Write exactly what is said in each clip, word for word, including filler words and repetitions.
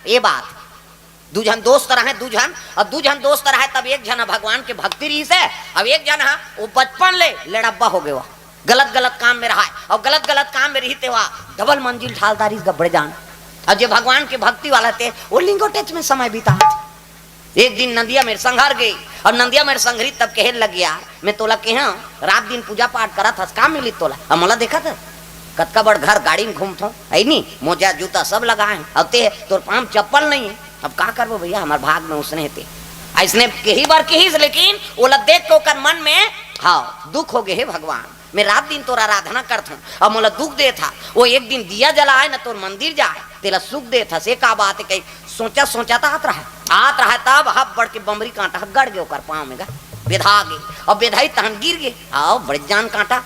ये बात, दू झन दोस्त रहे, दू झन, अउ दू झन दोस्त रहे, तब एक झन ह भगवान के भक्ति रहिस हे, अउ एक झन ह वो बचपन ले लेड़ब्बा हो गे, वो गलत गलत काम में रहा हे, अउ गलत गलत काम में रहिस ते वा डबल मंजिल ढाल डारिस गा बड़े जान। अउ जे भगवान के भक्ति वाला ते वो लिंगोटेच में समय बिता। एक दिन नदिया मेर संघर गे, अउ नदिया मेर संघरी तब कहे लगे, "यार, मैं तोला कहे हंव, रात दिन पूजा पाठ करत हस, का मिली तोला? अउ मोला देखत हस, कतका बड़ घर गाड़ी में घूमथंव, हे नी, मोजा जूता सब लगाए हंव, अउ ते तोर पांव चप्पल नहीं हे। अब का करबो भैया, हमर भाग में उसने हे ते।" अइसने कही बर कहिस, लेकिन ओला देख के ओकर मन में, हाँ, दुख हो गे हे भगवान। मैं रात दिन तोर आराधना करथंव, अउ मोला दुख देत हस। वो एक दिन दिया जलाए न तोर मंदिर जाए, तेला सुख देत हस, ये का बात हे? कही सोचत सोचत आत रहा, आत रहा, तब हब बड़ के बमरी कांटा ह गड़ गे ओकर पांव में गा, बेधा गे, अउ बेधाइस तहन गिर गे, अउ बड़े जान कांटा।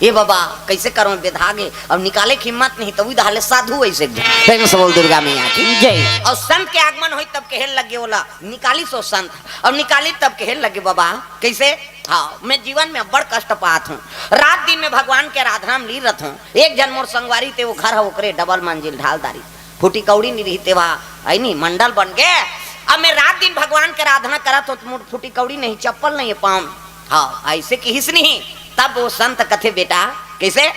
ए बाबा, कइसे करंव, बेधा गे, अउ निकाले के हिम्मत नहीं, तब उही डाहर ले साधु अइसे एकदम। प्रेम से बोल दुर्गा मैया की जय। अउ संत के आगमन होइस तब कहे लगे ओला, निकालिस ओ संत, अउ निकालिस तब कहे लगे, "बाबा, कइसे?" हाँ, मैं जीवन में अब्बड़ कष्ट पात हंव। रात दिन में भगवान के आराधना में लीन रथंव। एक झन मोर संगवारी ते वो घर ह ओकरे डबल मंजिल ढाल डारिस। फूटी कौड़ी नी रहिस ते वा, हे नी, मंडल बन गे। अब मैं रात दिन भगवान के आराधना करत हंव, त मोर फूटी कौड़ी नहीं, चप्पल नहीं हे पांव में। हाँ, अइसे कहिस नहीं। तब वो संत कथे, "बेटा, कइसे?"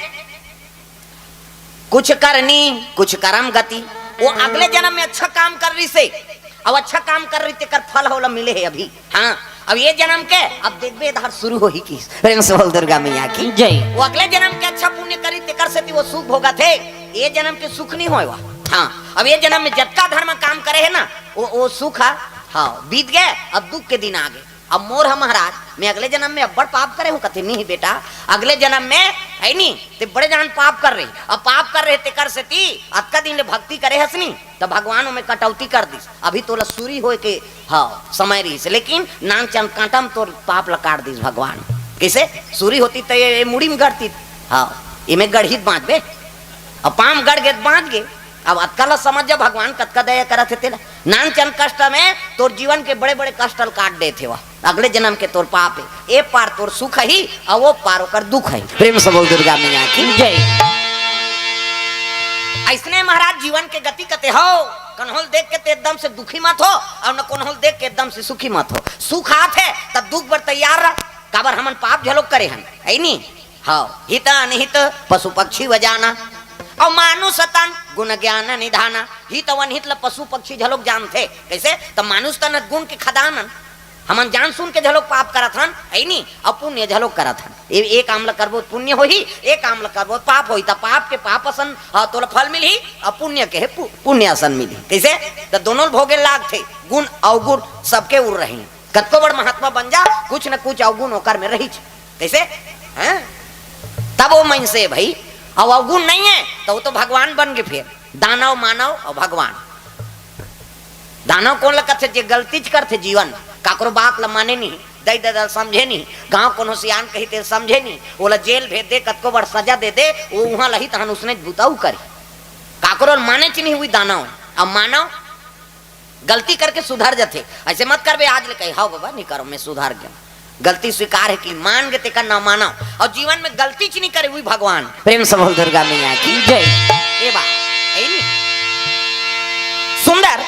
कुछ करनी, कुछ करम गति। वो अगले जनम में अच्छा काम करे रहिस हे, अउ अच्छा काम करे रहिस तेकर फल ह ओला मिले हे अभी। हाँ, अब ये जनम के, अब देखबे, ए डाहर शुरू होही कहिस। प्रेम से बोल दुर्गा मैया की जय। वो अगले जनम के अच्छा पुण्य करे रहिस तेकर सेती वो सुख भोगत हे, ये जनम के सुख नहीं होय वा। हाँ, अब ये जनम में जतका धर्म काम करे हे ना, वो, वो सुख ह, हाँ, बीत गे, अब दुख के दिन आ गे। अब मोर ह महाराज, मैं अगले जनम में अब्बड़ पाप करे हंव, कथे, "नहीं बेटा, अगले जनम में, हे नी, ते बड़े जान पाप करे रहे, अब पाप करे रहे तेकर सेती अतका दिन ले भक्ति करे हस नी, त भगवान ओमे कटौती कर दिस, अभी तोला सूरी होय के, हाँ, समय रहिस, लेकिन नानचन कांटा में तोर पाप ला काट दिस भगवान।" कइसे? सूरी होतिस त ये, ये मुड़ी में गड़तिस, हाँ, एमे गड़ही त बांचबे, अब पांव में गड़ गे त बांच गे। अब अतका ला समझ जा, भगवान कतका दया करत हे तेला। नानचन कष्ट में तोर जीवन के बड़े-बड़े कष्ट ल काट देथे वा। अगले जनम के तोर पाप हे, ए पार तोर सुख ही, अउ ओ पार ओकर दुख ही। प्रेम से बोल दुर्गा मैया की जय। अइसने महाराज जीवन के गति कथे हव, कन्होल देख के ते एकदम से दुखी मत हो, अउ न कन्होल देख के एकदम से सुखी मत हो। सुख आत हे त दुख बर तैयार रह, काबर हमन पाप झलोक करे हन, हे नी? हाँ, हित अनहित पशु पक्षी व जाना, अउ मानुष तन गुण ज्ञान निधाना। हित अउ अनहित ल पशु पक्षी झलोक जानथे। कइसे? त मानुष तन गुण के खदान अन। हमन जान सुन के झलोक पाप करत हन, हे नी? अउ पुण्य झलोक करत हन। ए, ए काम ल करबो त पुण्य होही, ए काम ल करबो त पाप होही। त पाप के पाप असन, हाँ, तोला फल मिलही, अउ पुण्य के हे पु-, पुण्य असन मिलही। कइसे? त दोनों ल भोगे लागथे, गुण अवगुण सबके उर रही। कतको बड़ महात्मा बन जा, कुछ न कुछ अवगुण ओकर में रहिच। कइसे? हैं? तब वो मनसे भई, अउ अवगुण नहीं हे, त वो तो भगवान बन गे फेर। दानव, मानव अउ भगवान। दानव कोन ल कथे? जे गलतीच करथे जीवन, काकरो बात ल माने नहीं, दई ददा ल समझे नहीं, गांव कोनो सियान कही ते ल समझे नहीं, ओला जेल भेज दे, कतको बड़ सजा दे दे, वो उहां ल ही तहन उसने बुताऊ करे। काकरो ल मानेच नहीं, उही दानव। अउ मानव गलती करके सुधर जथे। अइसे मत करबे, आज ले कही, "हव बाबा, नहीं करंव, मैं सुधर गेंव।" गलती स्वीकार हे कि मान गे तेकर नांव मानव। अउ जीवन में गलतीच नहीं करे, उही भगवान। प्रेम से बोल दुर्गा मैया की जय। ए बा, हे नी? सुंदर।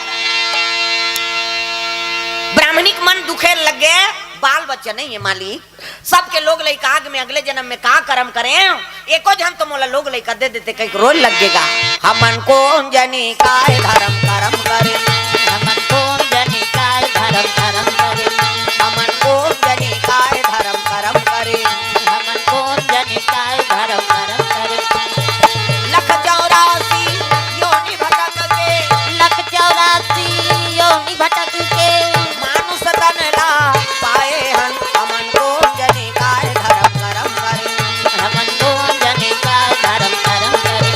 ब्राह्मणी के मन दुखे लगे, बाल बच्चा नहीं हे मालिक। सबके लोग लइका आगे में अगले जनम में का करम करेंव, एको झन तो मोला लोग लइका दे देते, कहिके रोय लगे गा। हमन कोन जनी काय धरम करम करेन, हमन कोन जनी काय धरम करम करेन, हमन कोन जनी काय धरम करम करेन, हमन कोन जनी काय धरम करम करेन। लख चौरासी योनि भटक के, लख चौरासी योनि भटक के, मानुष तन ला पाए हन, हमन कोन जनी काय धरम करम करेन, हमन कोन जनी काय धरम करम करेन।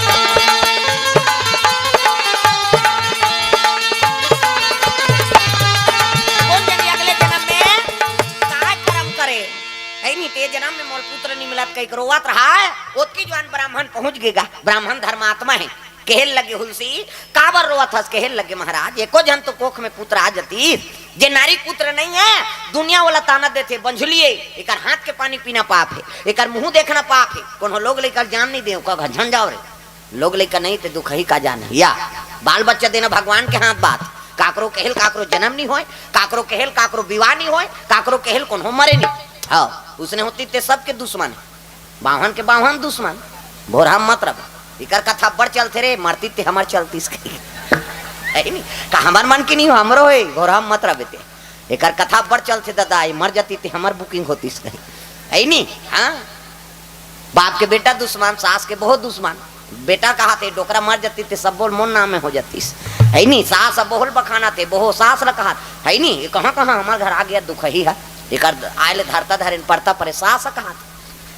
कोन जनी अगले जनम में काय करम करे, हे नी, ते जनम में मोला पुत्र नहीं मिलत कहिके रोवत रहा हे। ओतकी जुवार ब्राह्मण पहुंच गे गा, ब्राह्मण धर्मात्मा हे। कहे लगे हुलसी, "काबर रोवत हस?" कहे लगे, "महाराज, एको झन तो कोख में पुत्र आ जतिस, जे नारी पुत्र नहीं हे, दुनिया वाला ताना देथे, बंझुली हे, एकर हाथ के पानी पीना पाप हे, एकर मुंह देखना पाप हे, कोनो लोग लइका ल जान नहीं देंव, का घर झन जाव रे, लोग लइका नहीं ते दुखही का जान हे।" या बाल बच्चा देना भगवान के हाथ बात। काकरो कहेल काकरो जन्म नहीं होय, काकरो कहेल काकरो विवाह नहीं होय, काकरो कहेल कोनो मरे नहीं। हाँ, उसने होती ते सबके दुश्मन है। बावन के बावन दुश्मन। घोरहा मत रह। इकर कथा बड़ चलथे रे, मरती ते हमर चलतीस कही। है नहीं? का हमर मन की नहीं हो, हमरो है, घोरहा मत रह बेटे। एकर कथा बड़ चलथे दादा, ये मर जाती ते हमर booking होतीस कही। है नहीं? हाँ? बाप के बेटा दुश्मन, सास के बहुत दुश्मन। बेटा कहा थे, "डोकरा मर जाती ते सब बोल मोर नाम में हो जातीस।" है नहीं? सास अब बहुल बखाना थे, बहु सास ल कहा, है नहीं? ये कहाँ कहाँ हमर घर आ गया दुख ही है। एकर आए ले धरता धरे न पड़ता परे सास कहा थे।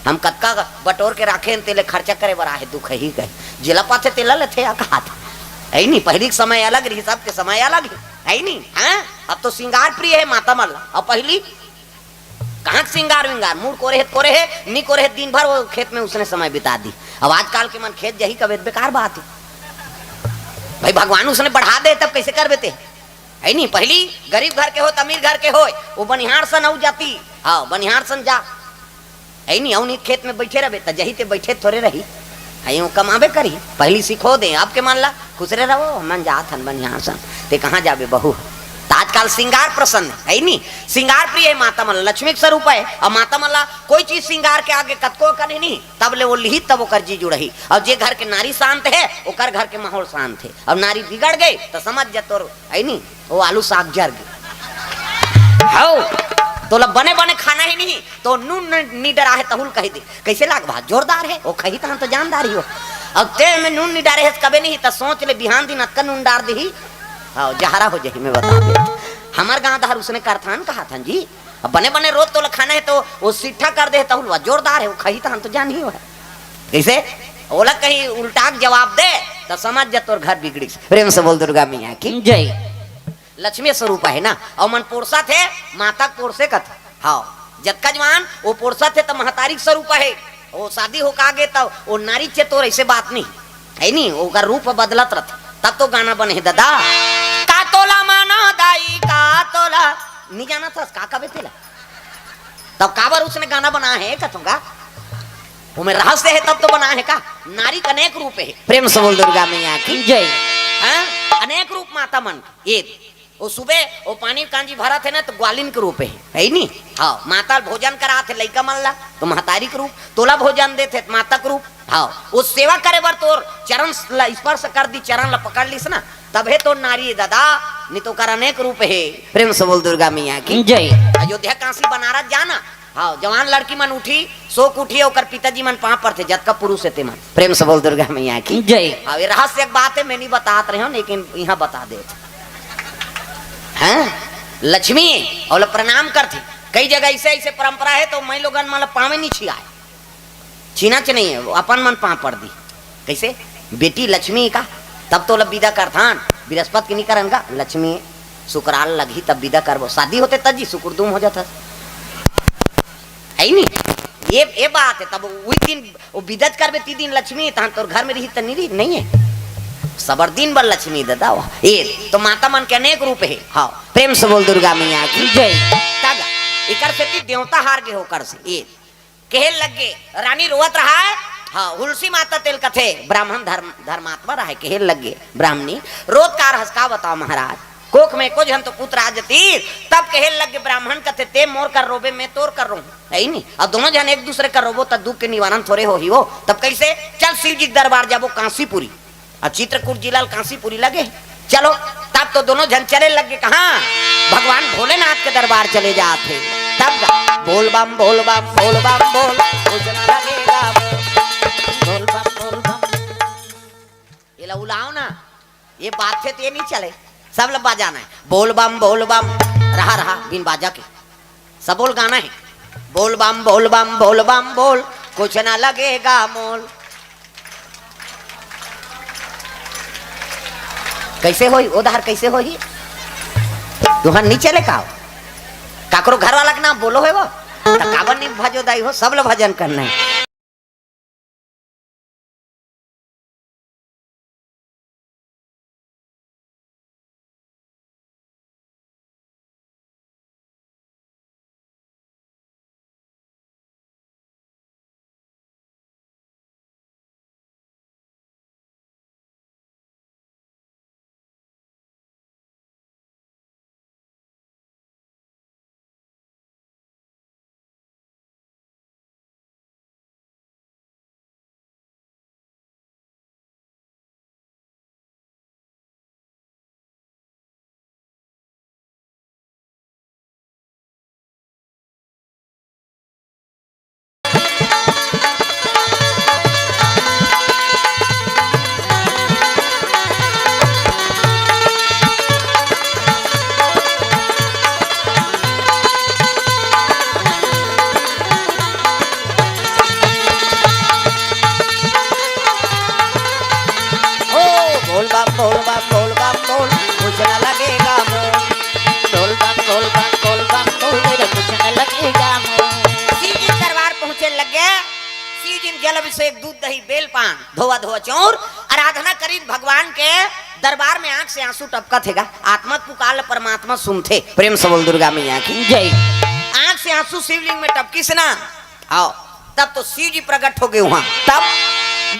हम कतका बटोर के राखे हन, तेले खर्चा करे बर आहे, दुख ही गए। जेला पाथे तेला लेथे, या कहा थे। है नहीं? पहली के समय अलग रही, सबके समय अलग ही। है नहीं? हाँ? अब तो श्रृंगार प्रिय है माता मन ला। अब पहली कहाँ के सिंगार विंगार, मूड़ कोरे हे त कोरे हे, नी कोरे हे त दिन भर वो खेत में उसने समय बिता दी। अब आजकल के मन खेत जही कबे त बेकार बात है। भाई भगवान उसने बढ़ा दे तब कैसे करबे ते? है नहीं, पहली गरीब घर के हो त अमीर घर के हो, वो बनिहार सन अउ जाती। हाँ, बनिहार सन जा। है नहीं, अउ नहीं खेत में बैठे रहबे त जही ते बैठे थोड़े रही। है वो कमाबे करी, पहली सिखो दे, आपके मन ला खुसरे रहो, हमन जात हन बनिहार सन। ते कहाँ जाबे बहू? त आजकल सिंगार प्रसन्न है नी, सिंगार प्रिय है माता मन, लक्ष्मी के स्वरूप है। और माता मन ला कोई चीज सिंगार के आगे कतको कने नहीं, तब ले वो लिही तब ओकर जी जुड़ही। और जे घर के नारी शांत है, ओकर घर के माहौल शांत है। और नारी बिगड़ गई त समझ जा तोर है नी, वो आलू साग जर गई। हौ, तोला बने बने खाना ही नहीं, तो नून न-, नी डरा है तहुल कही दे। कैसे लाग भा? जोरदार है। वो खही तहन तो जानदार ही हो। अब ते में नून नी डारे है कबे नहीं, त सोच ले बिहान दिन अतका नून डार दही। हाँ, जहरा हो जही, मैं बता दे। हमर गांव धार उसने करथान कहा थन जी। अब बने बने रोज तोला खाना है तो वो सिट्ठा कर दे तहुल, वा जोरदार है, वो खही तहन तो जान ही हो है। कैसे? ओला कहीं उल्टा के जवाब दे, त समझ जा तोर घर बिगड़ी। प्रेम से बोल दुर्गा मैया की जय। लक्ष्मी स्वरूप है ना, और मन पोरसा थे, माता के पोरसे कथे। हाँ, जतका जवान वो पोरसा थे त महतारी के स्वरूप है। वो शादी हो का गे त वो नारी चेतोर, ऐसे बात नहीं है नी, ओकर रूप बदलत रहत। तब तो गाना बने है दादा, का तोला माना दाई, का तोला नहीं जाना था का कबे तेला। तब काबर उसने गाना बना है कथों का? वो में रहस्य है तब तो बना है का? नारी का अनेक रूप है। प्रेम से बोल दुर्गा मैया की जय। हाँ, अनेक रूप माता मन। ये वो सुबह वो पानी कांजी भरा थे ना, तो ग्वालिन के रूप है, है नी? हाँ, माता भोजन करा थे लइका मन ला, तो महतारी के रूप। तोला भोजन दे थे, माता के रूप। हाँ, वो सेवा करे बर तोर चरण ला स्पर्श कर दी, चरण ला पकड़ लिस ना, तबे तो नारी दादा, नहीं तो कर अनेक रूप है। प्रेम से बोल दुर्गा मैया की जय। अयोध्या, काशी, बनारस जाना, हाँ, जवान लड़की मन उठी, सो के उठी, ओकर पिताजी मन पाँव पड़थे, जतका पुरुष हे ते मन। प्रेम से बोल दुर्गा मैया की जय। हाँ, ये रहस्य एक बात है, मैं नहीं बतात रहे हूँ, लेकिन यहाँ बता दे। हैं? लक्ष्मी, और प्रणाम करथे। कई जगह ऐसे, ऐसे परंपरा है, तो मैं लोगन मन ला पावे नहीं छियाए। छीना च नहीं है, वो अपन मन पाँव पड़ दी। कैसे? बेटी लक्ष्मी का, तब तो लब विदा करथान, बृहस्पति के नहीं करन का, लक्ष्मी शुक्राल लगही तब विदा करबो। शादी होते तब जी शुक्र दुम हो जाता। है ही नहीं। ये, ये बात है, तब वही दिन वो विदा करबे ती दिन लक्ष्मी, तहां तोर घर में रही त नहीं रही, नहीं है। सबर दिन बर लक्ष्मी दादा हो। ये तो माता मन के अनेक रूप है। हाँ, प्रेम से बोल दुर्गा मैया की जय। तब एकर सेती देवता हार गे हो कर से। ये कहे लग गे, रानी रोवत रहा है। हाँ, हुलसी माता तेल कथे, ब्राह्मण धर्म, धर्मात्मा रहा है, कहे लग गे, ब्राह्मणी, रोत कार हंस का बताओ महाराज, कोख में को झन तो पुत्र आज तीर, तब कहे लग गे ब्राह्मण कथे, ते मोर कर रोबे, मैं तोर कर रोहूं, है ही नहीं। अब दोनों झन एक दूसरे कर रोबो, तब दुख के निवारण थोड़े हो ही वो। तब कैसे? चल शिव जी के दरबार जाबो कांसीपुरी। अब चित्रकूट जिला ल कांसीपुरी लगे। चलो, तब तो दोनों झन चले लग गे। कहाँ? भगवान भोलेनाथ के दरबार चले जात हे। तब गा, बोल बम, बोल बम, बोल बम, बोल, कुछ ना लगेगा, बोल, बोल बम, बोल बम। ये ला उलाओ ना, ये बात से ते नहीं चले, सब ला बजाना है। बोल बम, बोल बम, रहा, रहा, बिन बाजा के। सबोल गाना है। बोल बम, बोल बम, बोल बम, बोल, कुछ ना लगेगा मोल। कैसे होई? उधार कैसे होई? तुहर नहीं चले का? काकरो घर वाला के नाम बोलो है वो? त काबर नहीं भजो दाई हो? सब ला भजन करना है। जल अभिषेक, दूध दही बेल पान, धोवा धोवा चौर, आराधना करिन भगवान के दरबार में, आंख से आंसू टपकत हे गा। आत्मा के पुकार ल परमात्मा सुनथे। प्रेम से बोल दुर्गा मैया की जय। आंख से आंसू शिवलिंग में टपकिस ना, आओ, तब तो शिव जी प्रकट हो गए वहां। तब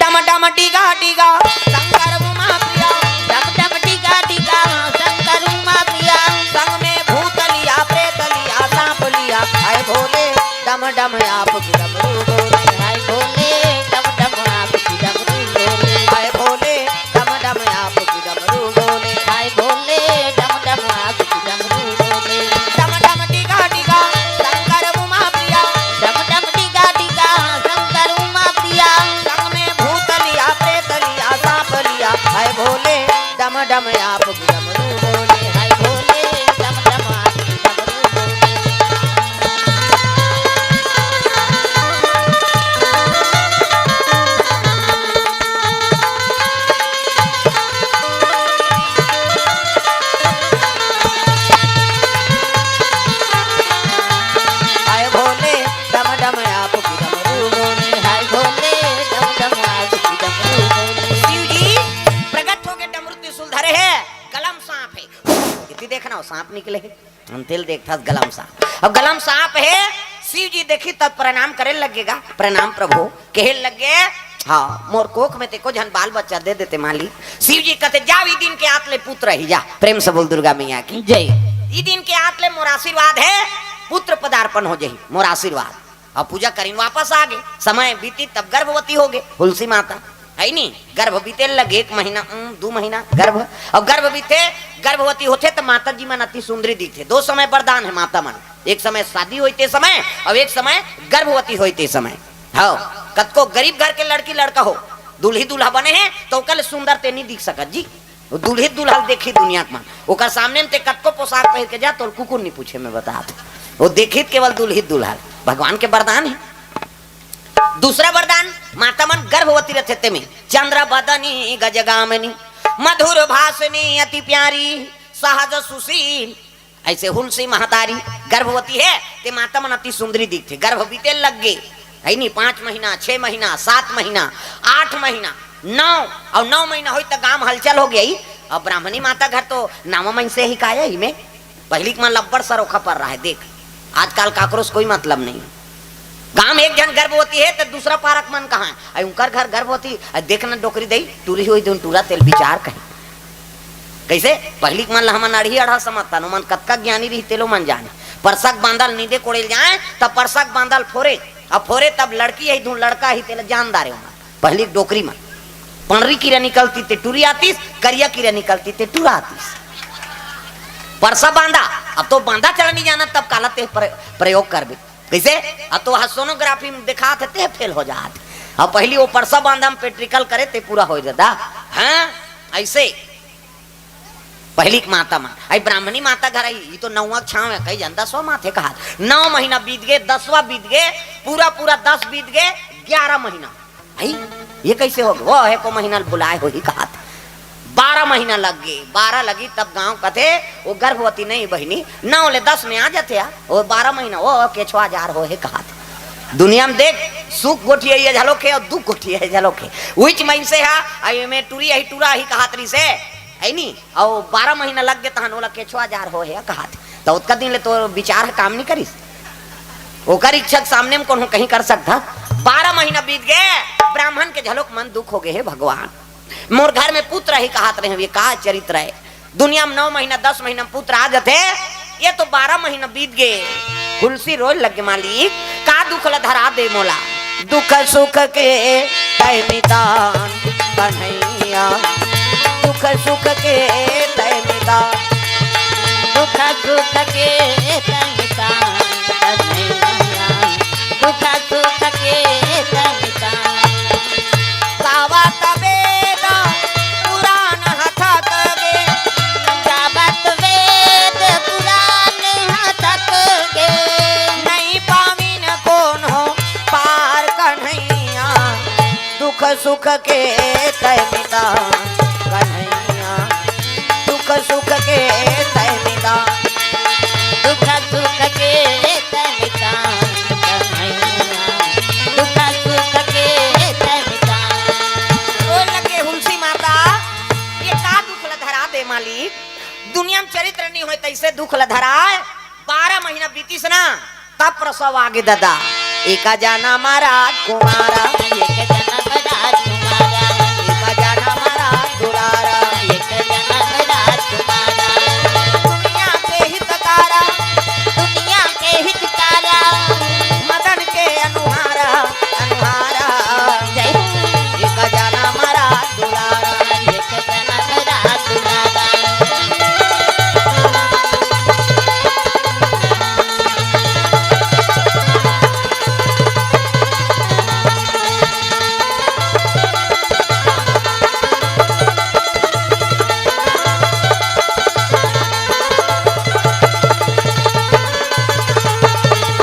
डम डम डिगा डिगा शंकर उमा प्रिया, डम डम डिगा डिगा शंकर उमा प्रिया। संग में भूत लिया, प्रेत लिया, सांप लिया, हाय भोले डम डम आप की डमरू डोले। हाय भोले डम डम आप की डमरू डोले। हाय भोले डम डम आप की डमरू डोले। हाय भोले डम डम आप की डमरू डोले। डम डम डिगा डिगा शंकर उमा प्रिया, डम डम डिगा डिगा शंकर उमा प्रिया। संग में भूत लिया, प्रेत लिया, सांप लिया, हाय भोले डम डम आप की डमरू डोले। हाय भोले डम डम आप की डमरू डोले। हाय भोले डम डम आप की डमरू डोले। हाय भोले डम डम आप की डमरू डोले। शिव जी प्रकट होके डमरू त्रिशूल धरे हे, गला म सांप हे। इति देखना, वो सांप निकले हे। अंतेल देखथस गला म सांप। अब गला म सांप हे, शिव जी देखिस तब प्रणाम करे लगेगा, "प्रणाम प्रभु।" कहे लगे, "हाँ, मोर कोख में ते एको झन बाल बच्चा दे देते मालिक।" शिव जी कहते, "जा, ई दिन के आत ले पुत्र ही जा।" प्रेम से बोल दुर्गा मैया की जय। "ई दिन के आत ले मोर आशीर्वाद हे, पुत्र पदार्पण हो जाही, मोर आशीर्वाद।" अब पूजा करिन, वापस आ गे। समय बीतिस तब गर्भवती हो गे हुलसी माता, हे नी? गर्भ बीते लगे एक महीना, उम, दू महीना गर्भ। अब गर्भ बीते, गर्भवती होथे त माता जी मन अति सुंदरी दिखथे। दो समय वरदान हे माता मन, एक समय शादी होय ते समय, अउ एक समय गर्भवती होय ते समय। हव, कतको गरीब घर के लड़की लड़का हो, दूल्ही दूल्हा बने हे त ओकर ले सुंदर ते नइ दिख सकत जी। वो दूल्ही दूल्हा ल देखही दुनिया के मन, ओकर सामने म ते कतको पोशाक पहिर के जा, तोला कुकुर नइ पूछे, मैं बतात हँव। वो देखही त केवल दूल्ही दूल्हा ल। भगवान के वरदान हे। दूसरा वरदान, माता मन गर्भवती रथे तेमे, चंद्र बदनी गजगामिनी, मधुर भाषिनी अति प्यारी, सहज सुशील। अइसे हुलसी महतारी गर्भवती हे, ते माता मन अति सुंदरी दिखथे। गर्भ बीते लग गे, हे नी? पाँच महीना, छह महीना, सात महीना, आठ महीना, नौ, अउ नौ महीना होय त गांव हलचल हो गे। अब ब्राह्मणी माता घर तो नावा मनसे ही काय हे, इमे पहिली के मन ल अब्बड़ सरोखा पर रहा हे। देख, आजकल काकरो से कोई मतलब नहीं। गांव में एक झन गर्भवती हे, त दूसरा पारा के मन कहाँ हे? अरे, उंकर घर गर्भवती, अरे, देख न डोकरी दई, टूरी होही, तेन टूरा तेल बिचार कहीं। कइसे? पहिली के मन ल हमन अड़ही अड़हा समझथन, ओमन कतका ज्ञानी रही, तेलो मन जाने। परसा के बांदा ल नींदे कोड़े ल जाए, तब परसा के बांदा ल फोरे, अब फोरे तब लड़की हे, धुन लड़का हे, तेला जान डारे ओमन। पहिली के डोकरी मन, पंड़री कीरा निकलतिस ते टूरी आतिस, करिया कीरा निकलतिस ते टूरा आतिस। परसा बांदा, अब तो बांदा चला नइ जानत, तब काला ते प्र-, प्रयोग करबे। कइसे? अब तो ह सोनोग्राफी म देखात हे, ते फेल हो जात। अब पहिली वो परसा बांदा म practical करे, ते पूरा हो जाता। हाँ, अइसे पहिली के माता मन, अई ब्राह्मणी माता घर अई, ई तो नौवां के छांव हे, कई झन दसवां माथे कहात। नौ महीना बीत गे, दसवां बीत गे, पूरा पूरा दस बीत गे, ग्यारा महीना। अई, ये कइसे हो गे? वो हे को महीना ल बुलाए होही कहात। बारा महीना लग गे, बारा लगी तब गांव कथे, वो गर्भवती नहीं बहिनी, नौ ले दस में आ जाथे आ, वो बारा महीना, वो केछवा जार हो हे कहात। दुनिया म देख, सुख गोठिया ये झलोक हे अउ दुख गोठिया ये झलोक हे। उहिच मइनसे हा, अई में टूरी अही टूरा अही कहात रहिसे, हे नी? अउ बारा महीना लग गे तहन ओला केछवा जार हो हे कहात। त ओतका दिन ले तोर बिचार ह काम नइ करिस। ओकर इच्छा के सामने म कोनो कहीं कर सकत ह? बारा महीना बीत गे, ब्राह्मण के झलोक मन दुख हो गे, हे भगवान, मोर घर में पुत्र अही कहात रहेंव, ये का चरित्र हे? दुनिया म नौ महीना, दस महीना म पुत्र आ जाथे, ये तो बारा महीना बीत गे। हुलसी रोय लग गे, मालिक, का दुख ल धरा दे मोला? दुख सुख के तैं मितान कन्हैया, दुख सुख के तैं मितान। दुख सुख के तैं मितान कन्हैया, दुख सुख के तैं मितान। गावत वेद पुराण हथत गे। गावत वेद पुराण हथत गे। नइ पाविन कोनो पार कन्हैया। दुख सुख के तैं मितान कन्हैया। दुख सुख के तैं मितान। दुख सुख के तैं मितान कन्हैया। दुख सुख के दुनिया में चरित्र नहीं होय तैसे दुख ल धराय। बारह महीना बीतिस ना, तब प्रसव आगे ददा। एक जनम राजकुमारा, एक जनम राजकुमारा, एक जनम राजदुलारा, एक जनम राजकुमारा। दुनिया के हितकारा, दुनिया के हितकारा, मदन के अनुहारा, अनुहारा। जय हो। एक जनम राजदुलारा, एक जनम राजदुलारा।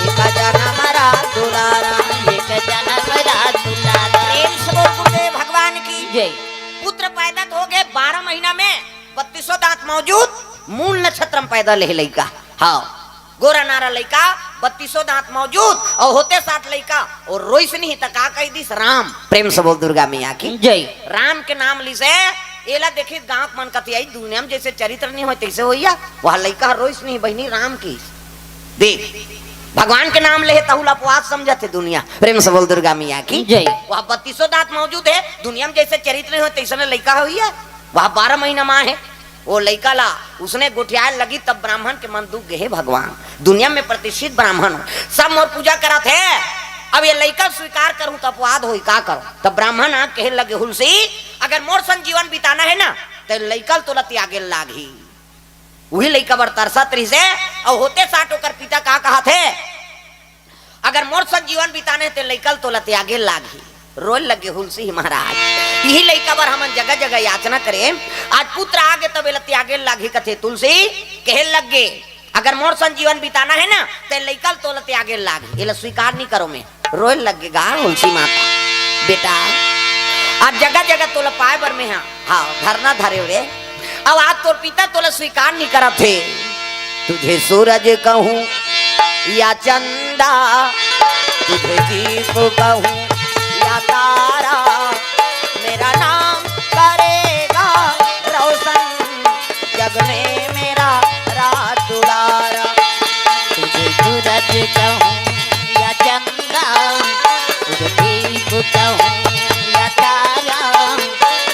एक जनम राजदुलारा, एक जनम राजदुलारा। प्रेम से बोल गुरुदेव भगवान की जय। पुत्र पैदा तो हो गए बारह महीना में, बत्तीसों दांत मौजूद, मूल नक्षत्र में पैदा ले लइका। हाँ, गोरा नारा लइका, बत्तीसों दांत मौजूद, अउ होते साथ लइका, अउ रोइस नहीं त का कहि दिस राम। प्रेम से बोल दुर्गा मैया की जय। राम के नाम लिसे, एला देखिस गांव के मन कति आई, दुनिया में जैसे चरित्र नहीं होय तैसे होइया। वह लइका ह रोइस नहीं बहिनी राम की। देख, भगवान के नाम ले हे तहु ला अपवाद समझत हे दुनिया। प्रेम से बोल दुर्गा मैया की जय। वह बत्तीसों दांत मौजूद हे, दुनिया में जैसे चरित्र नहीं होय तैसे लइका होइया। वह बारह महीना मां हे, वो लइका ला उसने गोठियाए लगी, तब ब्राह्मण के मन दुख गे, "हे भगवान, दुनिया में प्रतिष्ठित ब्राह्मण हो, सब मोर पूजा करत हे, अब ये लइका स्वीकार करूं त अपवाद होई, का करूं?" तब ब्राह्मण आ कहे लगे, "हुलसी, अगर मोर संग जीवन बिताना हे ना, त लइका ल तोला त्यागे ल लागही।" उही लइका बर तरसत रहिसे, अउ होते साथ ओकर पिता का कहत हे, अगर मोर संग जीवन बिताने ते लइका ल तोला त्यागे लागही। रोए लगे हुलसी महाराज, इही लइका बर हमन जगह जगह याचना करे, आज पुत्र आगे तब एला त्यागे लागही कथे तुलसी। कहे लगे, अगर मोर संग जीवन बिताना हे ना, ते लइका ल तोला त्यागे लागही, एला स्वीकार नहीं करो मैं। रोए लगे गा हुलसी माता, बेटा, आज जगह जगह तोला पाए बर मैं हा, हाँ, धरना धरे रे। अब आज तोर पिता तोला स्वीकार नहीं करत हे। तुझे सूरज कहूँ या चंदा, तुझे दीप कहूँ या तारा, मेरा नाम करेगा रोशन जग में मेरा राज दुलारा। तुझे सूरज कहूँ या चंदा, तुझे दीप कहूँ या तारा,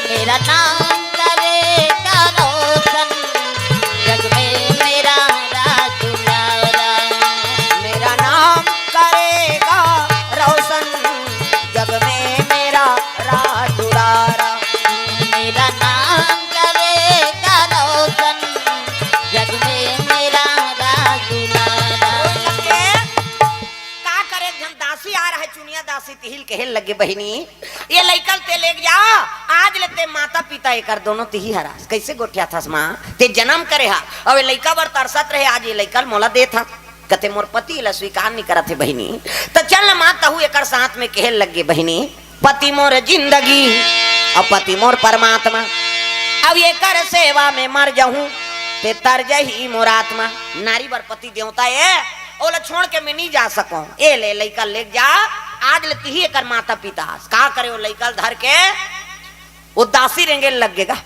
मेरा नाम करेगा रोशन जग में मेरा राज दुलारा। मेरा नाम करेगा रोशन जग में मेरा राज दुलारा। मेरा नाम करेगा रोशन जग में मेरा राज दुलारा। का करे, एक झन दासी आ रहा है, चुनिया दासी तिहिल कहे लगे, बहिनी, ये लइका ल ते लेग जा, आज ले ते माता पिता एकर दोनों तिही हरास। कैसे गोठियाथस माँ, ते जनम करे हा, अउ ये लइका बर तरसत रहे, आज ये लइका ल मोला देत हा। कथे मोर पति ला स्वीकार नहीं करत हे बहिनी, त चल न माँ तहू एकर साथ में। कहे लगे बहिनी, पति मोर जिंदगी, अउ पति मोर परमात्मा, अब एकर सेवा में मर जाहूं, ते तर जही मोर आत्मा। नारी बर पति देवता ए, ओला छोड़ के मैं नहीं जा सकूं। ए ले लइका लेग जा, आज ले तिही एकर माता पिता। का करे, वो लइका ल धर के वो दासी रेंगे लग गे गा।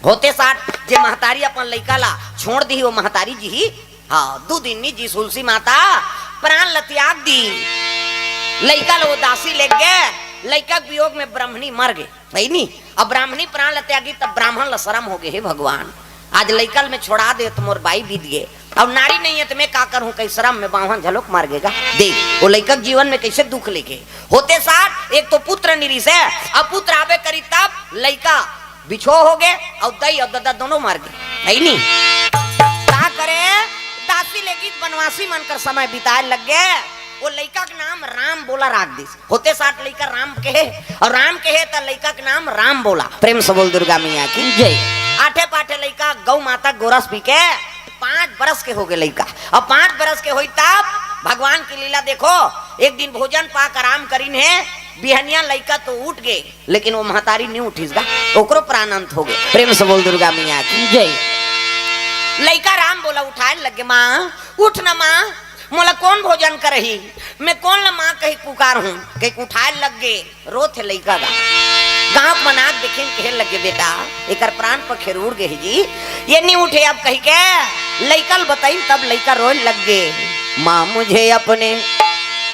होते साठ जे महतारी अपन लइका ला छोड़ दिही, वो महतारी जी ही, हाँ, दू दिन नहीं जी हुलसी माता प्राण ल त्याग दी। लइका ल वो दासी लेग गे, लइका के वियोग में ब्राह्मणी मर गे, सही नहीं? अब ब्राह्मणी प्राण ल त्यागी, तब ब्राह्मण ल शरम हो गे, हे भगवान, आज लइका ल मैं छोड़ा दे त मोर बाई बीत गे, अब नारी नहीं है त मैं का करूं, कई शरम में बांहन झलोक मर गे गा। देख, वो लइका के जीवन में कैसे दुख लेके होते साठ, एक तो पुत्र निरिस है, अब पुत्र आबे करी तब लइका बिछो हो गे, अउ दई अउ ददा दोनों मर गे, है नी? का करे, दासी लेगी बनवासी मन कर समय बिताए लग गे। वो लइका के नाम राम बोला राख दिस। होते साठ लइका राम कहे, अउ राम कहे त लइका के नाम राम बोला। प्रेम से बोल दुर्गा मैया की जय। आठे पाठे लइका गौ माता गोरस पी के पाँच बरस के हो गे लइका। अब पाँच बरस के होई तब भगवान की लीला देखो, एक दिन भोजन पाक आराम करिन हे, बिहनिया लइका तो उठ गे, लेकिन वो महतारी नहीं उठिस गा, ओकरो प्राण अंत हो गे। प्रेम से बोल दुर्गा मैया की जय। लइका राम बोला उठाए लग गे, माँ उठ न माँ, मोला कौन भोजन करही, मैं कौन ल माँ कही पुकार हूँ, कही उठाए लग गे। रोत हे लइका गा, सांप मन आके देखे, कहे लगे, "बेटा, एकर प्राण पखेरु उड़ गे हे जी, ये नहीं उठे अब," कहि के लइका ल बताइन, तब लइका रोए लग गे। माँ मुझे अपने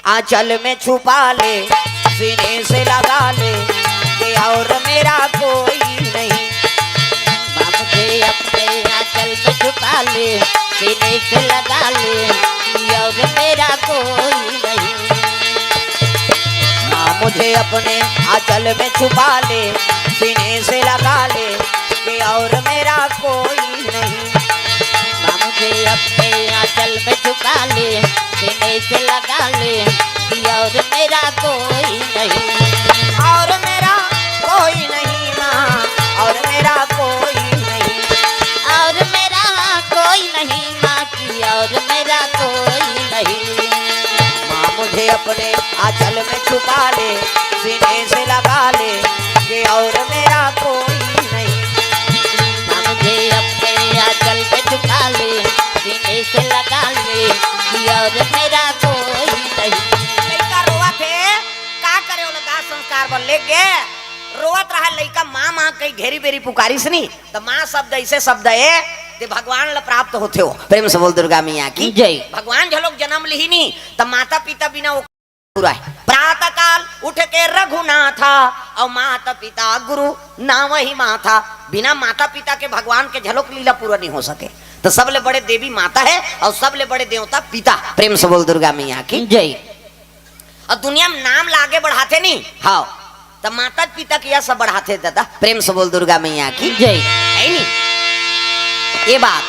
आंचल में छुपा ले, सीने से लगा ले, कि और मेरा कोई नहीं। माँ मुझे अपने आंचल में छुपा ले, सीने से लगा ले, कि और मेरा कोई नहीं। माँ मुझे अपने आंचल में छुपा ले, सीने से लगा ले, कि और मेरा कोई नहीं। माँ मुझे अपने आंचल में छुपा ले, सीने से लगा ले, कि और मेरा कोई नहीं। और मेरा कोई नहीं माँ, और मेरा कोई नहीं। और मेरा कोई नहीं माँ, कि और मेरा कोई नहीं। माँ मुझे अपने आंचल में छुपा ले, सीने से लगा ले, कि और मेरा कोई नहीं। माँ मुझे अपने आंचल में छुपा ले, सीने से लगा ले, कि और मेरा कोई नहीं। लइका रोवत हे, का करे, ओला दाह संस्कार बर लेगे, रोवत रहा लइका, माँ, माँ कहि घेरी बेरी पुकारिस नी, त माँ शब्द अइसे शब्द ए, ते भगवान ल प्राप्त होथे हो। प्रेम से बोल दुर्गा मैया की जय। भगवान घलोक जनम लिही नी, त माता पिता बिना ओ पूरा हे। प्रातः काल उठ के रघुनाथा, अउ माता पिता गुरु नावहि माथा। बिना माता पिता के भगवान के घलोक लीला पूरा नहीं हो सके। त सबले बड़े देवी माता हे अउ सबले बड़े देवता पिता। प्रेम से बोल दुर्गा मैया की जय। अउ दुनिया में नाम ला आगे बढ़ाथे नी, हाँ, त माता पिता के यश बढ़ाथे दादा। प्रेम से बोल दुर्गा मैया की जय। हे नी? ये बात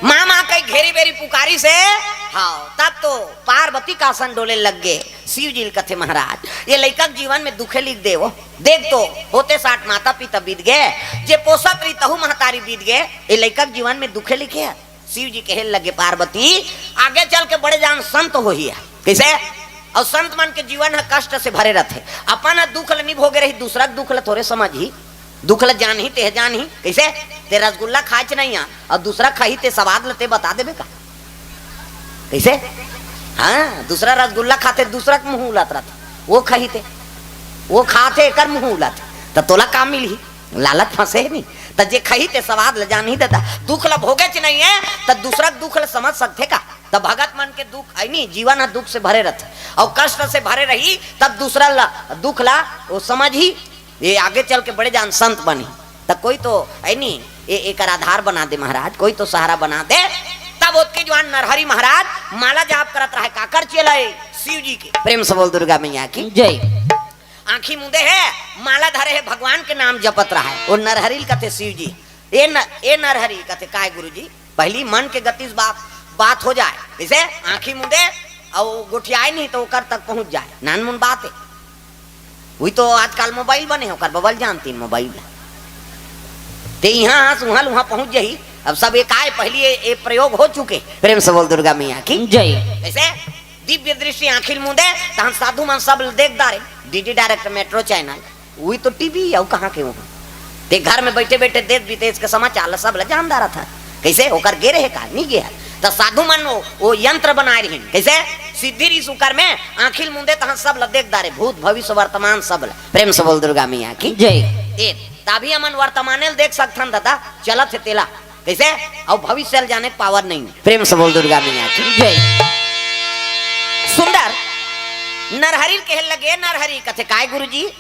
माँ, माँ कहि घेरी बेरी पुकारिस हे, हाँ, तब तो पार्वती के आसन डोले लग गे। शिव जी ल कथे, महाराज, ये लइका के जीवन में दुखे लिख देव। देख तो, होते साठ माता पिता बीत गे, जे पोसत रही तहू महतारी बीत गे, ये लइका के जीवन में दुखे लिखे हे। शिव जी कहे लगे, पार्वती, आगे चल के बड़े जान संत होही। कइसे? अउ संत मन के जीवन ह कष्ट से भरे रथे। अपन ह दुख ल नि भोगे रही, दूसरा के दुख ल थोरे समझही। दुख ल जानही, तेह जानही। कइसे? ते रसगुल्ला खाएच नहीं आ, अउ दूसरा खाही ते सवाद ल ते बता देबे का? कइसे? हाँ, दूसरा रसगुल्ला खाथे, दूसरा के मुंह उलत रथे, वो खाही ते, वो खाथे, एकर मुंह उलत, त तोला का मिलही? लालच फंसे हे नी। त जे खही ते सवाद ल जानही ददा, दुख ल भोगेच नइ हे, त दूसरा के दुख ल समझ सकथे का? त भगत मन के दुख हे नी, जीवन ह दुख से भरे रथे, अउ कष्ट से भरे रही, तब दूसरा ल दुख ल वो समझही, ये आगे चल के बड़े जान संत बनही। त कोई तो हे नी, ए-, एकर आधार बना दे महाराज, कोई तो सहारा बना दे। तब ओतके जुवान नरहरि महाराज माला जाप करत रहे, काकर चेला ए? शिव जी के। प्रेम से बोल दुर्गा मैया की जय। आंखी मुंदे हे, माला धरे हे, भगवान के नाम जपत रहा हे। वो नरहरि ल कथे शिव जी, ए न-, ए नरहरि कथे, "काय गुरु जी?" पहली मन के गति से बात, बात हो जाए, जैसे आंखी मुंदे अउ गोठियाए नहीं त ओकर तक पहुंच जाए, नानमुन बात हे। वही तो आजकल मोबाइल बने हे, ओकर बबल जानती मोबाइल। ते इहाँ हस उहाँ ल उहाँ पहुंच जाही। अब सब एक आए, पहली ये, ये प्रयोग हो चुके। प्रेम से बोल दुर्गा मैया की जय। जैसे दिव्य दृष्टि आंखी ल मुंदे, तहन साधु मन सब ल देख डारे। डीडी डायरेक्ट, मेट्रो चैनल, वही तो टीवी, अउ कहाँ के वहाँ। ते घर में बैठे बैठे देश विदेश के समाचार ल सब ल जान डारत हे। कइसे? ओकर गे रहे का? नी गे हे। त साधु मन वो, वो यंत्र बनाए रहिन। कइसे? सिद्धि रिहिस उकर में, आंखी ल मुंदे तहन सब ल देख डारे, भूत भविष्य वर्तमान सब ल। प्रेम से बोल दुर्गा मैया की जय। ए, तभी हमन वर्तमाने ल देख सकथन दादा, चलत हे तेला। कइसे? अउ भविष्य ल जाने के पावर नहीं। प्रेम से बोल दुर्गा मैया की जय। सुंदर नरहरि ल कहे लगे, नरहरि कथे, "काय गुरु जी?"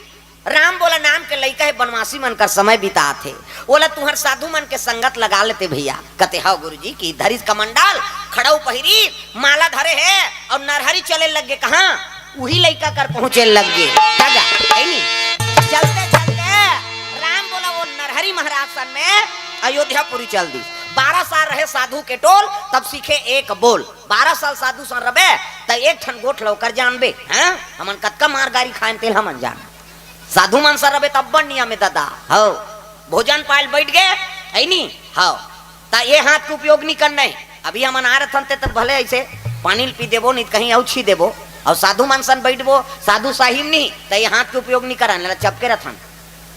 "राम बोला नाम के लइका हे, बनवासी मन कर समय बितात हे, ओला तुंहर साधु मन के संगत लगा लेते भैया।" कथे, "हव गुरु जी।" कि धरिस कमंडल, खड़ऊ पहिरी, माला धरे हे, अउ नरहरि चले लग गे। कहाँ? उही लइका कर पहुंचे लग गे। का गा? हे नी? चलते चलते राम बोला वो नरहरि महाराज सन में अयोध्यापुरी चल दिस। बारह साल रहे साधु के टोल, तब सीखे एक बोल। बारह साल साधु सन रबे, त एक ठन गोठ ल ओकर जानबे, हैं? हमन कतका मार गारी खाएन, तेल हमन जान। साधु मन सन रबे, तब बड़ नियम हे ददा। हव, भोजन पायल बैठ गे, हे नी? हव, त ये हाथ के उपयोग नी करना हे। अभी हमन आ रथन ते, त भले ऐसे पानी ल पी देबो, नहीं त कहीं अउ छी देबो। अउ साधु मन सन बैठबो, साधु साहिब नी, त ये हाथ के उपयोग नी करन, ला चपके रथन।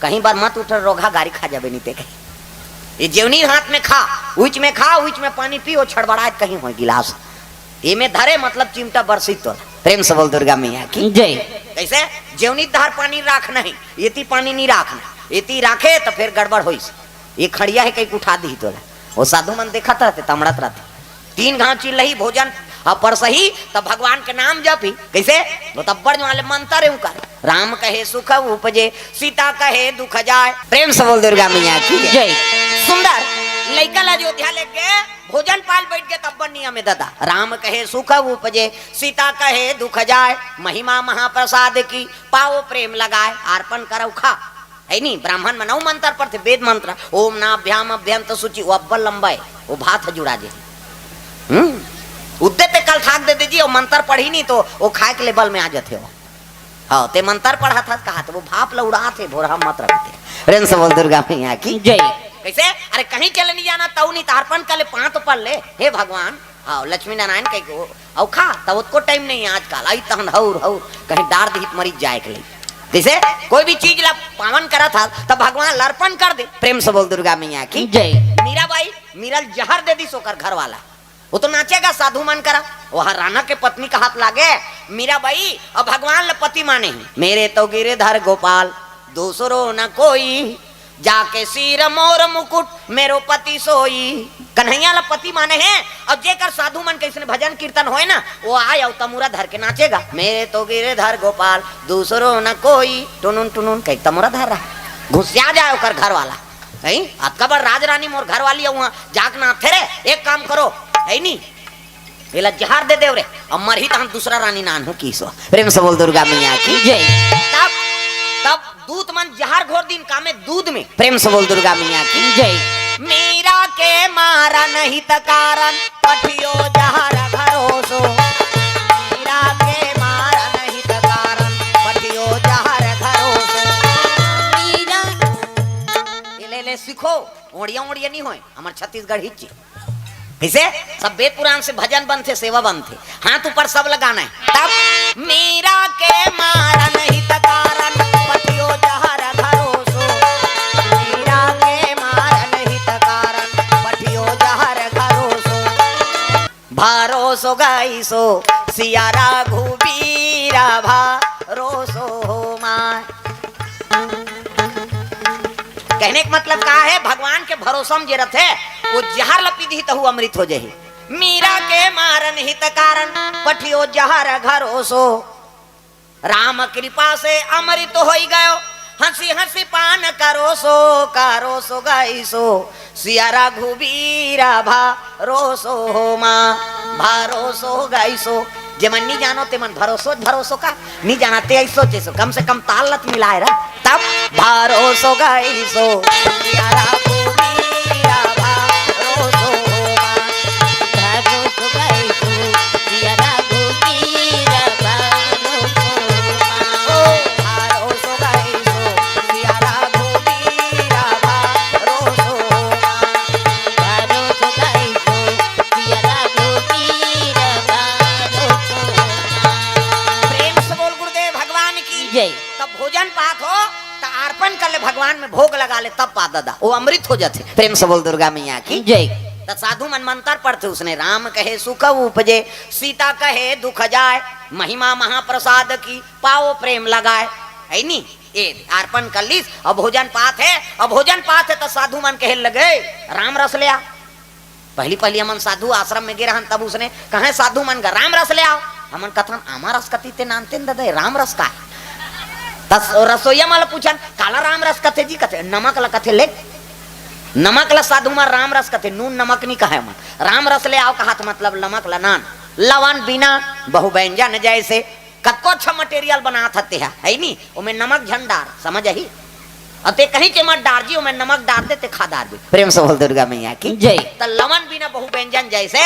कहीं बार मत उठ, रोगहा गारी खा जाबे, नहीं ते कहीं। ये जेवनी हाथ में खा, उच में खा, उच में पानी पी, वो छड़बड़ाए कहीं होय गिलास। ये में धरे मतलब चिमटा बरसी तोला। प्रेम से बोल दुर्गा मैया की। जय। कैसे? जेवनी धार पानी राख नहीं, एती पानी नहीं राखना, एती राखे तो फिर गड़बड़ होइस। ये खड़िया है, कहीं उठा दी तोला। वो साधु मन देखत रहते, तमड़त रहते। तीन घाव चिल्लही भोजन और परसही, तब भगवान के नाम जपी। कैसे? वो तब बड़ वाले मंत्र है उनका। राम कहे सुख उपजे, सीता कहे दुख जाय। प्रेम से बोल दुर्गा मैया की जय। जय। सुंदर लइका ला अयोध्या लेके भोजन पाल बैठ के तब नियम है दादा। राम कहे सुख उपजे, सीता कहे दुख जाय। महिमा महाप्रसाद की, पाओ प्रेम लगाय। अर्पण करव खा, है नी? ब्राह्मण मन अउ मंत्र पढ़थे, वेद मंत्र, ओम नाभ्याम अभ्यंत शुचि, वो अब्बड़ लंबा है, वो भात ह जुड़ा जे। हम्म, उद्दे ते कल थाक दे दीजिए, वो मंत्र पढ़ी नहीं तो वो खाए के लेवल में आ जाते हो। हाँ, ते मंत्र पढ़ा था, कहा तो वो भाप ल उड़ात हे, भोरहा मत रखते। प्रेम से बोल दुर्गा मैया की जय। कैसे? अरे कहीं चले नहीं जाना, तऊ नहीं तारपन कले पांत पल ले, हे भगवान। हाँ, लक्ष्मी नारायण कह को, अउ खा, तब उसको टाइम नहीं है आजकल। आई तहन हौर हौर, कहीं डार दिहित मरीज जाए के लिए। जैसे कोई भी चीज ला पावन करा था, तब भगवान ला अर्पण कर दे। प्रेम से बोल दुर्गा मैया की जय। मीराबाई, मीरा ल जहर दे दिस ओकर घर वाला, वो तो नाचेगा साधु मन करा। वह राना के पत्नी का हाथ लागे। मीराबाई अब भगवान ल पति माने ही, मेरे तो गिरधर गोपाल दूसरो न कोई, जाके सिर मोर मुकुट मेरो पति सोई। कन्हैया ला पति माने हे। और जेकर साधु मन के इसने भजन कीर्तन होए ना, वो आए और तमूरा धर के नाचेगा, मेरे तो गिरधर गोपाल दूसरो न कोई। टुनुन टुनुन कह तमूरा धर रहा, घुसिया जाए ओकर घर वाला। हैं? अतका बड़ राजरानी मोर घर वाली है, वहाँ जाग ना थे रे। एक काम करो, है नी, एला जहर दे देव रे, अब मरही तहन दूसरा रानी नान हो की सो। प्रेम से बोल दुर्गा मैया की जय। तब, तब दूत मन जहर घोर दिन कामे दूध में। प्रेम से बोल दुर्गा मैया की जय। मीरा के मारन हित कारण पठियो जहर घरोसो। मीरा के मारन हित कारण पठियो जहर घरोसो। मीरा, ये ले ले सीखो, ओड़िया ओड़िया नहीं होए, हमर छत्तीसगढ़ हिच्ची। इसे सब वेद पुराण से भजन बनथे, सेवा बनथे, हाथ ऊपर सब लगाना है। तब मीरा के मारन हित कारण पठियो जहर घरोसो। मीरा के मारन हित कारण पठियो जहर घरोसो। भरोसो गईसो सिया रघुबीरा भरोसो हो माय। कहने का मतलब का है? भगवान के भरोसा में जे रथे, वो जहर ल पी दिही तहु अमृत हो जाही। मीरा के मारन हित कारण पठियो जहर घरोसो। राम कृपा से अमृत होई गयो, हंसी हंसी पान करोसो, करोसो गईसो सिया रघुबीरा भरोसो हो माँ, भरोसो गईसो। जे मन नी जानो ते मन भरोसो, भरोसो का नी जाना ते ऐसो चीज, कम से कम ताल लत मिलाए रहा, तब भरोसो गईसो। सिया रघुबीरा भरोसो हो माँ। भरोसो गईसो, सिया रघुबीरा भरोसो हो माँ। ओ, भरोसो गईसो, सिया रघुबीरा भरोसो हो माँ। भरोसो गईसो, सिया रघुबीरा भरोसो हो माँ। प्रेम से बोल गुरुदेव भगवान की जय। तब भोजन पात हो, त अर्पण कर ले भगवान में, भोग लगा ले, तब पा दादा, वो अमृत हो जाथे। प्रेम से बोल दुर्गा मैया की जय। त साधु मन मंत्र पढ़थे, उसने राम कहे सुख उपजे, सीता कहे दुख जाय, महिमा महाप्रसाद की पाओ प्रेम लगाय, है नी? ये अर्पण कर लीस, अब भोजन पात है, अब भोजन पात है, त साधु मन कहे लगे, राम रस ले आ। पहली पहली हमन साधु आश्रम में गे रहन, तब उसने कहे साधु मन गा, राम रस ले आओ। हमन कथन, आमा रस कती ते नानते न ददे, राम रस का है? तस रसोईया मन ल पूछन, काला राम रस कथे जी? कथे, नमक ल कथे ले। नमक ल साधु मन राम रस कथे, नून नमक नी कहे हमन। राम रस ले आओ कहात, मतलब नमक ल नान। लवन बिना बहु व्यंजन जैसे, कतको अच्छा मटेरियल बनात हते हा, है नी? ओमे नमक झन डार, समझ आही? अते कहीं के मत डार जी, ओमे नमक डार दे, ते खा डार दे। प्रेम से बोल दुर्गा मैया की जय। त लवन बिना बहु व्यंजन जैसे,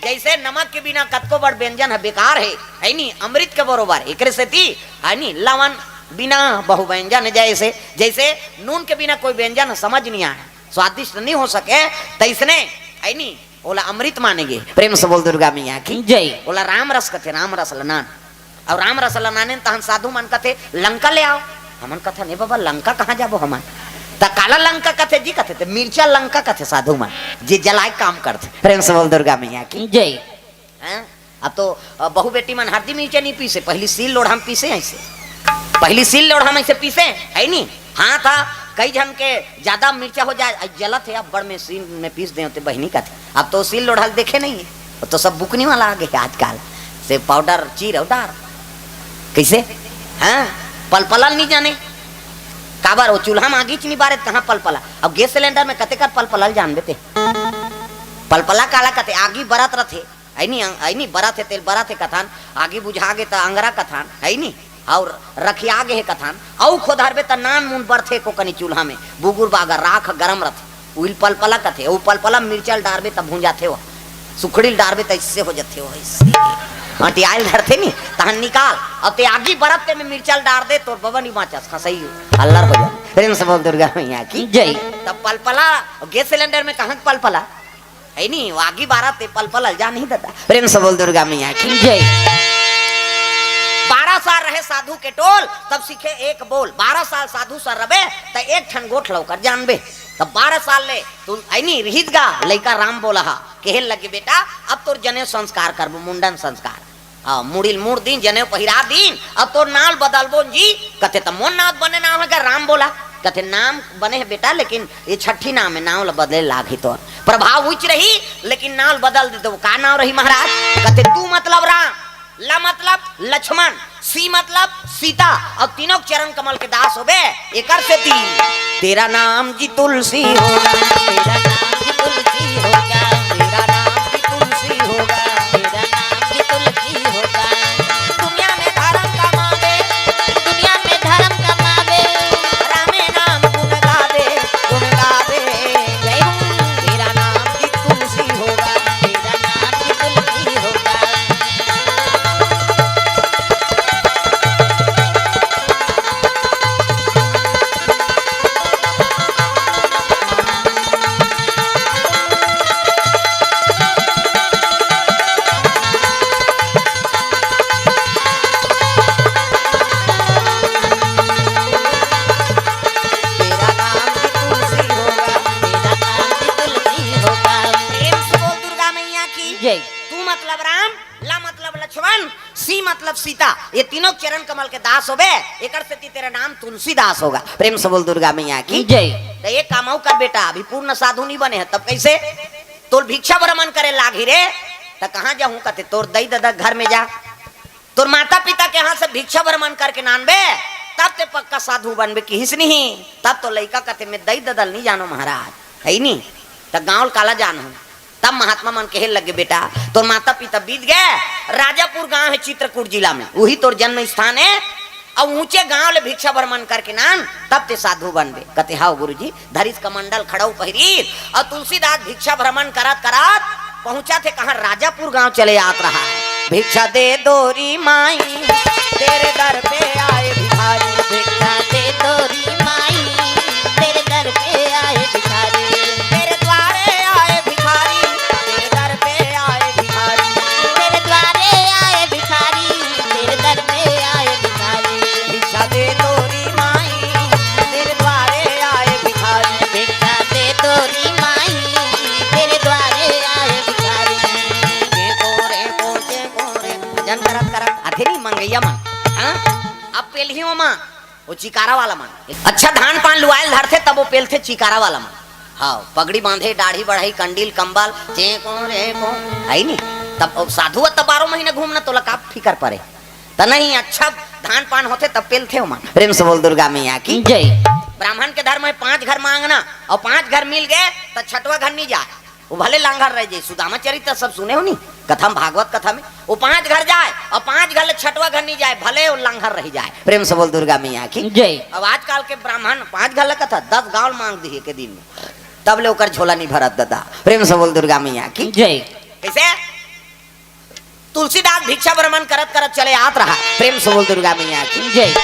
जैसे नमक के बिना कतको बड़ व्यंजन है, बेकार है, है नी? अमृत के बरोबर। एकरे सेती, है नी? लवन बिना बहु व्यंजन जैसे, जैसे नून के बिना कोई व्यंजन समझ नहीं आए, स्वादिष्ट नहीं हो सके, तैसने, है नी? ओला अमृत माने गे। प्रेम से बोल दुर्गा मैया की जय। ओला राम रस कथे, राम रस ल नान। और राम रस ल नाने तहन साधु मन कथे, लंका ले आओ। हमन कथन, ए बाबा, लंका कहाँ जाबो हमन? त काला लंका कथे जी? कथे, त मिर्चा लंका कथे साधु मन, जे जलाए काम करथे। प्रेम से बोल दुर्गा मैया की जय। हैं? अब तो, अ, बहू बेटी मन हरदी मिर्चा नहीं पीसे, पहली सील लोढ़ा में पीसे ऐसे, पहली सील लोढ़ा में ऐसे पीसे, है नी? हाँ था, कई झन के ज्यादा मिर्चा हो जाए, "अ, जलत है, अब बड़ में सील में पीस दे होते बहिनी का थे।" अब तो सील लोढ़ा देखे नहीं है, वो तो सब बुकनी वाला आ गए आजकल, से पाउडर चीर और डार। कैसे? हाँ, पलपलल नहीं जाने, काबर वो चूल्हा में आगीच नहीं बारे, कहाँ पलपला? अब गैस सिलेंडर में कते कर पलपलल जानबे ते? पलपला काला कते? आगी बरत रथे, ऐनी, ऐनी बरत हे, तेल बरत हे कथन, आगी बुझा गे त अंगरा कथन, है नी? और रखिया गे हे कथन, अउ खोधरबे त नान मुन बरथे को कनी चूल्हा में, बुगुर बागर राख गरम रथे, उइल पलपला कथे, उ पलपला मिर्चल डारबे त भूंजाथे वो, सुखड़ील डारबे त इससे हो जथे वो, इससे। अंटियाइल धरथे नी, तहन निकाल, अब ते आगी बरत ते में मिर्चल डार दे, तोर बबा नी बाँचस, खसई अल्लर हो जा। प्रेम से बोल दुर्गा मैया की जय। तब पलपला, गैस सिलेंडर में कहाँ के पलपला? है नी, वो आगी बारत ते पलपलल जा नहीं देता। प्रेम से बोल दुर्गा मैया की जय। बारह साल रहे साधु के टोल, तब सीखे एक बोल। बारह साल साधु सर रबे, त एक ठन गोठ लौकर जानबे। तब बारह साल ले तू, है नी, रिहित गा, लइका राम बोला हा, कहे लगे, "बेटा, अब तोर जनेऊ संस्कार करबो, मुंडन संस्कार।" हाँ, मुड़िल मुड़ दिन, जनेऊ पहिरा दिन, अब तोर नाव ल बदलबो जी। कथे, "त मोर नाव बने नाव हे का राम बोला?" कथे, "नाम बने हे बेटा, लेकिन ये छठी नाम हे, नाव ल बदले लागही तोर। प्रभाव उच रही, लेकिन नाव ल बदल दे तो का नाव रही महाराज?" कथे, "तू मतलब राम, ल मतलब लक्ष्मण, सी मतलब सीता, और तीनों के चरण कमल के दास होबे, एकर सेती तेरा नाम जी तुलसी होगा, तेरा नाम जी तुलसी होगा, तेरा नाम जी तुलसी होगा, तेरा नाम जी तुलसी होगा।" दुनिया में धर्म कमावे, दुनिया में धर्म कमावे, रामे नाम गुण गावे, गुण गावे। जय हो। तेरा नाम जी तुलसी होगा, तेरा नाम जी तुलसी होगा। तेरा नाम भी तुलसी होगा, तेरा नाम भी तुलसी होगा। प्रेम से बोल दुर्गा मैया की जय। तू मतलब राम, ला मतलब लक्ष्मण, सी मतलब सीता, ये तीनों चरण कमल के दास होबे, एकर सेती तेरा नाम तुलसीदास होगा। प्रेम से बोल दुर्गा मैया की जय। तो ये काम अउ कर बेटा, अभी पूर्ण साधु नहीं बने हे, तब कैसे? तोर भिक्षा भ्रमण करे लागही रे, त कहाँ जाहूँ? कथे, "तोर दई ददा घर में जा, तोर माता पिता के यहाँ से भिक्षा भ्रमण करके नानबे, तब ते पक्का साधु बनबे," किहिस नहीं। तब तो लइका कथे, "मैं दई ददा ल नहीं जानो महाराज, है नी, त गाँव ल काला जानहूँ?" तब महात्मा मन कहे लगे, "बेटा, तोर माता पिता बीत गए, राजापुर गांव हे चित्रकूट जिला में, उही तोर जन्म स्थान हे, अउ ऊंचे गांव ले भिक्षा भ्रमण करके नान, तब ते साधु बनबे।" कथे, "हाव गुरुजी।" धरिस कमंडल खड़ाऊ पहिरी, अउ तुलसीदास भिक्षा भ्रमण करत करत पहुंचथे कहाँ, राजापुर गांव चले आत रहा हे। भिक्षा दे दो री माई, तेरे दर पे आए भिखारी। भिक्षा दे दो री माई, तेरे दर पे आए भिखारी। तेरे द्वारे आए भिखारी, तेरे दर पे आए भिखारी। तेरे द्वारे आए भिखारी, तेरे दर पे आए भिखारी। भिक्षा दे दो री माई, तेरे द्वारे आए भिखारी। भिक्षा दे दो री माई, तेरे द्वारे आए भिखारी। जे को रे को, जे को रे। भजन करत करत आथे नी मंगइया मन, हाँ? अब पेलही ओमा, वो चिकारा वाला मन। अच्छा धान पान लुआयल धरथे, तब वो पेलथे चिकारा वाला मन। हाँ, पगड़ी बांधे, दाढ़ी बढ़ाई, कंडील कंबल, जे को रे को, है नी? तब वो साधु ह त बारह महीना घूमना, तोला का फिकर परे? त नहीं, अच्छा धान पान होथे तब पेलथे ओमन। प्रेम से बोल दुर्गा मैया की जय। ब्राह्मण के धर्म हे पांच घर मांगना, अउ पांच घर मिल गे त छठवा घर नहीं जाए, वो भले लांघर रह जाए। सुदामा चरित्र सब सुने हो नी, कथा में, भागवत कथा में, वो पांच घर जाए अउ पांच घर ले छठवा घर नहीं जाए, भले वो लांघर रह जाए। प्रेम से बोल दुर्गा मैया की जय। अब आजकल के ब्राह्मण पांच घर ले कथा, दस गांव मांग दिए के दिन में, तब ले ओकर झोला नहीं भरत दादा। प्रेम से बोल दुर्गा मैया की जय। कैसे? तुलसीदास भिक्षा भ्रमण करत करत चले आत रहा। प्रेम से बोल दुर्गा मैया की जय।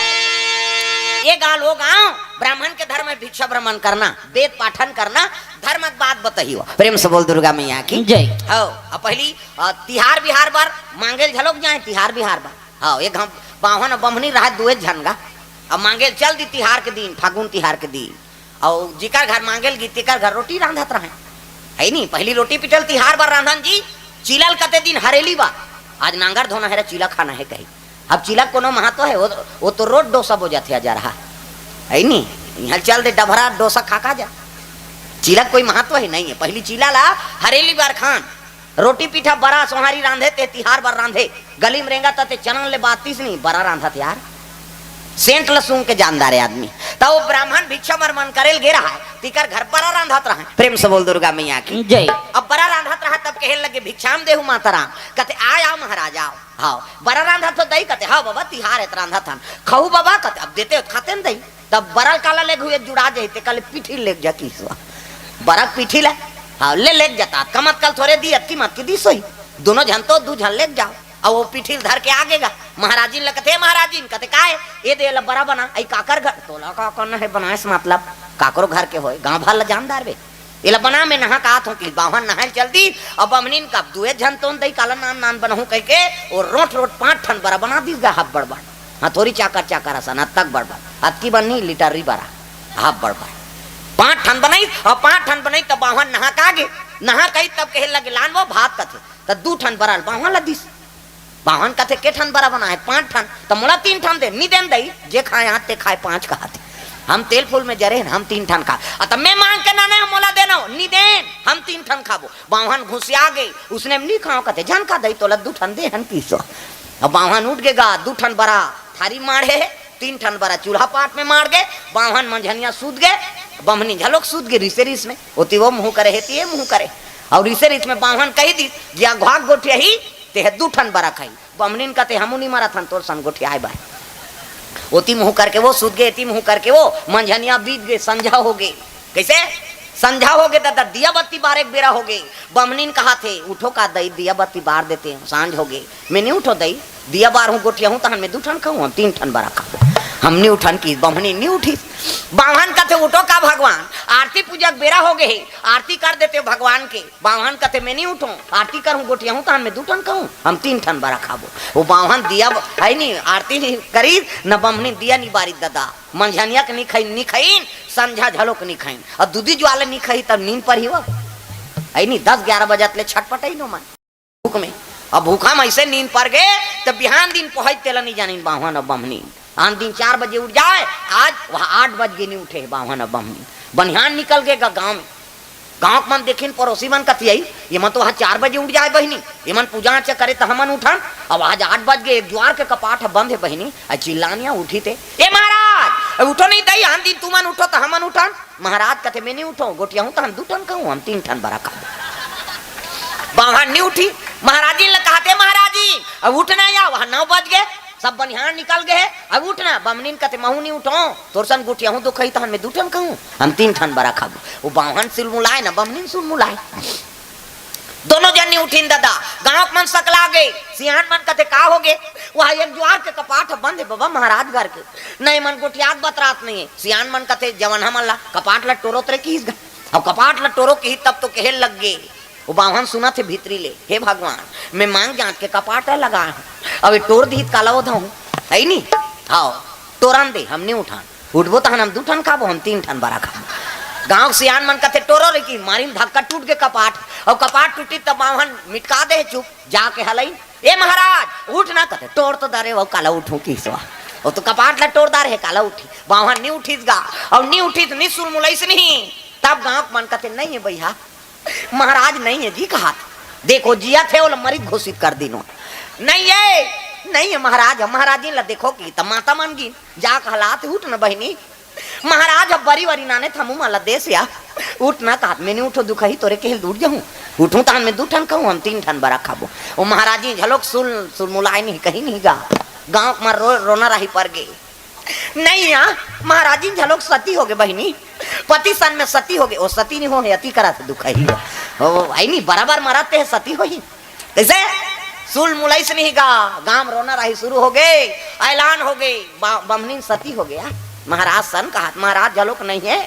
ये गांव वो गांव, ब्राह्मण के धर्म हे भिक्षा भ्रमण करना, वेद पाठन करना, धर्म के बात बताही हो। प्रेम से बोल दुर्गा मैया की जय। हो, अब पहली, अ, तिहार बिहार बर मांगेल झलोक जाए, तिहार बिहार बर। हो, एक हम बावन बमनी रहा, दुए झन गा, अब मांगेल चल दी तिहार के दिन, फागुन तिहार के दिन। अउ जिकर घर मांगेल गी, तेकर घर रोटी रांधत रहय। है नी, पहली रोटी पिटल तिहार बर रांधन जी, चिलल कते दिन हरेली बर। आज नांगर धोना हे रे, चीला खाना हे कही। अब चीला कोनो महत्व हे? वो, वो तो रोज डोसा बोजाथे, अजरहा। है नी? यहाँ चल दे डभरा, डोसा खा खा जा। चीला कोई महत्व ही नहीं है। पहली चीला ला हरेली बार खान, रोटी पीठा बरा सोहारी रांधे, ते तिहार बर रांधे। गली में रेंगा त ते चनन ले बातिस नहीं, बरा रांधत यार। सेंट ल सूंघ के जानदार हे आदमी। त वो ब्राह्मण भिक्षा बर मन करेल गे रहा है, तिकर घर बरा रांधत रहा है। प्रेम से बोल दुर्गा मैया की। जय। अब बरा रांधत रहा, तब कहे लगे, "भिक्षाम देहु माता राम।" कहते, "आय, आव महाराज, आव।" "हाव।" "बरा रांधत हो दई?" कहते, "हाव बाबा, तिहार हे त रांधत हन।" "खहू बाबा?" कहते, "अब देते हो त खाते न दई।" तब बरा ल काला लेग हुए जुड़ा जाही, ते काले पीठी लेग जा किसवा। बरा पीठी ले, हाव, ले लेग जाता। कमत कल थोरे दी, अतकी मत की दी सोई। दोनों झन तो दू झन लेग जाव। अब वो पीठी ल धर के आगे गा। महाराजिन ल कथे, "महाराजिन," कहते, "काय?" "ए दे, एला बरा बना।" "अई काकर घर?" "तोला का करना हे बनाए से मतलब? काकरो घर के होय, गांव भर ल जानदार बे।" "एला बना, मैं नहा के आत हूं।" कि बाहन नहाय ल चल दी। अब बमनिन का दुए झन तोन दई, काला नान नान बनहूं कहिके, वो रोट रोट पांच ठन बरा बना दीस गा, हब बड़ बड़। हाँ, थोरी चाकर चाकर असन, अतक बड़ बड़। अतकी बनी लीटर री बरा, हब बड़ बड़। पांच ठन बनई, अउ पांच ठन बनई, तब बाहन नहा के आगे, नहा के आई, तब कहे लगे, "लान वो भात," कथे, त दू ठन बरा ल बाहन ल दीस। बाहन कथे, "के ठन बरा बना हे?" "पांच ठन।" "त मोला तीन ठन दे।" "नी देन दई, जे खाय आंच ते खाय पांच," कहत हे। "हम तेल फूल में जरे हन, हम तीन ठन खा।" "अ त मैं मांग के लाने हंव, मोला देना हो।" "नी देन, हम तीन ठन खाबो।" बाहन घुसिया गे, उसने नी खाव कहते, "झन खा दई, तोला दू ठन दे हन किसो।" अब बाहन उठ गे गा, दू ठन बरा थारी माढ़े हे, तीन ठन बरा चूल्हा पाट में माढ़ गे, बाहन मंझनिया सूत गे, बमनी झलोक सूत गे, रिसे रिस में। ओती वो मुंह करे, हेती ये मुंह करे। अउ रिसे रिस में बाहन कही दी, "जे अघवाक गोठियाही, ते ह दू ठन बरा खाही।" बमनिन कथे, "हमू नी मरत हन तोर सन गोठियाय बाय।" ओती मुंह करके वो सूत गे, एती मुंह करके वो, मंझनिया बीत गे, संझा हो गे। कइसे? संझा हो गे ददा, दिया बत्ती बारे के बेरा हो गे। बमनिन कहत हे, "उठो का दई, दिया बत्ती बार देते हंव, सांझ हो गे।" "मैं नी उठों दई, दिया बारहूं गोठियाहूं, तहन मैं दू ठन खाहूं, हम तीन ठन बरा खाबो।" "हम नी उठन," किस बमनिन नी उठिस। बाहन कथे, "उठो का भगवान, आरती पूजा के बेरा हो गे हे, आरती कर देते हंव भगवान के।" बाहन कथे, "मैं नी उठों, आरती करहूं, गोठियाहूं, तहन मैं दू ठन खाहूं, हम तीन ठन बरा खाबो।" वो बाहन दिया ब-, है नी, आरती नी करिस, न बमनिन दिया नी बारिस ददा। मंझनिया के नी खइन, नी खइन, संझा झलोक नी खइन। अउ दूधी ज्वाला नी खही तब नींद परही वो। है नी, दस ग्यारह बजत ले छटपटई नो मन। भूख में। अब भूखा में अइसे नींद पर गे, तब बिहान दिन पहुंच तेला नी जानिन बाहन अउ बमनिन। आन दिन चार बजे उठ जाय, आज वह आठ बज गे नी उठे हे बाहन अउ बमनिन। बनिहान निकल गे गा गांव में। गांव के मन देखिन, पड़ोसी मन कथियाई, "ये मन तो आज चार बजे उठ जाय बहिनी, ये मन पूजा अर्चा करे त हमन उठन, अब आज आठ बज गे, एक जुआर के कपाट ह बंद हे बहिनी।" अ चिल्लानिया उठी ते, "ए महाराज, अ उठो नहीं दई, आन दिन तुमन उठो त हमन उठन।" महाराज कथे, "मैं नी उठों, गोठियाहूं तहन दू ठन खाहूं, हम तीन ठन बरा खाबो।" बाहन नी उठी, महाराजिन ल कहत हे, "महाराजिन, अब उठना या, वहां नौ बज गे, सब बनिहान निकल गे हे, अब उठना।" बमनिन कथे, "महूं नी उठों, तोर सन गोठियाहूं दू खही तहन मैं दू ठन खाहूं, हम तीन ठन बरा खाबो।" वो बाहन सुलमुलाय न, बमनिन सुलमुलाय। दोनों जन नी उठिन ददा, गांव के मन सकला गे, सियान मन कथे, "का हो गे?" "वह एक जुआर के कपाट ह बंद हे बबा महाराज घर के, न एमन गोठियात बतरात नहीं हे।" सियान मन कथे, "जवन हमन ला कपाट ला टोरो तरे किहिस गा, अउ कपाट ला टोरो किहिस तब तो कहे लग गे।" वो बाहन सुनत हे भीतरी ले, "हे भगवान, मैं मांग जांच के कपाट ला लगाय हंव, अब ये टोर दिहित काला ओधहूं, है नी? हाव, टोरन दे, हम नी उठन।" उठबो तहन हम दू ठन खाबो, हम तीन ठन बरा खाबो। गांव के सियान मन कथे, "टोरो रे की।" मारिन धक्का, टूट गे कपाट। अउ कपाट टूटी त बाहन मिटका दे चुप, जाके हलई, "ए महाराज, उठ ना," कथे, "टोर तो डारे हंव, काला उठूं किसवा। वो तो कपाट ला टोर डारे हे, काला उठी।" बाहन नी उठिस गा, अउ नी उठिस, नी सुलमुलाइस नहीं। तब गांव के मन कथे, "नहीं हे भैया, महाराज नहीं हे जी," कहत। देखो, जियत हे, ओला मरित घोषित कर दिनो। "नहीं हे, नहीं हे महाराज, हम महाराजिन ला देखो कि त माता मन गिन, जा कहलात, उठ न बहिनी। महाराज अब बरी वरी नाने थमू मला देस या, उठ न," कहत। "मैं नी उठों, दू खही तोरे कहे ले उठ जहूं, उठूं तहन मैं दू ठन खाहूं, हम तीन ठन बरा खाबो।" वो महाराजिन झलोक सुल, सुलमुलाय नहीं, कही नहीं गा, गांव म रो, रोना राही पर गे। "नहीं या, महाराजिन झलोक सती हो गे बहिनी, पति सन में सती हो गे।" "ओ सती नहीं हो हे, अति करा से दुख ही हो, ओ, आई नहीं, बराबर मरत ते सती हो ही।" कइसे? सुलमुलाइस नहीं गा, गांव रोना राही शुरू हो गे, ऐलान हो गे, बा-, बमनिन सती हो गे। महाराज सन कहत, महाराज झलोक नहीं हे,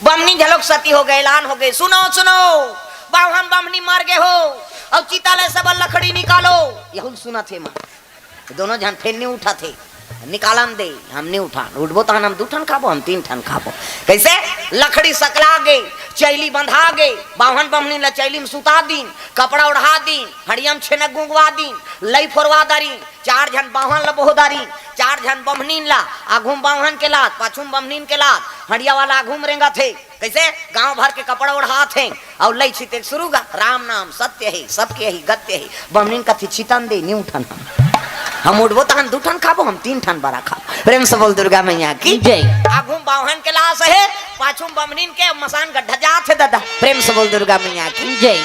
बमनिन झलोक सती हो गे, ऐलान हो गे। "सुनो, सुनो, बाहन बमनी मर गे हो, अउ चिता ले सब लकड़ी निकालो।" यहू सुनत हे मां। दोनों झन फेर नी उठत हे। निकालन दे, हम नहीं उठान, उठबो तहन हम दू ठन खाबो, हम तीन ठन खाबो। कैसे? लकड़ी सकला गे, चैली बंधा गे, बाम्हन बम्हनिन ला चैली में सुता दीन, कपड़ा ओढ़ा दीन, हड़िया में छेना गुंगवा दीन, लई फोरवा दारीन, चार झन बाम्हन ला बोह दारीन, चार झन बम्हनिन ला, आघू में बाम्हन के लात, पाछू में बम्हनिन के लात, हड़िया वाला आघू में रेंगत हे। कैसे? गांव भर के कपड़ा ओढ़ात हे, अउ लई छिते शुरू गा, "राम नाम सत्य हे, सबके ही गत्य हे।" बमनिन कथी, "छितन दे, नी उठन हम। हम उठबो तहन दू ठन खाबो, हम तीन ठन बरा खाबो।" प्रेम से बोल दुर्गा मैया की जय। आगू में बाम्हन के लास हे, पाछू में बमनिन के मसान गड्ढा जात हे दादा। प्रेम से बोल दुर्गा मैया की जय।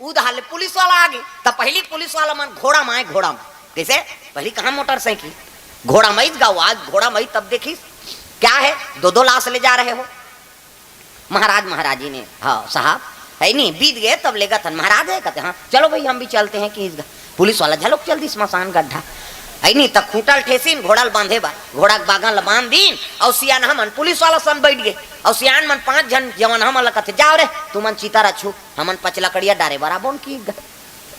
उधार ले पुलिस वाला आगे, त पहली पुलिस वाला मन घोड़ा माय, घोड़ा माय। कैसे? पहली कहाँ मोटरसाइकिल, घोड़ा माय गा, आज घोड़ा माय तब देखिस, "क्या है, दो दो लाश ले जा रहे हो?" महाराज महाराजी ने, "हाँ साहब, है नी, बीत गए तब लेगत हन।" महाराज हे कथे, "हाँ, चलो भाई, हम भी चलते हैं।" कि पुलिस वाला झलक चल दी स्मशान गड्ढा, है नी, त खूंटा ल ठेसिन, घोड़ा ल बांधे बर, घोड़ा के बागन ल बांध दीन, अउ सियान हमन पुलिस वाला सन बैठ गए, अउ सियान मन पांच झन जवन हमन ल कथे, "जाओ रे, तुमन चिता रछू, हमन पचलकड़िया डारे बर आबोन।" कि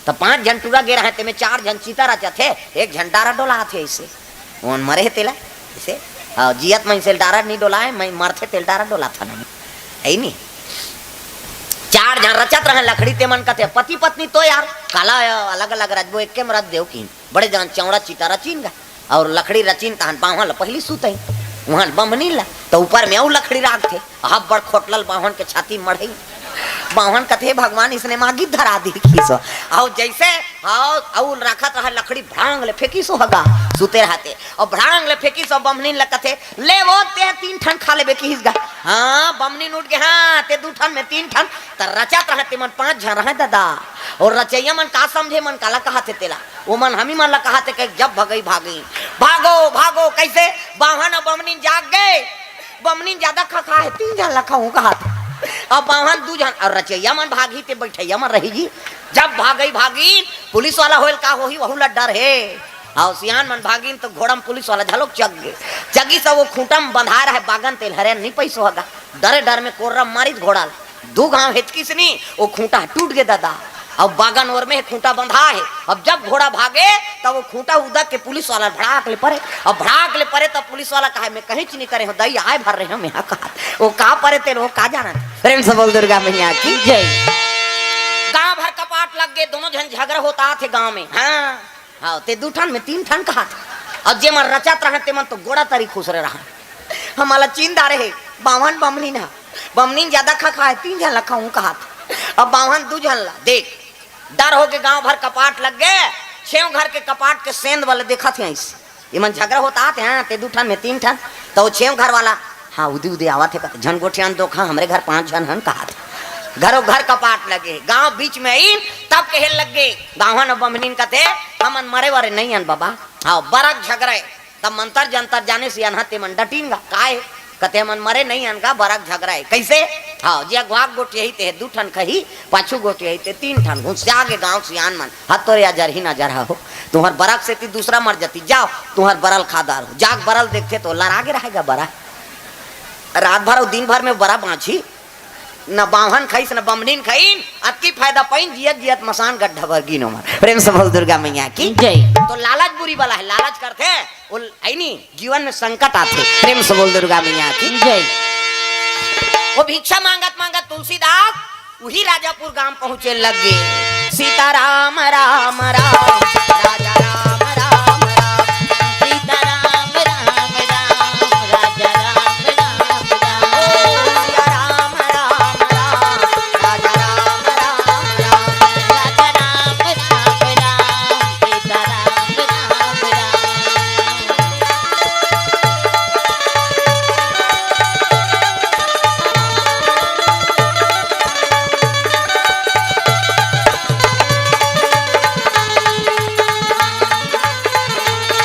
त पांच झन टूरा गे रहे, तेमे चार झन चिता रचत हे, एक झन डारा डोलात हे। ऐसे ओन मरे हे तेला, ऐसे, हाँ, जियत मइनसे ल डारा नी डोलाए, मैं मरथे तेल डारा डोलात हन। है नी? चार झन रचत रहे लकड़ी, तेमन कथे, "पति पत्नी तो यार, काला अलग-अलग रचबो, एके म रच देव।" किन बड़े जान चौड़ा चिता रचिन गा, अउ लकड़ी रचिन तहन बाम्हन ल पहली सुतई, उहन बम्हनिन ल, त ऊपर में अउ लकड़ी राखथे। अब्बड़ खोटलल बाम्हन के छाती मढ़ई। बाम्हन कथे, "भगवान, इसने मागी धरा दी खीसो।" अउ जैसे, अउ, अउ रखत रहा लकड़ी, भड़ांग ले फेंकिस ओ हगा, सुते रहते। अउ भड़ांग ले फेंकिस अउ बम्हनिन ल कथे, "ले वो, ते तीन ठन खा लेबे किहिस गा।" हाँ, बम्हनिन उठ गे, "हाँ, ते दू ठन में तीन ठन।" त रचत रहा, तेमन पांच झन रहे दादा। अउ रचइया मन का समझे, मन काला कहाथे तेला। ओमन हमी मन ल कहाथे के जब भगई भागी, "भागो, भागो।" कैसे? बाम्हन अउ बम्हनिन जाग गे। बम्हनिन ज्यादा खखा हे, तीन झन ल खाहूं कहाथे। अब बाम्हन दू झन, अउ रचइया मन भागही ते बइठइया मन रहिही। जब भागई भागिन, पुलिस वाला होय ल का होही, वहू ल डर हे। अउ सियान मन भागिन त घोड़ा म पुलिस वाला झलोक चघ गे। चघिस अउ वो खूंटा म बंधाय रहे बागन, तेल हरे नी पइस ओ हगा। डरे डर में कोर्रा मारिस घोड़ा ल। दू घांव हेचकिस नी, वो खूंटा टूट गे दादा। अब बागन ओर में खूंटा बंधा हे। अब जब घोड़ा भागे, तब वो खूंटा उदक के पुलिस वाला भड़ाक ले परे। अब भड़ाक ले परे, तब पुलिस वाला कहे, "मैं कहींच नी करे हंव, दई आय भर रहे हंव, मैं हा कहा।" वो का परे तेल, वो का जानत। प्रेम से बोल दुर्गा मैया की जय। गांव भर कपाट लग गे, दोनों झन झगरा होत हे गांव में। हाँ, हाँ, ते दू ठन में तीन ठन कहाथे। अउ जेमन रचत रहन, तेमन तो गोड़ा तरी खुसरे रहन। हमला चिन डारे हे, बाम्हन बम्हनिन हा। बम्हनिन ज्यादा खखा हे, तीन झन ल खाहूं कहाथे। अब बाम्हन दू झन ला, देख, डर होके गांव भर कपाट लग गे, छेव घर के कपाट के सेंध वाले देखत हे अइसे। एमन झगरा होत हे, हाँ, ते दू ठन में तीन ठन, त वो छेव घर वाला, हाँ, उदे उदे आवत हे, कथे, "झन गोठियान दो खा, हमरे घर पांच झन हन," कहाथे। घरो घर कपाट लगे, गांव बीच में आइन, तब कहे लग गे, बाम्हन अउ बम्हनिन कथे, "हमन मरे वरे नइ अन बबा, हाँ, बरा के झगरा हे।" तब मंतर जंतर जाने से अनहा तेमन डटिन गा, "काय?" कथे, "हमन मरे नइ अन गा, बरा के झगरा हे।" कैसे? हाँ, जे अगवा के गोठियाही ते दू ठन खही, पाछू गोठियाही ते तीन ठन। घुसिया गे गांव सियान मन, "हा तोरे अजरही न अजरहा हो, तुंहर बरा के सेती दूसरा मर जतिस, जाव, तुंहर बरा ल खा डारहूं।" जाके बरा ल देखथे त लरा गे रहे गा बरा। रात भर अउ दिन भर में बरा बांचही, न बाम्हन खइस, न बम्हनिन खइन, अतकी फायदा पइन, जियत जियत मसान गड्ढा भर गिन ओमन। प्रेम से बोल दुर्गा मैया की जय। त लालच बुरी बला हे, लालच करथे, वो हे नी, जीवन में संकट आथे। प्रेम से बोल दुर्गा मैया की जय। वो भिक्षा मांगत मांगत तुलसीदास उही राजापुर गांव पहुंचे लग गे। सीता राम राम राम, राजा राम राम राम। सीता राम राम राम, राजा राम राम राम। ओ सिया राम राम राम, राजा राम राम राम। राजा राम राम राम, सीता राम राम राम।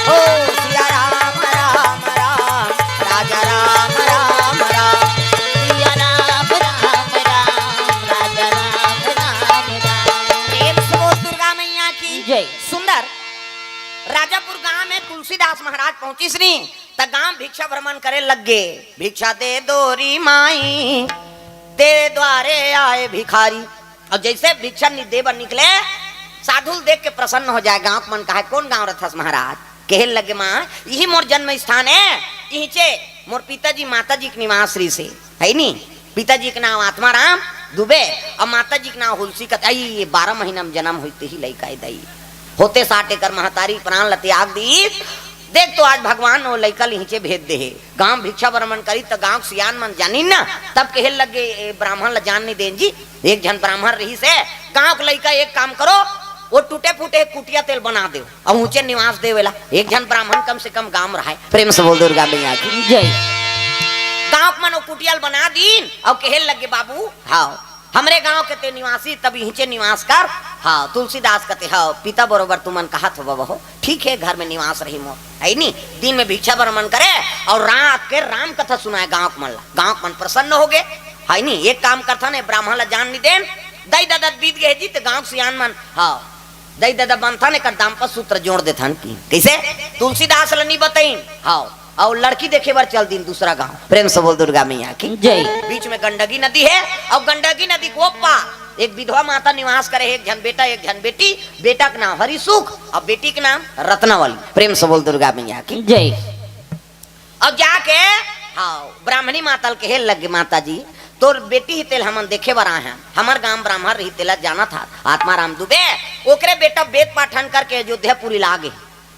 ओ सिया राम राम राम, राजा राम राम राम। सिया राम राम राम, राजा राम राम राम। प्रेम से बोल दुर्गा मैया की जय। सुंदर राजापुर गांव में तुलसीदास महाराज पहुंचिस नी, त गांव भिक्षा भ्रमण करे लग गे। "भिक्षा दे दो री माई, तेरे द्वारे आए भिखारी।" अउ जैसे भिक्षा नि-, दे बर निकले, साधु ल देख के प्रसन्न हो जाय। गांव के मन कहे, "कोन गांव रथस महाराज?" कहे लगे, माँ, इही मोर जन्म स्थान हे, इहिचे मोर पिताजी माताजी के निवास रहिसे, हे नी? पिताजी के नाम आत्माराम दुबे अउ माताजी के नाम हुलसी कथे। अई, ये बारह महीना में जन्म होइस तेही लइका हे दई। होते साठ एकर महतारी प्राण ल त्याग दीस। देख तो आज भगवान ओ लइका ल इहिचे भेज दे हे। गांव भिक्षा भ्रमण करिस त गांव के सियान मन जानिन ना, तब कहे लगे, ए ब्राह्मण ल जान नइ देन जी, एक झन ब्राह्मण रहिसे, गांव के लइका एक काम करो, ओ टूटे फूटे कुटिया तेला बना देव। अउ ऊंचे निवास देवेला, एक झन ब्राह्मण कम से कम गांव में रहय। प्रेम से बोल दुर्गा मैया की। जय। गांव के मन ओ कुटिया ल बना दीन, अउ कहे लगे, बाबू, हाव, हमरे गांव के ते निवासी, तब इहिचे निवास कर। हाव, तुलसीदास कथे, हाव, पिता बरोबर तुमन कहत हो बबा हो, ठीक हे, घर में निवास रही मोर, हे नी? दिन में भिक्षा भ्रमण करे अउ रात के राम कथा सुनाय गांव के मन ला। गांव के मन प्रसन्न होगे, हे नी? एक काम करथन, ए ब्राह्मण ला जान नइ देन, दई ददा बीत गे जी, त गांव के सियान मन, हाव, दई ददा बनथन, एकर दाम्पत्य सूत्र जोड़ देथन कि कइसे? तुलसीदास ल नइ बतइन, हाव, अउ लड़की देखे बर चल दीन दूसरा गांव। प्रेम से बोल दुर्गा मैया की। जय। बीच में गंडकी नदी हे, अउ गंडकी नदी के ओ पार एक विधवा माता निवास करे हे, एक झन बेटा, एक झन बेटी। बेटा के नाम हरिसुख अउ बेटी के नाम रत्नावली। प्रेम से बोल दुर्गा मैया की। जय। अब जाके, हाव, ब्राह्मणी माता ल कहे लगे, माता जी, तोर बेटी हे, तेला हमन देखे बर आए हन, हमर गांव ब्राह्मण रहिस, तेला जानत हस, आत्माराम दुबे, ओकरे बेटा वेद पाठन करके अयोध्यापुरी ला गे।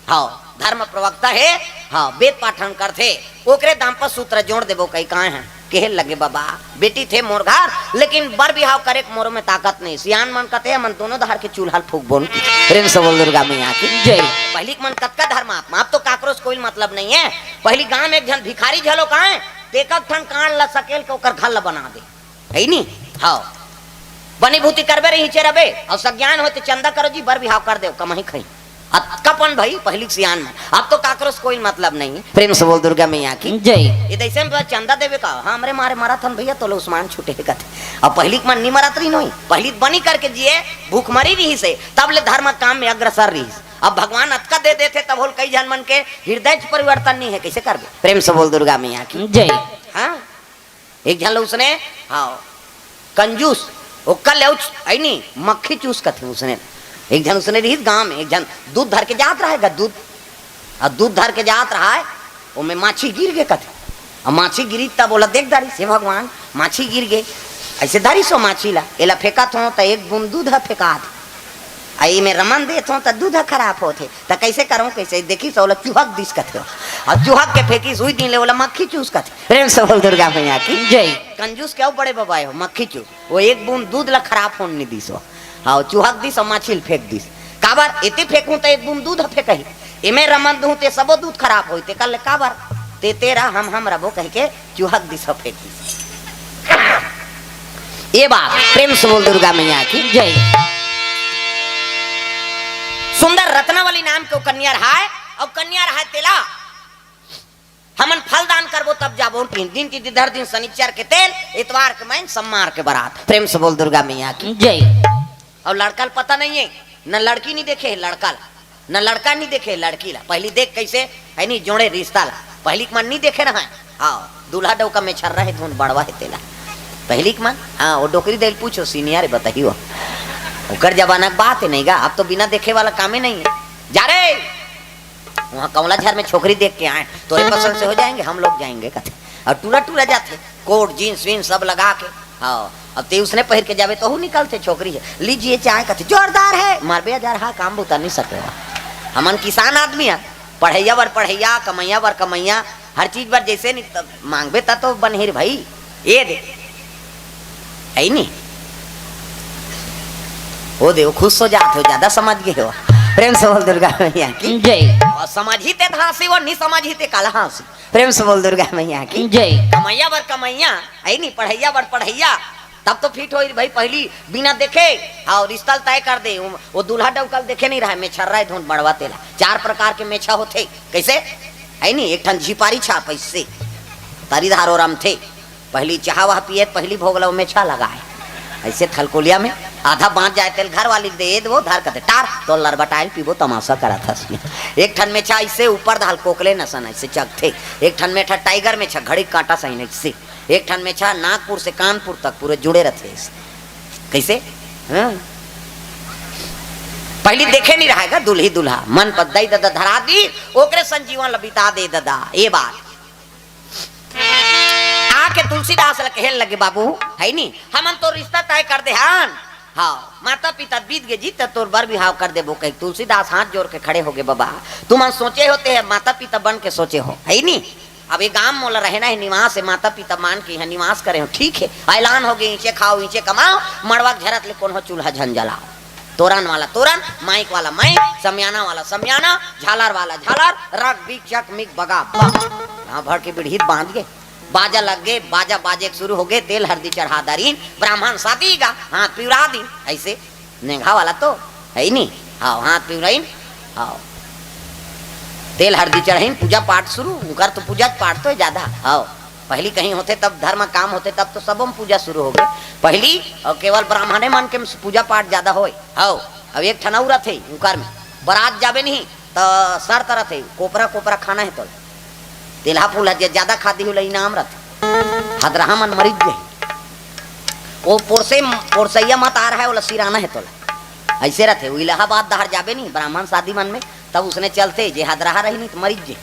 हाव, धर्म प्रवक्ता हे, हाव, वेद पाठन करथे, ओकरे दाम्पत्य सूत्र जोड़ देबो कहिके आए हन। कहे लगे, बबा, बेटी थे मोर घर, लेकिन बर बिहाव करे के मोरो में ताकत नइ। सियान मन कथे, हमन दोनों धार के चूल्हा ल फूंकबो न। प्रेम से बोल दुर्गा मैया की। जय। पहिली के मन कतका धर्मात्मा, अब तो काकरो से कोई मतलब नइ हे। पहिली गांव में एक झन भिखारी घलो कहय, तेकर ठन कांड ल सकेल के ओकर घर ल बना दे, हे नी? हाव। बनी भूती करबे रही, इहिचे रबे, अउ सज्ञान होय त चंदा करो जी, बर बिहाव कर देव, कमही खई। अतका पन भई पहिली के सियान मन, अब तो काकरो से कोई मतलब नइ। प्रेम से बोल दुर्गा मैया की। जय। ए दइसे में चंदा देबे का? हां, हमरे मारे मरत हन भइया, तोला उस्मान छूटे हे कथे। अब पहिली के मन नइ मरत रहिन होही, पहिली बनी करके जिए, भूखमरी रहिसे, तब ले धर्म काम में अग्रसर रहिस। अब भगवान अतका दे देथे, तभो ले कई झन मन के हृदय च परिवर्तन नइ हे, कइसे करबे? प्रेम से बोल दुर्गा मैया की। जय। हां? एक झन ल उसने, हाव, कंजूस, ओकर ले उच-, अइनी, मक्खी चूस कथे उसने। एक झन उसने रहिस गांव में, एक झन दूध धर के जात रहय गा, दूध, अउ दूध धर के जात रहय, ओमे माछी गिर गे कथे। अउ माछी गिरिस तब ओला देख डारिस, हे भगवान, माछी गिर गे, अइसे धरिस ओ माछी ला, एला फेंकत हों त एक बूंद दूध ह फेंकात हे, अउ एमे रमन देत हों त दूध ह खराब होत हे, त कइसे करंव, कइसे? देखिस ओला चुहक दिस कथे, अउ चुहक के फेंकिस, उही दिन ले ओला मक्खी चूस कथे। प्रेम से बोल दुर्गा मैया की। जय। कंजूस के अउ बड़े बबा हो, मक्खी चूस। ओ एक बूंद दूध ला खराब होन नइ दिस ओ। हाव, चुहक दिस अउ माछी ल फेंक दिस। काबर? एती फेंकहूं त एक बूंद दूध ह फेंकही। एमे रमन दूहूं ते सबो दूध खराब होही, तेकर ले काबर? ते, ते रह, हम, हम रबो कहिके चुहक दिस अउ फेंक दिस। ए बात, प्रेम से बोल दुर्गा मैया की। जय। सुंदर रत्नावली नाम के ओ कन्या रहय, अउ कन्या रहय तेला हमन फल दान करबो तब जाबो। तीन दिन, तिथिधर दिन, शनिचर के तेल, इतवार के मइन, सम्मार के बरात। प्रेम से बोल दुर्गा मैया की। जय। अउ लड़का ल पता नइ हे, न लड़की नइ देखे हे लड़का ल, न लड़का नइ देखे हे लड़की ल। पहिली देख कइसे, हे नी, जोड़े रिश्ता ल। पहिली के मन नइ देखे रहय। हाव, दूल्हा डउका मेछर्रा हे धुन बड़वा हे तेला। पहिली के मन, हां, ओ डोकरी दई ल पूछो, senior हे, बताही ओ। ओकर जमाना के बात हे, नइ गा, अब तो बिना देखे वाला कामे नइ हे। जा रे, उहां कौला झर में छोकरी देख के आए, तोरे पसंद से हो जाएंगे, हम लोग जाएंगे कथे। अउ टूरा टूरा जाथे, कोट, जींस वींस सब लगा के। हाव, अब ते उसने पहिर के जाबे, तहू निकलथे, छोकरी हे, लीजिए चाय कथे, जोरदार हे, मरबे हजार, हां, काम बुता नइ सके हो। हमन किसान आदमी हन, पढ़इया बर पढ़इया, कमइया बर कमइया, हर चीज बर जइसे नइ त-, मांगबे त तो बनही रे भई। ए दे, हे नी? ओ दे, ओ खुश हो जात हो, जादा समझ गे हो। प्रेम से बोल दुर्गा मैया की। जय। अउ समझही ते धांसी, ओ नइ समझही ते काला हांसी। प्रेम से बोल दुर्गा मैया की। जय। कमइया बर कमइया, हे नी, पढ़इया बर पढ़इया, तब तो fit होही रे भई। पहिली बिना देखे, हाव, रिश्ता ल तय कर दे। ओ, ओ दूल्हा डउका ल देखे नइ रहय, मेछर्रा हे धुन बड़वा तेला। चार प्रकार के मेछा होथे, कइसे? हे नी, एक ठन झिपारी छाप, अइसे तरी धार ओरमथे। पहिली चाहा वाह पिए, पहिली भोग ल ओ मेछा लगाय। अइसे थलकोलिया में आधा बांच जाय तेला घर वाली ल दे देबो, धर कथे, टार, तोर लरबटाय ल पीबो, तमासा करत हस। एक ठन मेछा अइसे ऊपर धार कोकले नसन, अइसे चघथे। एक ठन मेछा tiger मेछा, घड़ी कांटा सहिन अइसे। एक ठन मेछा नागपुर से कानपुर तक पूरे जुड़े रथे। कइसे? हां? पहिली देखे नहीं रहय गा, दुल्ही दुल्हा मन पर दई ददा धरा दी, ओकरे संग जीवन ल बिता दे ददा। ये बात आके तुलसीदास ल कहे लगे, "बाबू, है नी, हमन तो रिश्ता तय कर दे हन।" "हाँ, माता पिता बीत गे जी, त तोर बर बिहाव कर देबो," कहि तुलसीदास हाथ जोर के खड़े होगे। "बाबा, तुमन सोचे होते हैं, माता पिता बन के सोचे हो, है नी? अब ये गांव मोला रहना है, निवास है, माता पिता मान के यहाँ निवास करे हो, ठीक है, ऐलान होगे, इचे खाओ, इचे कमाओ, मड़वा के झरत ले कोनो चूल्हा झन जलाओ।" तोरन वाला तोरन, माइक वाला माइक, समियाना वाला समियाना, झालर वाला झालर, रग बिग चक मिग बगा बग। गाँव भर के बिड़हित बांध गे, बाजा लग गे, बाजा बाजे के शुरू होगे, तेल हरदी चढ़ा दरिन, ब्राह्मण सादी गा, हाथ पिउरा दिन, ऐसे नेंगा वाला तो है ही नहीं। हाँ, हाथ पिउराइन, हाँ, तेल हरदी चढ़ाइन, पूजा पाठ शुरू, उनकर तो पूजा पाठ तो ज्यादा, हाँ। पहिली कहीं होथे तब धर्म काम होथे तब तो सबो में पूजा शुरू होगे। पहिली अउ केवल ब्राह्मणे मन के पूजा पाठ ज्यादा होय। हव, अब एक ठन अउ रथे उंकर में, बरात जाबे नहीं त शर्त रथे, कोपरा कोपरा खाना हे तोला। तेलहा फूलहा जे ज्यादा खा दिही ओला इनाम रथे। हदरहा मन मरिच जे ओ पोरसे, पोरसैया मत आ रहा है, ओला सिराना हे तोला। ऐसे रथे, वो इलाहाबाद डहर जाबे नहीं ब्राह्मण शादी मन में, तब उसने चलथे, जे हदरहा रही नहीं त मरिच जे।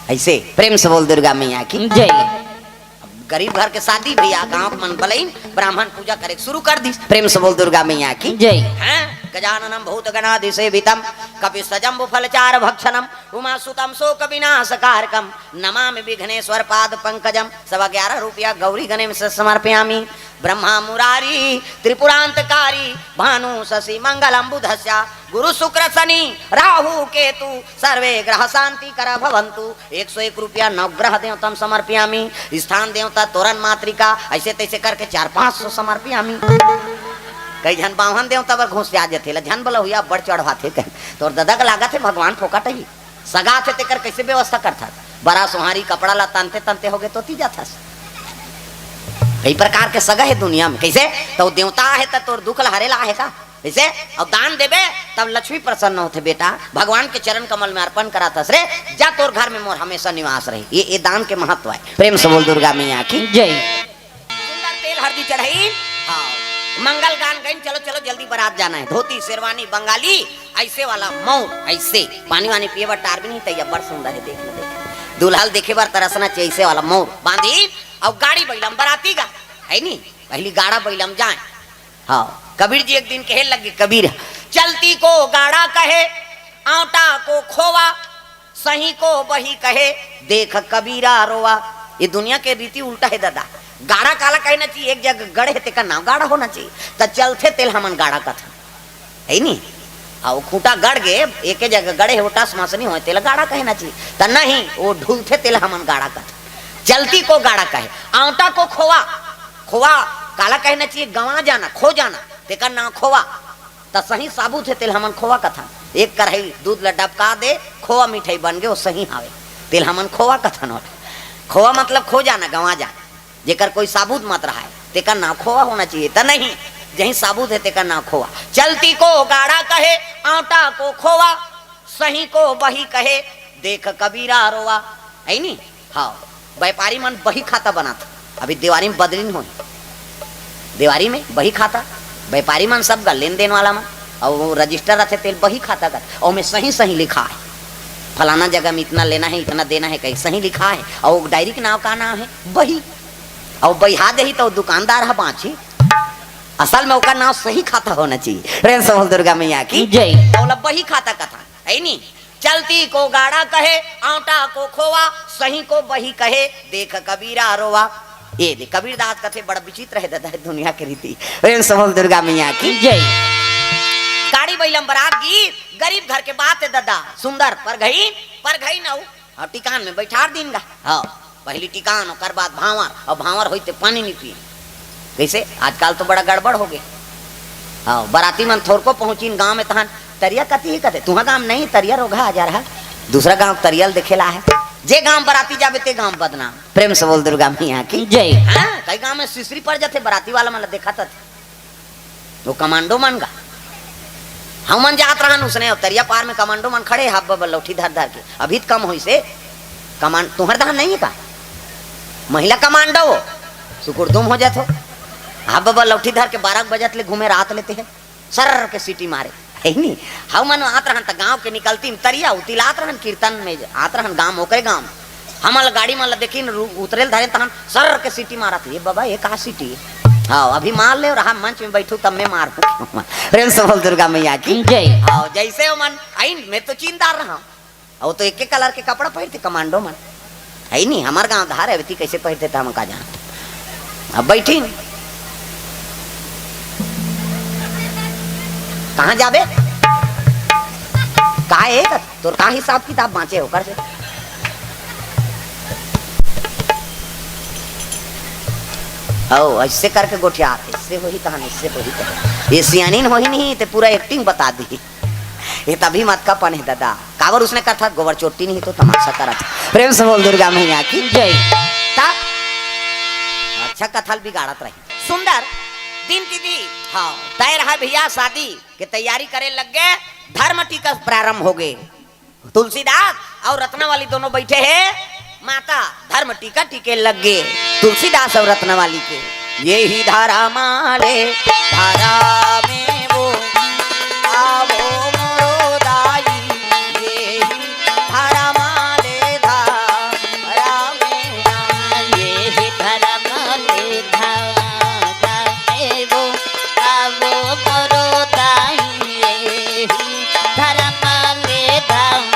ऐसे प्रेम से बोल दुर्गा मैया की। जय। अब गरीब घर के शादी भैया, गांव के मन बलइन, ब्राह्मण पूजा करे शुरू कर दिस। प्रेम से बोल दुर्गा मैया की। जय। हैं? गजाननम भूत गणादि सेवितम, कपित सजम्बु फल चार भक्षणम, उमा सुतम शोक विनाश कारकम, नमामि विघ्नेश्वर पाद पंकजम। सवा ग्यारह रुपया गौरी गणेश से समर्पयामी। ब्रह्मा मुरारी त्रिपुरांतकारी, भानु शशि मंगलम बुधस्या, गुरु शुक्र शनि राहु केतु, सर्वे ग्रह शांति कर भवंतु। एक सौ एक रुपया नवग्रह देवतम समर्पयामी, स्थान देवता तोरन मातृका, ऐसे तैसे करके चार पाँच सौ समर्पयामी। कई झन बावन देवता बर घुस आ जथे ला, झन बोला हुआ बड़ चढ़वाथे कहीं। तोर ददा के लागत हे भगवान फोकट ही सगा थे, तेकर कैसे व्यवस्था करथा? बरा सोहारी कपड़ा ला तनते तनते होगे तो ती जाथस। कई प्रकार के सगा हे दुनिया में। कैसे? तो देवता हे त तोर दुख ला हरे ला हे का? ऐसे? अउ दान देबे, तब लक्ष्मी प्रसन्न होथे बेटा। भगवान के चरण कमल में अर्पण कराथस रे, जा तोर घर में मोर हमेशा निवास रही। ये, ये दान के महत्व है। प्रेम से बोल दुर्गा मैया की। जय। सुंदर तेल हरदी चढ़ाई। हाँ। मंगल गान गइन, चलो, चलो, जल्दी बारात जाना है। धोती, शेरवानी, बंगाली, ऐसे वाला मौर, ऐसे। पानी वानी पिए बर टार भी नहीं तैयार, बड़ सुंदर है, देख लो, देख। दुल्हा ल देखे बर तरसना चाहिए, ऐसे वाला मौर। बांधी, अउ गाड़ी बैलम बराती गा, है नी? पहली गाड़ा बैलम जाए। हाँ, कबीर जी एक दिन कहे लगे, कबीर, "चलती को गाड़ा कहे, आंवटा को खोवा, सही को बही कहे, देख कबीरा रोवा।" ये दुनिया के रीति उल्टा है दादा। गाड़ा काला कहना चाहिए, एक जगह गड़े हे, तेकर नाम गाड़ा होना चाहिए। त चलथे तेल हमन गाड़ा कथन, है नी? अउ खूंटा गड़ गे, एके जगह गड़े हे, वो टस मस नहीं होय, तेला गाड़ा कहना चाहिए। त नहीं, वो ढुलथे तेल हमन गाड़ा कथन। चलती को गाड़ा कहे, आंवटा को खोवा, खोवा काला कहना चाहिए, गंवा जाना, खो जाना, तेकर नाम खोवा। त सही साबुत हे, तेल हमन खोवा कथन। एक कढ़ाई दूध ल डबका दे, खोवा मिठाई बन गे, वो सही हावे, तेल हमन खोवा कथन। ओला खोवा मतलब खो जाना, गंवा जाना। जेकर कोई साबुत मत रहा है, तेकर नाम खोवा होना चाहिए, त नहीं, जही साबुत हे, तेकर नाम खोवा। चलती को गाड़ा कहे, आंवटा को खोवा, सही को बही कहे, देख कबीरा रोवा। है नी? हाँ, व्यापारी मन बही खाता बनात। अभी देवारी में बदली नहीं होई। देवारी में बही खाता, व्यापारी मन सब गा लेन देन वाला मन, अउ वो रजिस्टर रथे तेल बही खाता कर, अउ में सही सही लिखा है, फलाना जगह में इतना लेना है, इतना देना है, कहीं सही लिखा है, अउ वो डायरी के नाम का नाम है? बही। अउ बहिहा देही तो दुकानदार ह बाँची। असल में ओकर नाम सही खाता होना चाहिए। प्रेम से बोल दुर्गा मैया की। जय। तो बोला बही खाता कथा, है नी? चलती को गाड़ा कहे, आंवटा को खोवा, सही को बही कहे, देख कबीरा रोवा। ये दे, कबीरदास कथे बड़ा विचित्र है दादा, दुनिया के रीति। प्रेम से बोल दुर्गा मैया की। जय। गाड़ी बैलम बरात गीत, गरीब घर के बात है दादा, सुंदर परघई, परघई नऊ, अउ टिकान में बैठार दिन गा। हाँ, पहली टिकान, ओकर बाद भांवर, अउ भांवर होई ते पानी नहीं पिए। कैसे? आजकल तो बड़ा गड़बड़ होगे। हाँ, बराती मन थोरको पहुंचिन गांव में तहन, "तरिया कती ही कथे?" "तुहा गांव नहीं, तरिया रोघा आ जा रहा, दूसरा गांव तरिया ल देखे ला है।" जे गांव बराती जाबे ते गांव बदनाम। प्रेम से बोल दुर्गा मैया की। जय। हाँ, कई गांव में सिसरी पड़ जाथे, बराती वाला मन ला देखा त वो कमांडो मन गा। हमन जात रहन उसने, तरिया पार में कमांडो मन खड़े, हब्बा लौठी धर धर के। अभी त कम होइसे, कमांड, तुहर धान नहीं है का? महिला कमांडो, सुकुरदुम हो जात हो। हब्बा लौठी धर के बारह बजत ले घूमे रात लेते हैं, सर के सीटी मारे। हे नी? हमन आत रहन त गांव के निकलती म तरिया उतिल आत रहन, कीर्तन में आत रहन गांव, ओकरे गांव। हमन ल गाड़ी मन ल देखिन, रु-, उतरेल धरे तहन सर के सीटी मारत, "ये बाबा, ये का सीटी?" हाँ, अभी मार ले, और हम मंच में बैठू तब मैं मार। प्रेम से बोल दुर्गा मैया की जय। हाँ, जैसे ओमन आइन, मैं तो चीनदार रहा। अउ तो एक एक कलर के कपड़ा पहिरथे कमांडो मन। हे नी, हमर गांव धार हे, अभी कैसे पहिरथे त हम का जान। अब बैठिन। कहाँ जाबे? का हे? तोर का हिसाब किताब बांचे ओकर से? अउ ऐसे करके गोठियात, इससे होही तहन, इससे होही तहन। ये सियानिन होही नहीं, ते पूरा एक्टिंग बता दी। ये तभी मत का पन हे दादा। काबर उसने करथा गोबर चोट्टी नहीं तो तमाशा करत। प्रेम से बोल दुर्गा मैया की जय। ता अच्छा कथा ल बिगाड़त रही। सुंदर दिन दीदी, हाँ, तय रहा भैया, शादी के तैयारी करे लग गे। धर्म टीका प्रारंभ हो गे। तुलसीदास अउ रत्नावाली दोनों बैठे हे। माता धर्म टीका टीके लग गे तुलसीदास अउ रत्नावाली के। ये ही धर्म ले धर्म वो आवो मोरो दाई, ये ही धर्म ले धर्म ये ही धर्म ले धर्म वो आवो मोरो दाई, ये ही धर्म ले धर्म।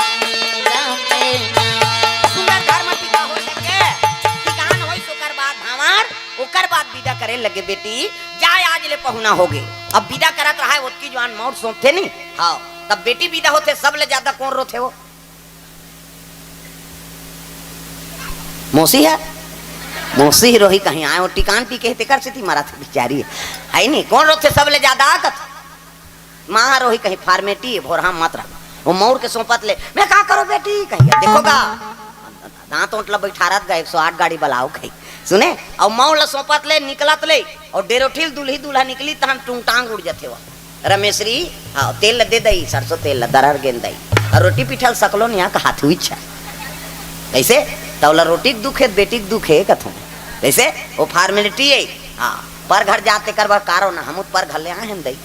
सुंदर धर्म टीका हो सके, टीकान होइस ओकर बाद भांवर, ओकर बाद विदा करे लगे, "बेटी, जाय, आज ले पहुना हो गे।" अब विदा करत रहा है, ओतकी जुवान मउर सौंपथे नहीं। हाँ, तब बेटी विदा होथे, सब ले ज्यादा कोन रोथे हो? मौसी हे, मौसी ही रोही कहीं आय, वो टीकान टीके हे, तेकर सेती मरत हे बिचारी। हे नहीं, कोन रोथे सब ले ज्यादा? कथे माँ रोही कहीं फार्मेटी, भोरहा मत रह। वो मउर के सौंपत ले, "मैं का करो बेटी?" कहिए, "देखो गा, दांत ओंट ला बैठारत गा, एक सौ आठ गाड़ी बलाओ," कही। सुने, अउ मउर ला सौंपत ले, निकलत ले, अउ डेरोठिल दुल्ही दुल्हा निकली, तहन टूंगटांग उड़ जथे वो। रमेशरी, हाँ, तेल ला दे दई, सरसों तेल ला दरर गेन दई। अउ रोटी पीठा ल सकलो नहीं, कहात हुई इच्छा। कैसे? तौला रोटी के दुख हे, बेटी के दुख हे, कथों। कैसे? वो फॉर्मेलिटी हे। हाँ, पर घर जाते कर बर कारो ना, हम पर घर ले आए हैं दई।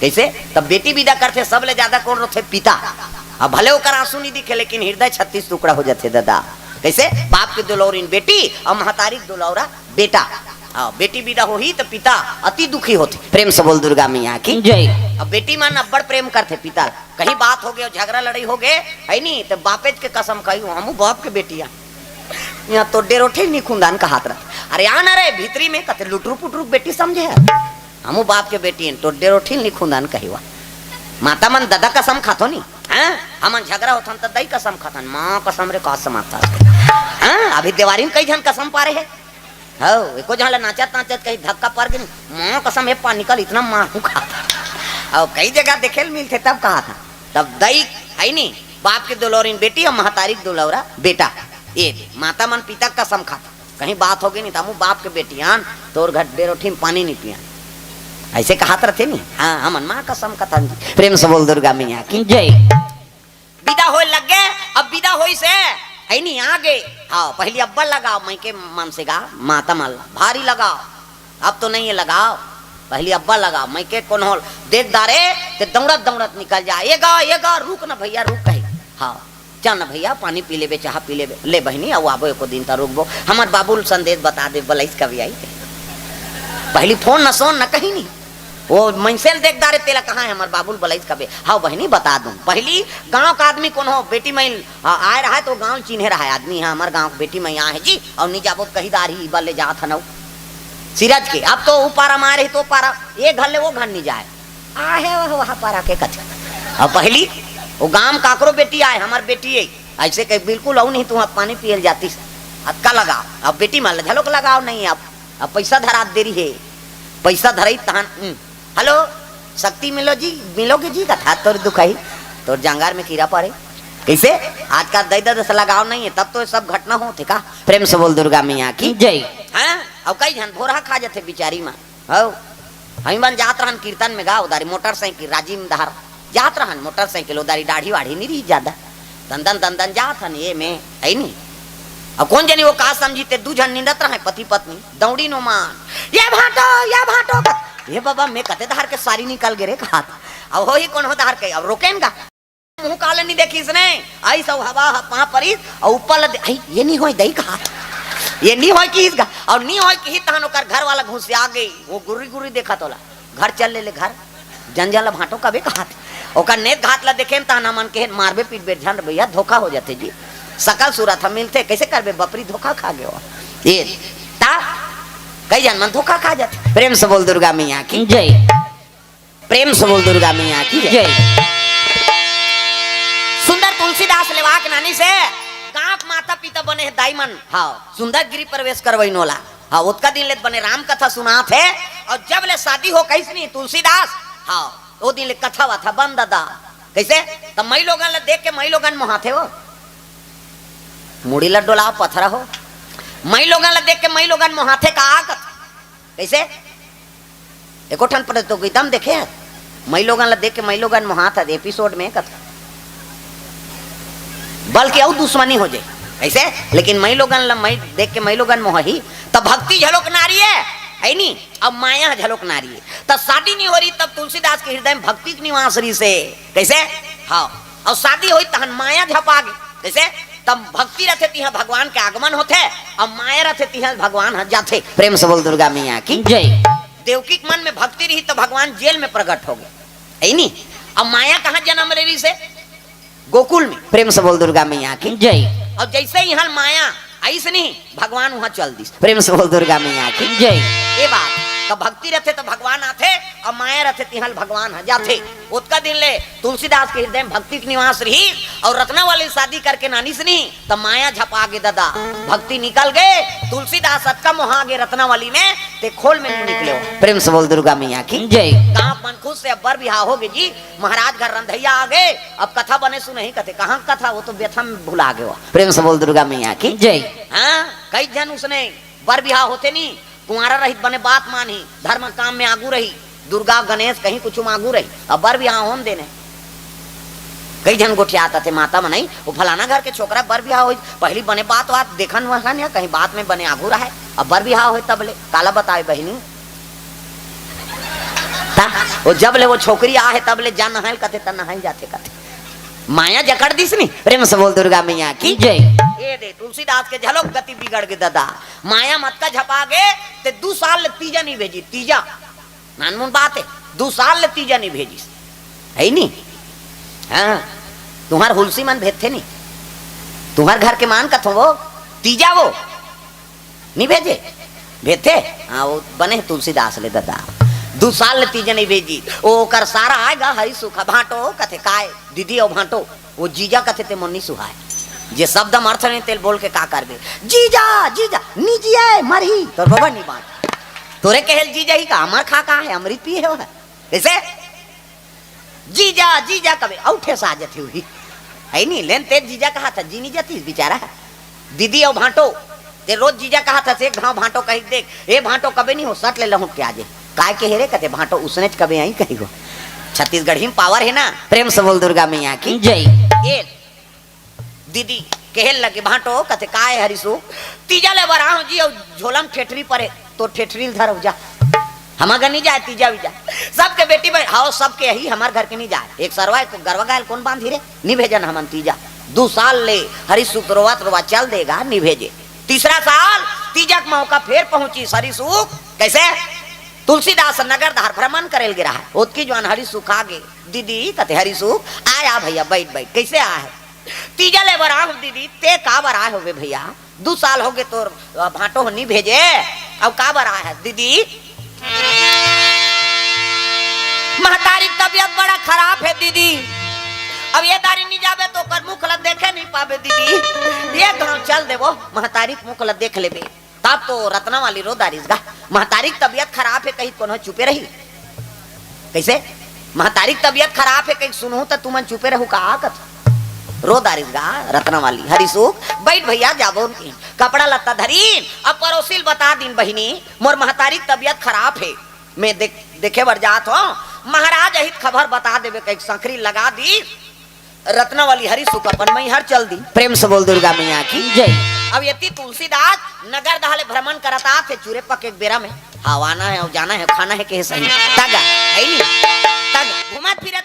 कैसे? तब बेटी विदा करथे, सब ले ज्यादा कोन रोथे? पिता। अब भले ओकर आंसू नहीं दिखे, लेकिन हृदय छत्तीस टुकड़ा हो जाथे दादा। कैसे? बाप के दुलौरिन बेटी अउ महतारी के दुलौरा बेटा। हाँ, बेटी विदा होही त पिता अति दुखी होथे। प्रेम से बोल दुर्गा मैया की जय। अब बेटी मन अब्बड़ प्रेम करथे पिता ल। कहीं बात हो गे, झगड़ा लड़ाई हो गे, हे नी, त बापेच के कसम खाही, "हमू बाप के बेटी आ, यहाँ तो डेरोठे नहीं खुंदान," कहात रह। अरे आ ना रे, भीतरी में कते लुटरू पुटरू बेटी समझे हे। "हमू बाप के बेटी हन, तो डेरोठिन नहीं खुंदान," कही वा। माता मन ददा कसम खाथो नी, हैं? हमन झगड़ा होथन त दई कसम खाथन, माँ कसम रे, का समाता। हैं? अभी देवारी में कई झन कसम पारे हे। हौ, एको झन ला नाचत नाचत कहीं धक्का पर गे, "माँ कसम, हे पा निकल, इतना मारू खाता।" अउ कई जगह देखे ल मिलथे, तब कहा था, तब दई हे नी, बाप के दुलौरिन बेटी अउ महतारी के दुलौरा बेटा। ये दे, माता मन पिता के कसम खाता। कहीं बात हो गे नी, त हमू बाप के बेटी आन, तोर घर डेरोठी में पानी नहीं पिया। ऐसे कहात रथे नी। हाँ, हमन माँ कसम कथन जी। प्रेम से बोल दुर्गा मैया की जय। विदा होए लग गे, अब विदा होइस हे, हे नी, आ गे। हाँ, पहली अब्बड़ लगाव, मइके मन से गा, माता मन ला, भारी लगाव। अब तो नहीं हे लगाव, पहली अब्बड़ लगाव, मइके कोन होल, देख दारे, ते दौड़त दौड़त निकल जा, "ये गा, ये गा, रुक ना भैया, रुक," कही। हाँ, "चल ना भैया, पानी पी लेबे, चाह पी लेबे, ले बहिनी, अउ आबो एको दिन त रुकबो, हमर बाबू ल संदेश बता दे, बलैस कभी आई।" पहली फोन न सोन न कहीं नहीं, वो मनसे ल देख दारे, तेला कहाँ हे हमर बाबू ल बलैस कबे। "हाँ बहिनी, बता दूँ।" पहली गाँव का आदमी कोनो बेटी मइल, हाँ, आए रहा हे तो गाँव ल चिन्हे रहा हे आदमी, "हाँ, हमर गाँव के बेटी मइल आए हे जी, अउ नी जाबो त कही दारी, बल्ले जात हन अउ सिरज के।" अब तो ऊ पारा मारे ही तो पारा, ये घर ले वो घर नी जाए, आहे वह, वह पारा के कथे। अउ पहली वो गाँव म काकरो बेटी आए, हमर बेटी हे, ऐसे कही, "बिल्कुल अउ नहीं, तू पानी पिए ल जातिस, अतका लगाव।" अब बेटी मन ल घलोक लगाव नहीं, अब अब पैसा धरात देरी हे, पैसा धरई तहन, उम, "हेलो, शक्ति मिलो जी, मिलोगे जी?" कथा तोर दुखाही, तोर जांगर में कीरा पड़े। कैसे? आजकल दई ददस लगाव नहीं हे, तब तो ये सब घटना होथे का? प्रेम से बोल दुर्गा मैया की जय। हाँ, अउ कई झन भोरहा खा जथे बिचारी मा। हौ, हमी मन जात रहन कीर्तन में गा, उधारी मोटरसाइकिल राजिम डहर जात रहन, मोटरसाइकिल उधारी दाढ़ी वाढ़ी नहीं रही ज्यादा, दंदन दंदन जात हन ये में, हे नी। अब कोन जनी वो का समझी ते, दू झन निंदत रहे पति पत्नी, दौड़ी नो मान, "ये भांटो, ये भांटो," कत, "ये बाबा, मैं कते धार के सारी निकल गे रे," कहात। अब होही कोनो दार के, अब रोकेन गा। मुंह काले नहीं देखिस ने, आई सब हवा ह-, पांव परिस, अउ ऊपर ल दे-, आई, ये नहीं होय दई कहा, ये नहीं होय किहिस गा, अउ नहीं होय किहिस तहन ओकर घर वाला घुसिया गे, वो गुर्री गुर्री देखत ओला, घर चल ले, ले घर, जन जन ल भांटो कबे कहाथे, ओकर नेत घात ल देखे न तहन हमन के मारबे पीटबे झन भैया, धोखा हो जाथे जी, सकल सूरत ह मिलथे, कैसे करबे बपरी धोखा खा गे हो, ये ता कई झन मन धोखा खा जाथे। प्रेम से बोल दुर्गा मैया की जय। प्रेम से बोल दुर्गा मैया की जय। जय। सुंदर तुलसीदास लेवाक नानी से गांव के माता पिता बने हे दाई मन। हाँ, सुंदर गृह प्रवेश करवई नोला। हाँ, ओतका दिन ले बने राम कथा सुनात हे। अउ जब ले शादी हो कहिस नहीं तुलसीदास, हाँ, वो दिन ले कथा वाथा बंद ददा। कैसे? त मई लोगन ल देख के मई लोगन मोहाथे हो। मुड़ी ल डोला पथरा हो। मई लोगन ल देख के मई लोगन मोहाथे का कथा। कैसे? एको ठन प्रतियोगिता में देखे हस, मई लोगन ला देख के मई लोगन मोहात हस, एपिसोड में कथा, बल्कि अउ दुश्मनी हो जाए। कैसे? लेकिन मई लोगन ला मई देख के मई लोगन मोहही, त भक्ति झलोक नारी है, है नी? अब माया झलोक नारी है। त शादी नहीं हो रही, तब तुलसीदास के हृदय में भक्ति के निवास रही से। कैसे? हाँ। अउ शादी होई, तहन माया झपा गे। कैसे? तब भक्ति रथे, तिहां भगवान के आगमन होथे, अउ माया रथे, तिहां भगवान ह जाथे। प्रेम से बोल दुर्गा मैया की जय। देवकी के मन में भक्ति रही, तो भगवान जेल में प्रकट हो गे, है नी? अब माया कहां जन्म ले रही से? गोकुल में। प्रेम से बोल दुर्गा मैया की जय। अउ जैसे ही यहां माया आइस नहीं, भगवान वहां चल दिस। प्रेम से बोल दुर्गा मैया की जय। ये बात, तो भक्ति रथे तो भगवान आथे, अउ माया रथे तिहां भगवान ह जाथे। ओतका दिन ले तुलसीदास के हृदय में भक्ति के निवास रही, अउ रत्नावली शादी करके नानिस नहीं, त माया झपा गे ददा, भक्ति निकल गे। तुलसीदास अतका मोहा गे रत्नावली में, ते खोल में नहीं निकले हो। प्रेम से बोल दुर्गा मैया की जय। गांव मन खुश से अब बर बिहाव हो गे जी, महाराज घर रंधैया आ गे, अब कथा बने सुनही कथे, कहां कथा, वो तो व्यथा में भुला गे हो। प्रेम से बोल दुर्गा मैया की जय। हाँ, कई झन उसने बर बिहाव होथे नी, कुंवारा रहित बने बात मानही, धर्म काम में आगू रही, दुर्गा गणेश कहीं कुछ में आगू रही, अब बर बिहाव होन देने। कई झन गोठियात थे माता मनई, वो फलाना घर के छोकरा बर बिहाव होई, पहली बने बात बात देखन वहन या कहीं बात में बने आगू रहे, अब बर बिहाव होई तब ले काला बतावे बहिनी। ता, वो जब ले वो छोकरी आहे तब ले जा नहाइल कथे, त नहाइल जाथे कथे। माया जकड़ दिस नी, प्रेम से बोल दुर्गा मैया की जय। ये दे तुलसीदास के झलोक गति बिगड़ गे ददा, माया मत का झपा गे, ते दू साल ले तीजा नहीं भेजी, तीजा। नानमुन बात है, दू साल ले तीजा नहीं भेजिस, है नी? हाँ, तुम्हार हुलसी मन भेजथे नी, तुम्हार घर के मान कथो वो, तीजा वो, नहीं भेजे, भेजथे? हाँ, वो बने हैं तुलसीदास ले ददा, दू साल ले तीजा नहीं भेजी, वो ओकर सारा आएगा, हरी सुखा भांटो, कथे काय, दीदी अउ भांटो, वो जीजा कथे ते मोर नी सुहाय। जे शब्द म अर्थ नहीं तेल बोल के का करबे? जीजा, जीजा, नी जिए, मरही, तोर बबा नी बांच। तोरे कहेल जीजा ही का, अमर खा का है, अमृत पिए हो है। कैसे? जीजा, जीजा कबे, अउ ठेस आ जथे हुई। है नी, लेन ते जीजा कहा था, जी नी जाती बेचारा। दीदी अउ भांटो, ते रोज जीजा कहा था, से एक घाव भांटो कही देख, ए भांटो कबे नहीं हो, सट ले लहुट के आजे। काय के हेरे कथे भांटो, उसने च कबे आई कही हो। छत्तीसगढ़ी में पावर है ना, प्रेम से बोल दुर्गा मैया की जय। ए दीदी कहे लगे, भांटो, कथे, "काय हरिसु?" "तीजा ले बर आहूं जी, अउ झोलम ठेठरी परे, तो ठेठरी ल धरव जा। हमर घर नहीं जाए तीजा वीजा।" सबके बेटी बहन, "हाओ, सबके यही, हमर घर के नहीं जाए।" एक सरवा, एक गरवा गायल कौन बांधी रे? नहीं भेजन हमन तीजा। दू साल ले हरिसुख रोवत रोवत चल देगा, नहीं भेजे। तीसरा साल तीजा के मौका फेर पहुंची हरिसुख। कैसे? तुलसीदास नगर धार भ्रमण करेल गिरा है। ओतकी जवान हरिसुख आगे, "दीदी," कथे, "हरिसुख, आया भैया, बैठ, बैठ।" "कैसे आया है?" "तीजा ले बर आहूं दीदी।" "ते का बर आए होबे भैया? दू साल हो गए तोर, अ, भांटो हो नी भेजे, अउ का बर आए है दीदी?" "महतारी के तबीयत बड़ा खराब है दीदी, अब ये दारी नी जाबे तो ओकर मुख ला देखे नी पाबे दीदी, ये गांव चल देबो, महतारी के मुख ला देख लेबे।" तब तो रत्नावली रो दारिस गा, महतारी के तबीयत खराब है कही कोनो चुपे रही। कैसे? महतारी के तबीयत खराब है कही सुनहूं त तुमन चुपे रहू का कथ? रो दारिस गा रत्नावली, "हरिसुख, बैठ भैया, जाबो।" कपड़ा लत्ता धरीन, अब परोसिल बता दीन, "बहिनी, मोर महतारी के तबीयत खराब है, मैं देख-, देखे बर जात हो, महाराज अहित खबर बता देबे," कही संखरी लगा दी। रत्नावली हरिसुख अपन मई हर चल दी। प्रेम से बोल दुर्गा मैया की जय। अब यति तुलसीदास नगर दहाले भ्रमण करत आथे, चूरे पके के बेरा में, हाँ, आना है, जाना है, खाना है, कहे सही। तग, है नी? तग, घूमत फिरत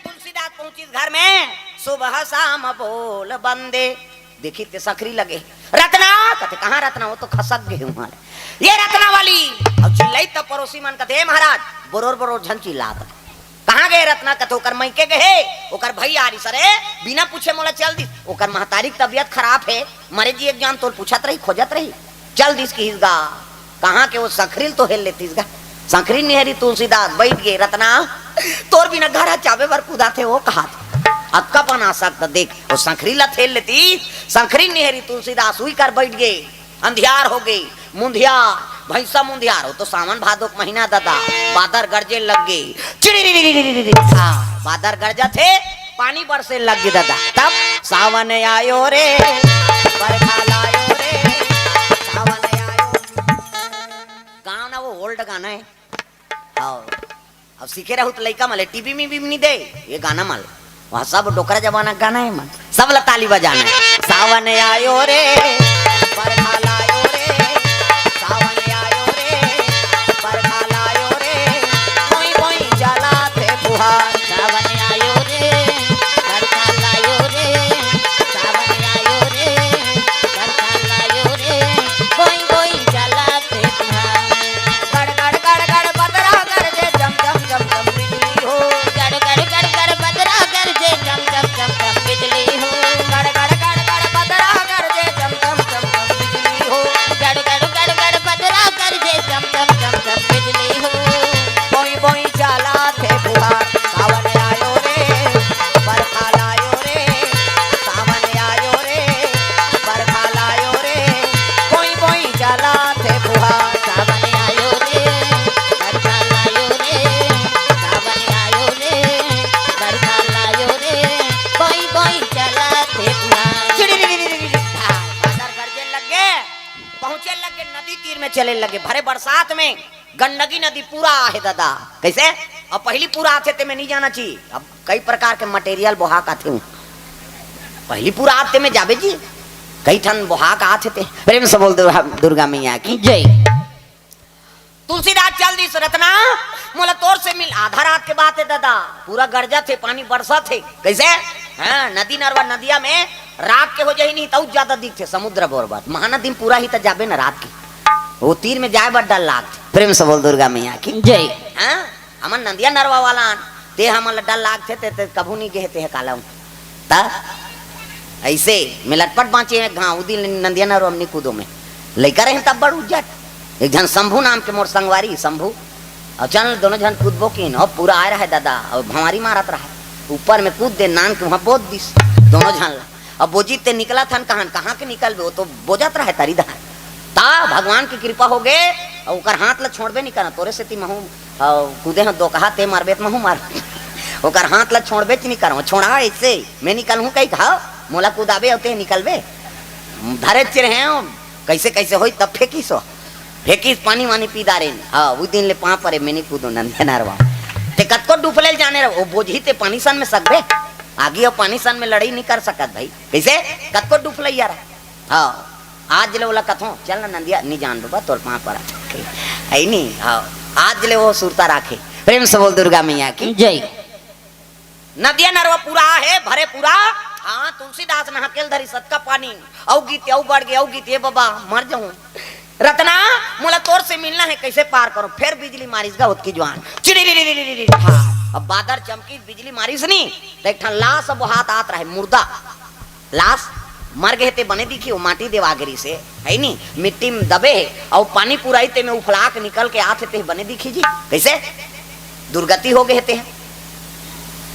घर में सुबह शाम बोल बंदे। देखी ते संखरी लगे, "रतना!" कथे, "कहाँ रतना? वो तो खसक गे हूँ।" ये रतना वाली। अब चिल्लाई तब पड़ोसी मन कथे, "ए महाराज, बरोर बरोर झन चिल्लात।" "कहाँ गे रतना?" कथे, "ओकर मइके गे हे, ओकर भई आरिस रे, बिना पूछे मोला चल दिस। ओकर महतारी के तबियत खराब हे, मरे जी एक जान तोर पूछत रही, खोजत रही, चल दिस किहिस गा।" कहाँ के वो संखरी ल तो हेल लेतिस गा। संखरी निहरी तुलसीदास बइठ गे, "रतना, तोर बिना घर ह चाबे बर कुदाथे वो," कहाथे। अतका पन आसक्त देख, वो संखरी ल हेल लेतिस। संखरी निहरी तुलसीदास उही कर बइठ गे। अंधियार हो गे, मुंधियार, भैंसा मुंधियार हो तो सावन भादो के महीना ददा, बादर गरजे लग गे, चिड़ी, हाँ, बादर गरजत हे, पानी बरसे लग गे ददा। तब सावन आयो रे, बरखा लायो रे, सावन आयो। गाँव ना वो ओल्ड गाना हे। हाँ। अब सीखे रहू त लइका मन ल टीवी में भी नहीं दे, ये गाना मन ल। वहाँ सब डोकरा जमाना के गाना हे मन। सब ल ताली बजाना हे। सावन आयो रे, बरखा लायो रे, सावन आयो रे, बरखा लायो रे, बोई बोई चलत हे फुहार। सावन आयो रे, बरखा लायो रे, सावन आयो रे, बरखा लायो रे, बोई बोई चलत हे फुहार। गड़ गड़ गड़ गड़ बदरा गरजे, जम जम जम जम बिजली हो। गड़ गड़ गड़ गड़ बदरा गरजे, जम जम जम जम बिजली हो। गड़ गड़ गड़ गड़ बदरा गरजे, जम जम जम जम बिजली हो। गड़ गड़ गड़ गड़ बदरा गरजे, जम जम जम जम बिजली हो। बोई बोई चलत हे फुहार, सावन आयो रे, बरखा लायो रे, सावन आयो रे, बरखा लायो रे, बोई बोई चलत हे फुहार। सावन आयो रे, बरखा लायो रे, सावन आयो रे, बरखा लायो रे, बोई बोई चलत हे फुहार। चिड़ी री री री री री। हाँ, बादर गरजे लग गे, पहुँचे लग गे, नदी तीर में चले लग गे, भरे बरसात में गंडकी नदी पूरा आहे ददा। कइसे? अब पहिली पूरा आथे ते में नहीं जाना चाहिए। अब कई प्रकार के मटेरियल बोहा के आथे हूँ। पहिली पूरा आथे में जाबे जी, कई ठन बोहा के आथे ते। प्रेम से बोल दुर्गा, दुर्गा मैया की। जय। तुलसीदास चल दिस, "रतना, मोला तोर से मिल।" आधा रात के बात हे ददा, पूरा गरजत हे, पानी बरसत हे। कइसे? हाँ, नदी नरवा नदिया में रात के हो जाही नहीं, तउ ज्यादा दिखथे समुद्र बरोबर। महानदी में पूरा ही त जाबे न रात के, वो तीर में जाए बर डर लागथे। प्रेम से बोल दुर्गा मैया की। जय। हाँ, हमन नदिया नरवा वाला अन, ते हमन ल डर लागथे, ते, ते कभू नहीं गे हे, ते ह काला हूँ। त अइसे में लटपट बाँचे हे, घाव दिन नदिया नरवा में नहीं कूदो में। लइका रहे तब बड़ उज्जट। एक झन शंभू नाम के मोर संगवारी, शंभू, अउ चल दोनों झन कूदबो किन, अउ पूरा आए रहे ददा, अउ भंवारी मारत रहे। ऊपर में कूद दे, नान के वहाँ बोज दिस दोनों झन ला। अब बोजी ते निकलत हन कहन, कहाँ के निकलबे, वो तो बोजत रहे तरी दहन। ता भगवान की कृपा हो गे, अउ ओकर हाथ ला छोड़बे नहीं करन, तोरे सेती महूँ, अउ कूदे हूँ दोकहा, ते मरबे त महूँ मर। ओकर हाथ ला छोड़बे च नहीं करन, छोड़ा अइसे, मैं निकलहूँ कही कहा, मोला कुदाबे अउ ते निकलबे। धरे च रहे हूँ, कइसे कइसे होई तब फेंकिस हो। फेंकिस, पानी वानी पी डारेन। हाँ, वो दिन ले पाँव परे, मैं नहीं कूदो नंदिया नरवा। ते कतको डुफले ल जाने रहो, वो बोझी ते पानी सन में सकबे। आगी अउ पानी सन में लड़ाई नहीं कर सकत भाई। कइसे? कतको डुफलैया रहा। हाँ, आज ले ओला कथों, "चल ना नंदिया, नहीं जान बाबा, तोर पाँव परा।" है नहीं? हाँ, आज ले वो सुरता राखे। प्रेम से बोल दुर्गा मैया की। जय। नदिया नरवा पूरा हे, भरे पूरा। हाँ, तुलसीदास नहा के ल धरिस अतका पानी। अउ गीत, अउ बढ़ गे, अउ गीत, ए बाबा, मर जाऊं। रतना, मोला तोर से मिलना हे, कइसे पार करूं? फेर बिजली मारिस गा ओतकी जुआन। चिड़ी री री री री री। हाँ, अब बादर चमकिस, बिजली मारिस नी, त एक ठन लाश बोहात आत रहे, मुर्दा। लाश मर गे हे ते बने दिखी, वो माटी देवा गे रिहिसे, है नी? मिट्टी में दबे हे, अउ पानी पुराई ते में उफला के निकल के आत हे ते बने दिखी जी। कइसे? दुर्गति हो गे हे ते,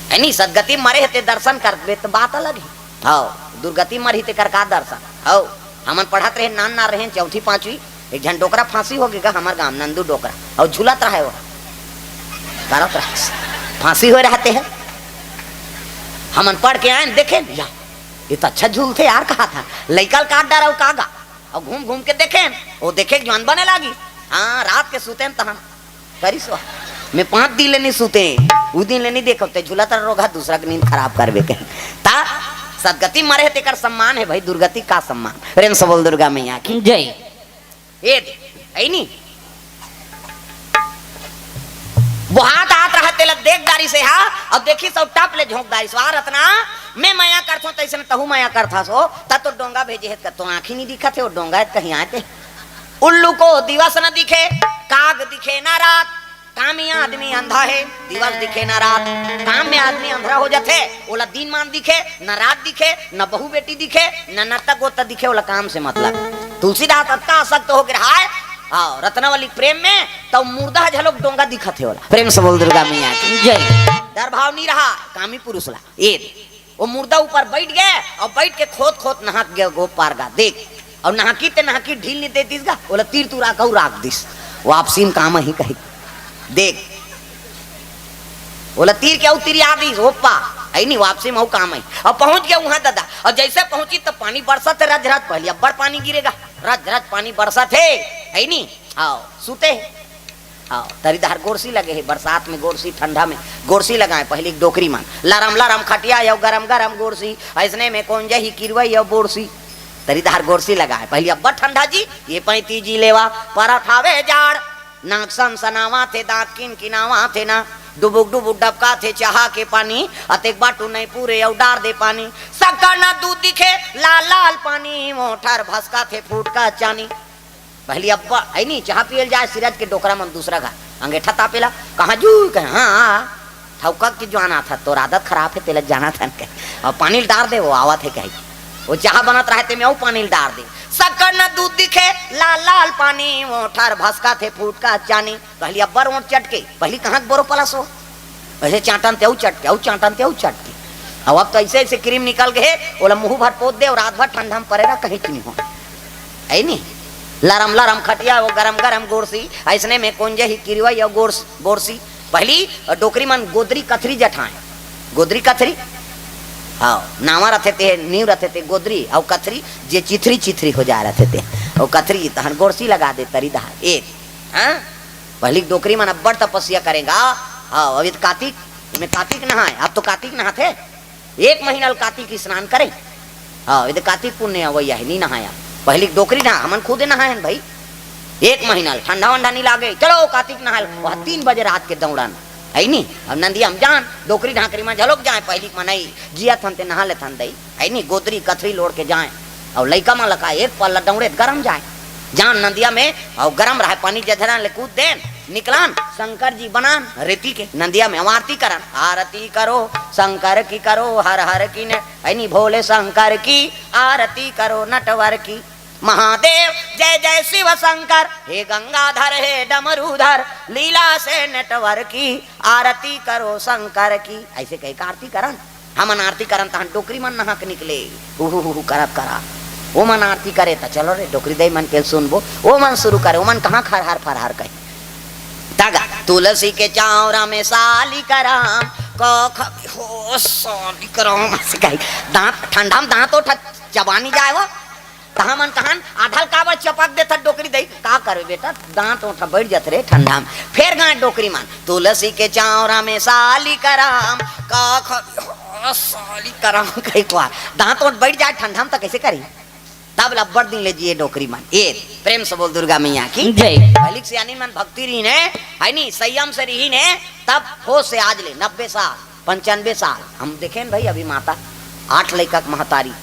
है नी? सदगति मरे हे ते दर्शन करबे त बात अलग हे। हव, दुर्गति मरही तेकर का दर्शन? हव, हमन पढ़त रहेन, नान नान रहेन, चौथी पांचवी, एक झन डोकरा फांसी हो गे गा हमर गांव, नंदू डोकरा, अउ झूलत रहे वो, करत रहे, फांसी होए रहिथे। हमन पढ़ के आएन, देखेन, या, ये तो अच्छा झूलथे यार, कहाथे, लइका ल काट डारव का गा, अउ घूम घूम के देखेन, वो देखे के जुआन बने लागिस। हाँ, रात के सुतेन तहन करिस वा। मैं पांच दिन ले नहीं सुते, उ दिन ले नहीं देखो, ते झूलत रह रोगहा, दूसरा के नींद खराब करबे के। ता सदगति मरे हे तेकर सम्मान हे भाई, दुर्गति का सम्मान? प्रेम से बोल दुर्गा मैया की। जय। ये दे, है नी? बोहात आत रहा, तेला देख डारिस से हा, अब देखी सब टप ले झोंक दाइस, "वाह रतना, मैं मया करथों, तइसे में तहू मया करथस हो, त तो डोंगा भेजे हे, त तो आँखी नहीं दिखत हे, वो डोंगा हे, कहीं आते।" उल्लू को दिवस न दिखे, काग दिखे ना रात, कामी आदमी अंधा हे, दिवस दिखे ना रात। काम में आदमी अंधरा हो जाथे, ओला दिन मान दिखे, न रात दिखे, न बहू बेटी दिखे, न नत्ता गोता दिखे, ओला काम से मतलब। तुलसीदास अतका आसक्त हो गे रहा हे, हाँ, रत्नावली के प्रेम में, त मुर्दा ह झलोक डोंगा दिखत हे ओला। प्रेम से बोल दुर्गा मैया की। जय। डर भाव नहीं रहा, कामी पुरुष ला। ये दे। वो मुर्दा ऊपर बैठ गे अउ बैठ के खोद खोद नहाक गे गो पार गा। देख, अउ नहाकी ते नहाकी ढील नहीं देतिस गा, ओला तीर तुरा कहू राख दिस। वापसी में काम ही कही। देख, ओला तीर के अउ तीर याद ही, ओप्पा, है नहीं, वापसी में अउ काम ही। अब पहुंच गया वहां दादा, और जैसे पहुंची तो पानी बरसत हे रज रज, पहली अब्बड़ पानी गिरेगा, रज रज पानी बरसत हे, है नहीं, आओ, सुते हे। हाँ, तरी धार गोरसी लगे हे, बरसात में गोरसी, ठंडा में गोरसी लगाए। पहली डोकरी मन, लरम लरम खटिया अउ गरम गरम गोरसी, ऐसने में कोन जही किरवई अउ बोरसी। तरी धार गोरसी लगाए, पहली अब्बड़ ठंडा जी, ये पैंती जी लेवा, परत हावे जाड़। नाक सनसनावा थे, दांत किन किनावा थे ना, डुबुक डुबुक डबका थे चाहा के पानी, अतेक बाटू नहीं पूरे अउ डार दे पानी। सक्कर ना दूध दिखे, लाल लाल पानी, मोठर भसका थे फूट का चानी। पहली अब्बड़, है नी, चाहा पियल जाए, सिरज के डोकरा मन दूसरा घर, अंगेठा तापेला, कहाँ जू, कहे, हाँ, हाँ, ठौका के जो आना था, तोर आदत खराब हे, तेला जाना था, कहे, अउ पानी ल डार दे, वो आवत हे, कहे, वो चाहा बनत रहे, ते में अउ पानी ल डार दे, सक्कर न दूध दिखे, लाल लाल पानी, मोठर भसका थे, फूट का चानी, पहली अब्बड़ ओंठ चटके, पहली कहाँ के बोरो पलस हो, ऐसे चांटन ते अउ चटके, अउ चांटन ते अउ चटके। अब, अब तो ऐसे ऐसे क्रीम निकल गए, ओला मुंह भर पोत दे अउ रात भर ठंडा में परे रह, कहीं नहीं हो। है नी? लरम लरम खटिया अउ गरम गरम गोरसी, ऐसने में कोन जही किरवई अउ गोरस-, बोरसी। पहली डोकरी मन गोदरी कथरी जठाए। गोदरी कथरी? हाँ, नावा रथे ते, नीव रथे ते गोदरी, अउ कथरी जे चिथरी चिथरी हो जाए रथे ते। अउ कथरी तहन गोरसी लगा दे तरी दहा। ए, हाँ? पहली डोकरी मन अब्बड़ तपस्या करेगा। हाँ, अभी तो कातिक, में कातिक नहाए, अब तो कातिक नहाथे। एक महीना ल कातिक स्नान करे। हाँ, ये तो कातिक पुन्नी अवइया हे, नी नहाया। पहली डोकरी नहा, हमन खुदे नहाए हन भाई। एक महीना ल ठंडा वंडा नी लागे, चलो कातिक नहाए ल। वहाँ तीन बजे रात के दौड़न, है नी? अब नंदिया हम जान, डोकरी ढाकरी में झलोक जाए, पहली मनई जिया थन ते नहा ले थन दई, है नी? गोदरी कथरी लोड़ के जाए, अउ लइका मन ल का एक पल्ला दौड़े त गरम जाए। जान नंदिया में, अउ गरम रहे पानी, जझरन ले कूद देन, निकलन, शंकर जी बनान, रेती के नंदिया में आरती करन, आरती करो शंकर की, करो हर हर की ने, है नी, भोले शंकर की आरती करो नटवर की। महादेव जय जय शिव शंकर, हे गंगाधर हे डमरूधर, लीला से नटवर की आरती करो शंकर की। ऐसे कह के आरती करन। हमन आरती करन तहन डोकरी मन नहा के निकले, हु हु हु हु करत करा। ओ मन आरती करे त चलो रे डोकरी दई मन के सुनबो। ओ मन शुरू करे, ओ मन कहाँ खरहर फरहर कहे। तगा तुलसी के चावरा में साली कराम, क ख हो साली कराम, ऐसे कही। दांत ठंडा में दांत उठा चबानी जाए वो। तहाँ मन तहन आधल काबर चपक देथस डोकरी दई? का करबे बेटा, दांत ओंठ बैठ जात रे ठंडा में। फेर गाय डोकरी मन, तुलसी के चावरा में साली कराम, का ख-, साली कराम कही कुआर। दांत ओंठ बैठ जाए ठंडा में त कैसे करी? तब लब्बड़ दिन ले जिए डोकरी मन। ए, प्रेम से बोल दुर्गा मैया की। जय। पहली के सियानी मन भक्ति रहीन हे, है नी, संयम से रहीन हे, तब होश से आज ले नब्बे साल। पंचानबे साल हम देखेन भाई, अभी माता आठ लइका के महतारी,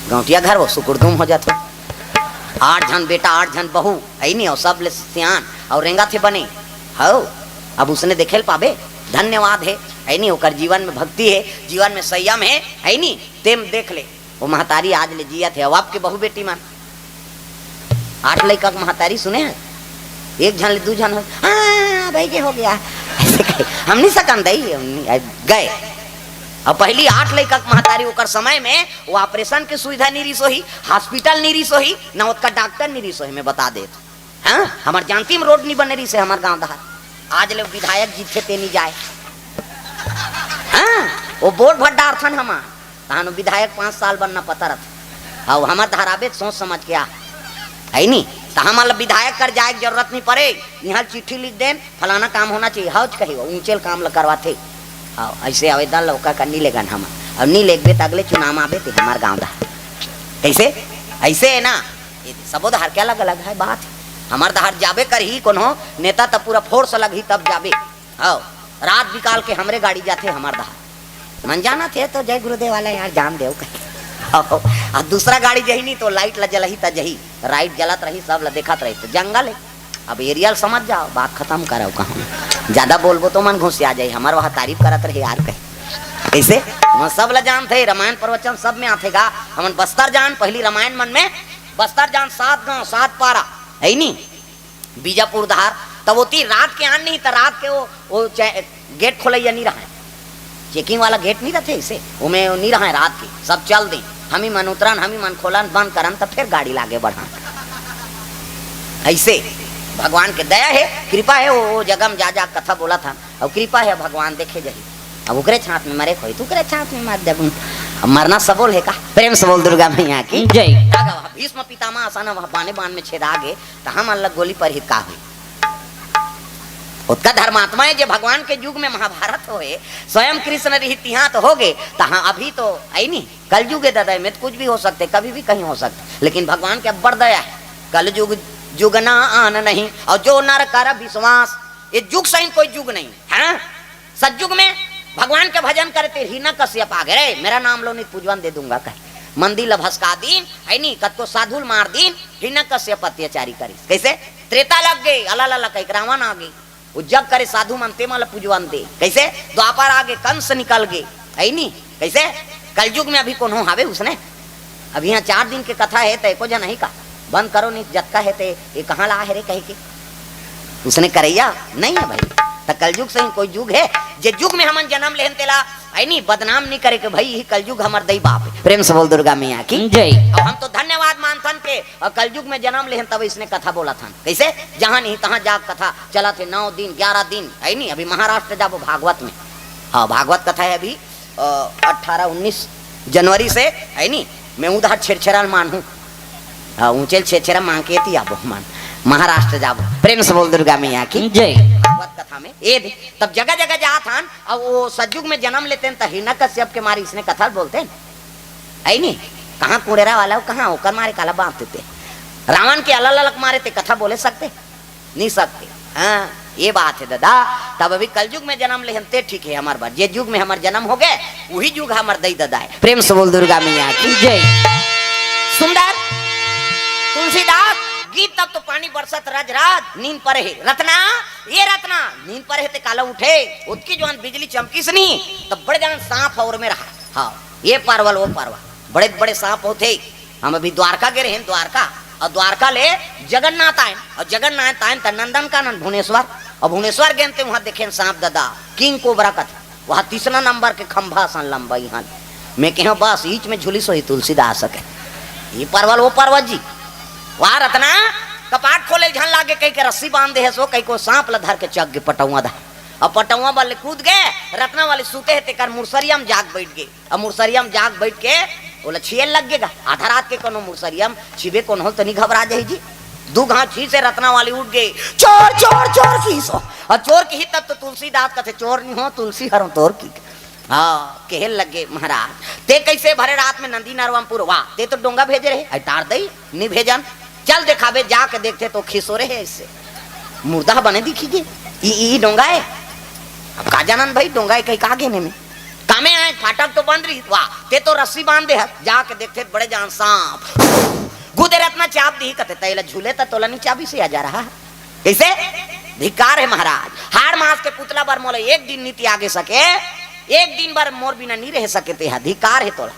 गौंटिया घर वो सुकुरदुम हो जाथे। आठ झन बेटा, आठ झन बहू, है नी, अउ सब ले सियान, अउ रेंगा थे बने, हौ, अब उसने देखे ल पाबे, धन्यवाद हे, है नी, ओकर जीवन में भक्ति हे, जीवन में संयम हे, है नी, तेम देख ले। वो महतारी आज ले जियत हे, अउ आपके बहू बेटी मन आठ लइका के महतारी सुने हैं, एक झन ले दू झन हो, हाँ भाई के हो गया, ऐसे कहे, हम नहीं सकन दई, हम नहीं, आ, गए। अउ पहली आठ लइका के महतारी ओकर समय में वो ऑपरेशन के सुविधा नहीं रिस होही, हॉस्पिटल नहीं रिस होही, ना ओतका डॉक्टर नहीं रिस होही, मैं बता देत। हाँ, हमर जानती में रोड नहीं बने रिस हे हमर गांव डहर। आज ले विधायक जीतथे ते नहीं जाए। हाँ, वो वोट भर डारथन हमन। तहान विधायक पाँच साल बनना पता रथे। अउ हमर डहर आबे त सोच समझ के आ। है नी? त हमन ल विधायक कर जाए के जरूरत नहीं परे। इहाँ चिट्ठी लिख देन, फलाना काम होना चाहिए। हौच कही, वो ऊंचे ल काम ल करवाथे। अउ ऐसे आवेदन ल ओकर कर नी लेगन हमन। अउ नी लेगबे त अगले चुनाव में आबे ते हमर गांव डहर। कैसे? ऐसे है ना? ये सबो डहर के अलग-अलग है बात है। हमर डहर जाबे करही कोनो नेता त पूरा फोर्स लगही तब जाबे। हौ। रात बिकाल के हमरे गाड़ी जाथे, हमर दहा मन जानत हे तो जय गुरुदेव वाला यार जान देव कहे। अब दूसरा गाड़ी जही नहीं तो लाइट ला जलही त जही, लाइट जलत रही, सब ला देखत रही तो जंगल है। अब एरियल समझ जाओ, बात खत्म करो कहूँ। ज्यादा बोलबो तो मन घुसिया जाई, हमर वहाँ तारीफ करत रही यार कहे। कैसे? हम सब ला जानत हे, रामायण प्रवचन सब में आथे गा। हमन बस्तर जान, पहली रामायण मन में बस्तर जान, सात गांव, सात पारा, है नी? बीजापुर धार, तब ओती रात के आन नहीं, त रात के वो, वो चे-, गेट खोलैया नहीं रहा, चेकिंग वाला गेट नहीं रहते इसे, ओमे नहीं रहा रात के, सब चल दे, हम ही मन उतरन, हम ही मन खोलन, बंद करन, तब फिर गाड़ी लागे बढ़न। ऐसे भगवान के दया है, कृपा है, वो, वो जगह में जा जा कथा बोला था, अब कृपा है, भगवान देखे जाही। अब ओकरे छात में मरे कोई, तो ओकरे छात में मर देबू। अब मरना सबोल है का? प्रेम से बोल दुर्गा मैया की जय। का गवा, भीष्म पितामह असन वह बाने बान में छेदा गे, त हमन ला गोली पर ही का हुई? ओतका धर्मात्मा है जे भगवान के युग में महाभारत होए, स्वयं कृष्ण रही तिहां तो हो गए, तहां अभी तो आई नहीं। कलयुग है दादा, में तो कुछ भी हो सकते, कभी भी कहीं हो सकते, लेकिन भगवान के अब्बड़ दया है। कलयुग जुग ना आन नहीं, और जो नर कर विश्वास, ये जुग सही कोई जुग नहीं है। सतयुग में भगवान के भजन करे ते हिरण्यकश्यप आ गए, "रे, मेरा नाम लो, नहीं पूजवन दे दूंगा," कहे। मंदिर ल भसका दीन, है नी, कतको साधु ल मार दीन, हिरण्यकश्यप अत्याचारी करिस। कैसे? त्रेता लग गए, अला ला कह के रावण आ गए। वो जग करे साधु मन ते मन ल पूजवन दे। कैसे? द्वापर आ गए, कंस निकल गए, है नी? कैसे? कलयुग में अभी कोनो हावे उसने? अभी यहाँ चार दिन के कथा है, त एको जन नहीं का? बंद करो नहीं, जतका है ते, ये कहाँ ला है रे कहे के? उसने करैया नहीं है भाई। त कलयुग सही कोई युग है, जे युग में हमन जन्म लेहन तेला, आई नहीं, बदनाम नहीं करे के भाई, यही कलयुग हमर दई बाप है। प्रेम से बोल दुर्गा मैया की जय। अब हम तो धन्यवाद मानथन के, और कलयुग में जन्म लेहन तब इसने कथा बोला थन। कैसे? जहाँ नहीं तहाँ जाग कथा चला थे, नौ दिन, ग्यारह दिन, है नहीं? अभी महाराष्ट्र जाबो भागवत में। हाँ, भागवत कथा है अभी, अ, अठारह उन्नीस जनवरी से, है नी? मैं उधार छेरछेरा ल मानहूँ। हाँ, ऊंचे ल छेरछेरा मांग के एती आबो मन। महाराष्ट्र जाबो। प्रेम से बोल दुर्गा मैया की जय। भागवत कथा में ए दे, तब जगह जगह जात हन, अब वो सतयुग में जन्म लेते हैं, त हिरण्यकश्यप के मारे इसने कथा बोलते हैं, है नी? कहाँ कुड़ेरा वाला हो, कहाँ ओकर मारे काला बांप देते? रावण के अलग अलग मारे ते कथा बोले सकते? नहीं सकते। हाँ, ये बात है दादा। तब अभी कलयुग में जन्म लेहन ते ठीक है, हमार बात। जे युग में हमार जन्म हो गए, वही युग हमार दई दादा है। प्रेम से बोल दुर्गा मैया की जय। सुंदर तुलसीदास गीत, तब तो पानी बरसत रज रज, नींद परे है रतना, ये रतना, नींद परे है ते काला उठे, उतकी जवान बिजली चमकीस नहीं, तब बड़े जान सांप और में रहा। हाँ, ये परवल, वो परवल, बड़े बड़े सांप होते। हम अभी द्वारका गे रहेन, द्वारका, और द्वारका ले जगन्नाथ आयन, और जगन्नाथ आयन त नंदनकानन भुवनेश्वर, और भुवनेश्वर गेन ते वहां देखेन सांप दादा, किंग कोबरा कथे, वहां तीसरा नंबर के खंभा सन लंबा इहान। मैं कहे बस ईच में झुलिस होही तुलसीदास के, ये परवल वो परवल जी। वाह रतना, कपाट खोले झन लागे कही के रस्सी बांध दे है सो, कही को सांप ल धर के चक गे पटौआ दा, और पटौआ बल कूद गए, रतना वाले सूते है तेकर मुरसरिया में जाग बैठ गए। अब मुरसरिया में जाग बैठ के ओला छिए लग गेगा। आधा रात के कोनो मुरसरिया में छिबे कोनो होल त नहीं घबरा जाही जी। दू घाव छी से रतना वाली उठ गई, "चोर, चोर, चोर" किहिस। और चोर किही तब तो तुलसीदास कथे, "चोर नहीं हो, तुलसी हरों तोर" की। हाँ, कहे लगे, "महाराज, ते कैसे भरे रात में नंदी नरवा में पुरवा, ते तो डोंगा भेजे रहे, अवतार दई नहीं भेजन, चल देखाबे।" जाके देखते तो खिसोरे है इससे, मुर्दा बने दिखी गे। ई, ई डोंगा है। अब का जानन भाई, डोंगा है कहीं का गेने में। कामे आए, फाटक तो बंद रही, वाह, ते तो रस्सी बांध दे हत, जाके देखते बड़े जान सांप। गुदे रतना चाप दी, कथे, "तैला झूले त तोला नहीं चाबी से आ जा रहा है।" कैसे? धिक्कार है महाराज, हाड़ मास के पुतला बर मोला एक दिन नीति आगे सके, एक दिन बर मोर बिना नहीं रह सके, ते हा धिक्कार है तोला।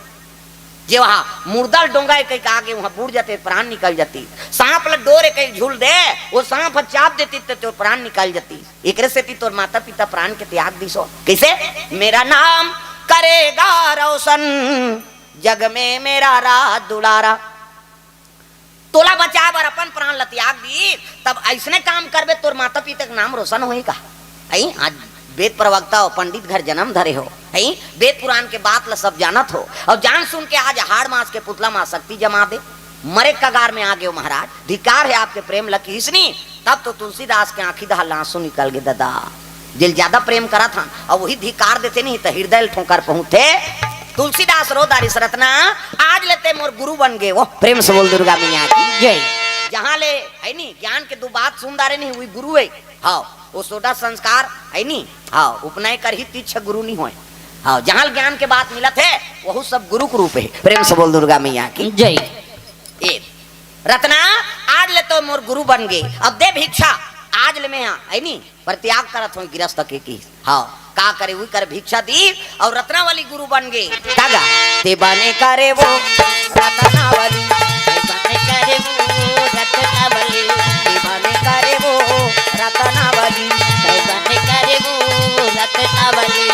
जे वहां मुर्दा ल डोंगा कहीं का आगे वहां बूड़ जाते, प्राण निकल जाती, सांप ल डोरे कहीं झूल दे, वो सांप ह चाप देती तो, तो प्राण निकल जाती। एकरे सेती तोर माता पिता प्राण के त्याग दिसो। कैसे? "मेरा नाम करेगा रोशन, जग में मेरा राज दुलारा।" तोला बचाए बर अपन प्राण ल त्याग दी, तब ऐसने काम करबे, तोर माता पिता के नाम रोशन होही का? आई, आज वेद प्रवक्ता हो, पंडित घर जन्म धरे हो, आई, वेद पुराण के बात ल सब जानत हो, और जान सुन के आज हाड़ मास के पुतला मां शक्ति जमा दे, मरे कगार में आ गए हो महाराज, धिक्कार है आपके प्रेम ल किहिस नी। तब तो तुलसीदास के आंखी दहा लांसू निकल गए दादा। जेल ज्यादा प्रेम करत हन, और वही धिक्कार देते नहीं तो हृदय ल ठोकर पहुंचते। तुलसीदास रो दारिस रतना, आज लेते मोर गुरु बन गए वो। प्रेम से बोल दुर्गा मैया की जय। जहां ले है नी ज्ञान के दो बात सुन डारे नहीं, वही गुरु है। हाँ, वो सोडा संस्कार है नी। हाँ, उपनय करही तीछ गुरु नी होय। हाँ, जहाँ ज्ञान के बात मिलत हे, वहू सब गुरु के रूप हे। प्रेम से बोल दुर्गा मैया की। जय। ए, रतना, आज ले तो मोर गुरु बन गे, अब दे भिक्षा। आज ले मैं हा, है नी, पर त्याग करत हों गिरस्थ के की। हाँ, का करे, उही कर भिक्षा दी अउ रत्नावली गुरु बन गे। का गा? ते बने करे वो रत्नावली, ते बने करे वो रत्नावली, ते बने करे वो रत्नावली, ते बने करे वो रत्नावली।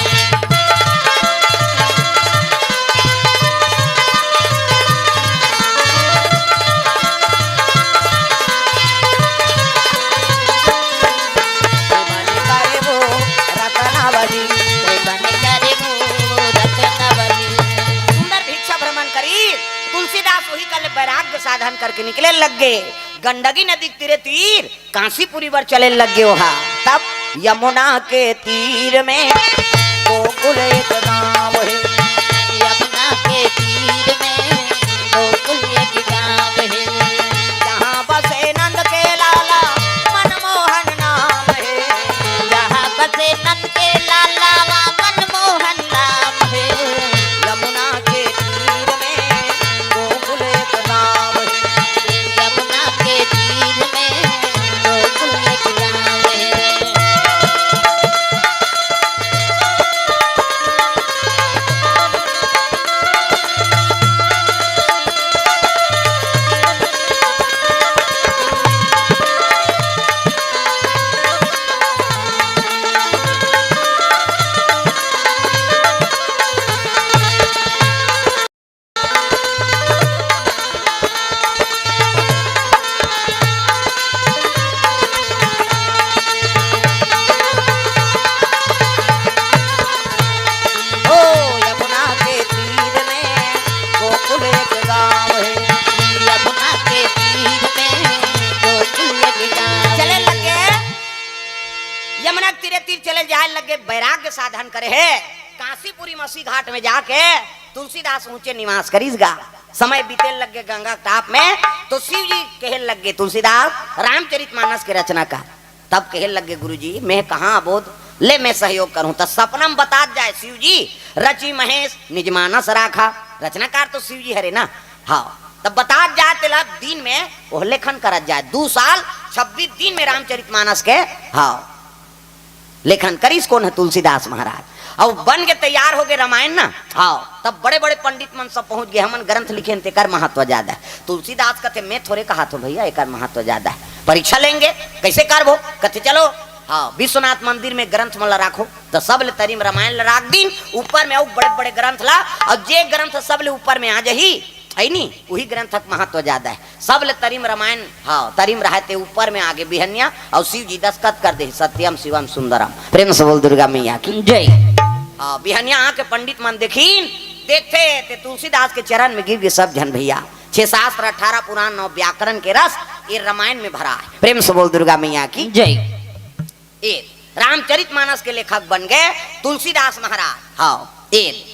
सुंदर भिक्षा भ्रमण करी। तुलसीदास उही कल वैराग्य साधन करके निकले लग गे। गंडकी नदी के तीरे तीर कांसीपुरी बर चले लग गे ओहा। तब यमुना के तीर में गोकुल एक गाँव हे। यमुना के तीर में गोकुल एक गाँव हे। जहाँ बसे नंद के लाला मनमोहन नाम हे। जहाँ बसे नंद के लाला मनमोहन नाम हे। यमुना के तीर में गोकुल एक गाँव हे। यमुना के तीर में गोकुल एक गाँव हे। ओ यमुना के तीर में गोकुल एक गाँव हे। यमुना के तीर में गोकुल एक गाँव। चले लगे, यमुना के तीरे तीर चले जाए लगे, वैराग्य साधन करे हे। कांसीपुरी मसी घाट में जाके तुलसीदास ऊंचे निवास करिस गा। समय बीते लग गे गंगा के टाप में, तो शिव जी कहे लग गे, "तुलसीदास, रामचरित मानस के रचना कर।" तब कहे लग गे, "गुरु जी, मैं कहाँ अबोध, ले मैं सहयोग करूँ।" तो सपना में बतात जाए शिव जी, "रचि महेश निज मानस राखा।" रचनाकार तो शिव जी हरे ना। हाँ, तब बतात जाए तेला दिन में वो लेखन करत जाए। दू साल छब्बीस दिन में रामचरित मानस के, हाँ, लेखन करिस कोन ह? तुलसीदास महाराज। अउ बन के तैयार हो गे रामायण ना। हाँ, तब बड़े-बड़े पंडित मन सब पहुंच गे, "हमन ग्रंथ लिखेन, तेकर महत्व ज्यादा हे।" तुलसीदास कथे, "मैं थोरे कहाथों भैया, एकर महत्व ज्यादा हे, परीक्षा लेंगे, कैसे करबो?" कथे, "चलो।" हाँ, विश्वनाथ मंदिर में ग्रंथ मन ला राखो, त सब ले तरी में रामायण ला राख दिन, ऊपर में अउ बड़े-बड़े ग्रंथ ला, अउ जे ग्रंथ सब ले ऊपर में आ जाही, है नी, उही ग्रंथ के महत्व ज्यादा हे। सब ले तरी में रामायण, हाँ, तरी में रहे ते ऊपर में आ गे बिहनिया, अउ शिव जी दस्तखत कर दे, "सत्यम शिवम सुंदरम।" प्रेम से बोल दुर्गा मैया की। जय। हाँ, बिहनिया आके पंडित मन देखिन, देखथे ते तुलसीदास के चरण में गिर गे सब झन भैया। छह शास्त्र, अठारह पुराण, नौ व्याकरण के रस, ये रामायण में भरा हे। प्रेम से बोल दुर्गा मैया की। जय। ए, रामचरित मानस के लेखक बन गे तुलसीदास महाराज। हाँ, ए,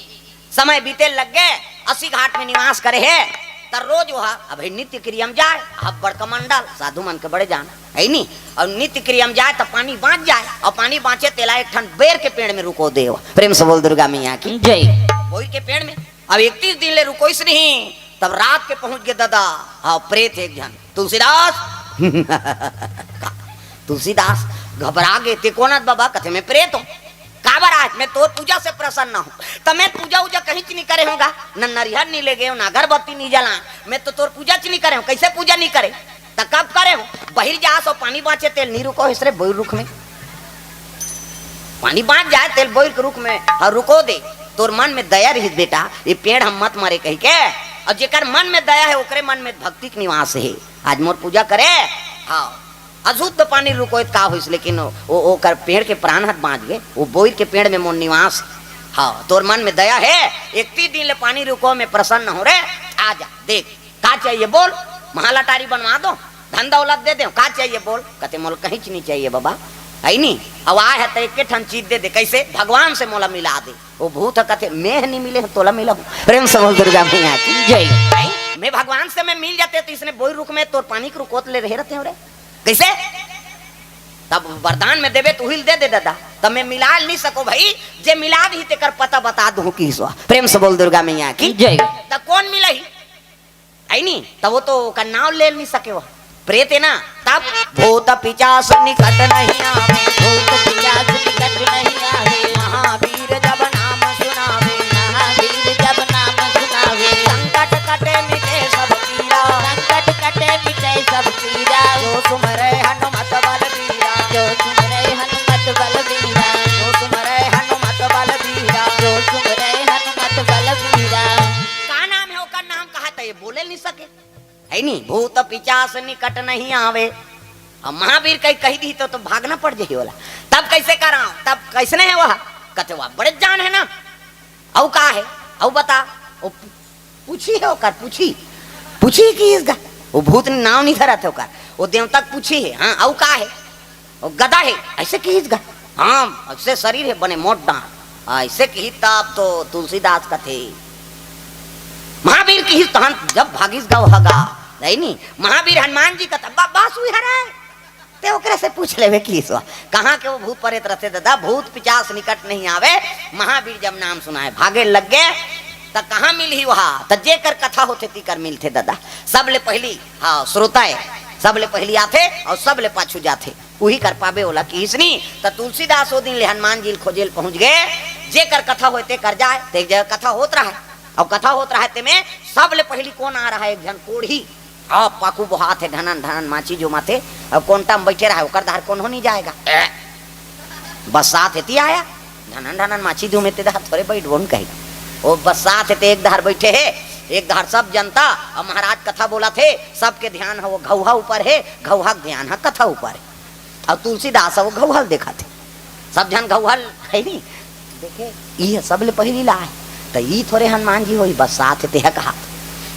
समय बीते लग गे, अस्सी घाट में निवास करे हे, त रोज वो ह, अब नित्य क्रिया में जाए, अब बड़का मंडल, साधु मन के बड़े जान, है नी? अउ नित्य क्रिया में जाए, त पानी बाँच जाए, अउ पानी बाँचे, तेला एक ठन बेर के पेड़ में रुको दे। प्रेम से बोल दुर्गा मैया की। जय। बोइर के पेड़ में। अब इकतीस दिन ले रुकोइस नहीं, तब रात के पहुँच गे ददा, हाँ, प्रेत एक झन, "तुलसीदास।" तुलसीदास घबरा गे, "ते कोन अस बाबा?" कथे, "मैं प्रेत हों।" "काबर आज?" "मैं तोर पूजा से प्रसन्न हों।" "त मैं पूजा उजा कहीं च नहीं करे हों गा, न नरिहर नहीं ले गे हों, न अगरबत्ती नहीं जलाएँ, मैं तो तोर पूजा च नहीं करे हों, कैसे पूजा नहीं करे?" "त कब करे हों?" "बहिर जास अउ पानी बाँचे तेल नहीं रुकोइस रे बोइर रुख में। पानी बाँच जाए तेल बोइर के रुख में, हाँ, रुको दे।" तोर मन में दया रहिस बेटा, ये पेड़ हम मत मरे कहि के, अउ जेकर मन में दया हे ओकरे मन में भक्ति के निवास हे। आज मोर पूजा करे, हाँ, अशुद्ध पानी रुकोय त का होइस, लेकिन ओ, ओ, ओकर पेड़ के प्राण हर बाँच गे, वो बोइर के पेड़ में मोर निवास। हाँ, तोर मन में दया हे, इकतीस दिन ले पानी रुको में प्रसन्न हों रे, आ जा, देख, का चाहिए बोल, महल अटारी बनवा दों, धन दौलत दे देंव, का चाहिए बोल? कथे, "मोला कहीं च नहीं चाहिए बाबा, है नी, अउ आए हे त एक ठन चीज दे दे, कैसे? भगवान से मोला मिला दे।" वो भूत ह कथे, "मैं नहीं मिले हों, तोला मिला हूँ।" प्रेम से बोल दुर्गा मैया की। जय। "मैं भगवान से मैं मिल जाते त इसने बोइर रुख में तोर पानी के रुकोत ले रहे रहते हों रे।" कैसे? तब वरदान में देबे त उही ल दे दे दादा, तब मैं मिला नहीं सको भाई, जे मिला दी तेकर पता बता दूं किहिस वा। प्रेम से बोल दुर्गा मैया की। जय। त कौन मिलही? है नी, तब वो तो ओकर नाव ले नहीं सके वा, प्रेत है ना। तब भूत पिचास निकट नहीं आवे, भूत पिचास निकट नहीं आवे, महावीर जब नाम सुनावे। महावीर जब नाम सुनावे, संकट कटे मिटे सब पीरा, संकट कटे मिटे सब पीरा, जो सुमरे हनुमत बलबीरा। जो सुमरे हनुमत बलबीरा, जो सुमरे हनुमत बलबीरा। जो सुमरे हनुमत बलबीरा। का नाम है ओकर? नाम कहा त ये बोले नहीं सके, है नी। भूत पिचास निकट नहीं आवे। अब महावीर कहीं कही दी तो, तो भागना पड़ जाही ओला। तब कैसे कराओ? तब कैसने है वह? कथे वह बड़े जान है ना। अउ का है? अउ बता। वो पू-, पूछी है ओकर, पूछी। पूछी किहिस गा। वो भूत नाव नहीं धरत है ओकर। वो देवता के पूछी है, हाँ, अउ का है? वो गदा है, ऐसे किहिस गा। हाँ, ऐसे शरीर है बने मोट डांट। ऐसे किहिस तब तो तुलसीदास कथे। महावीर किहिस तहन जब भागिस गा वह गा, है नी? महावीर हनुमान जी कथे, "बा-, बस उही हरे।" ते ओकरे से पूछ लेबे किहिस वा। कहाँ के वो भूत प्रेत रहते दादा, भूत पिचास निकट नहीं आवे। महावीर जब नाम सुनाए, भागे लग गे, त कहाँ मिलही वहा? त जेकर कथा होथे, तीकर मिलथे दादा। सब ले पहली, हाँ, श्रोता है, सब ले पहली आथे अउ सब ले पाछू जाथे, उही कर पाबे ओला किहिस नी। त तुलसीदास ओ दिन ले हनुमान जी ल खोजे ल पहुँच गे, जेकर कथा होय, तेकर जाए, ते जगह कथा होत रहा है। अउ कथा होत रहा है, तेमे सब ले पहली कौन आ रहा है? एक झन कोढ़ी, अब पाकू बोहात हे, ढनन ढनन माची जुमाथे। अब कोंटा में बैठे रहा, ओकर धार कोनो नहीं जाएगा। ए, बस साथ एती आया, ढनन ढनन माची जुमे ते धार थोरे बैठ बोन कही। वो बस साथ एते एक धार बैठे हे, एक धार सब जनता। अब महाराज कथा बोलथे, सबके ध्यान ह वो घौहा ऊपर हे, घौहा के ध्यान ह कथा ऊपर हे। अउ तुलसीदास ह वो घौहा ल देखथे। सब झन घौहा ल, है नी? देखे, ई ह सबले पहिली ला हे। त ई थोरे हनुमान जी होही, बस साथ हे तेह कहात।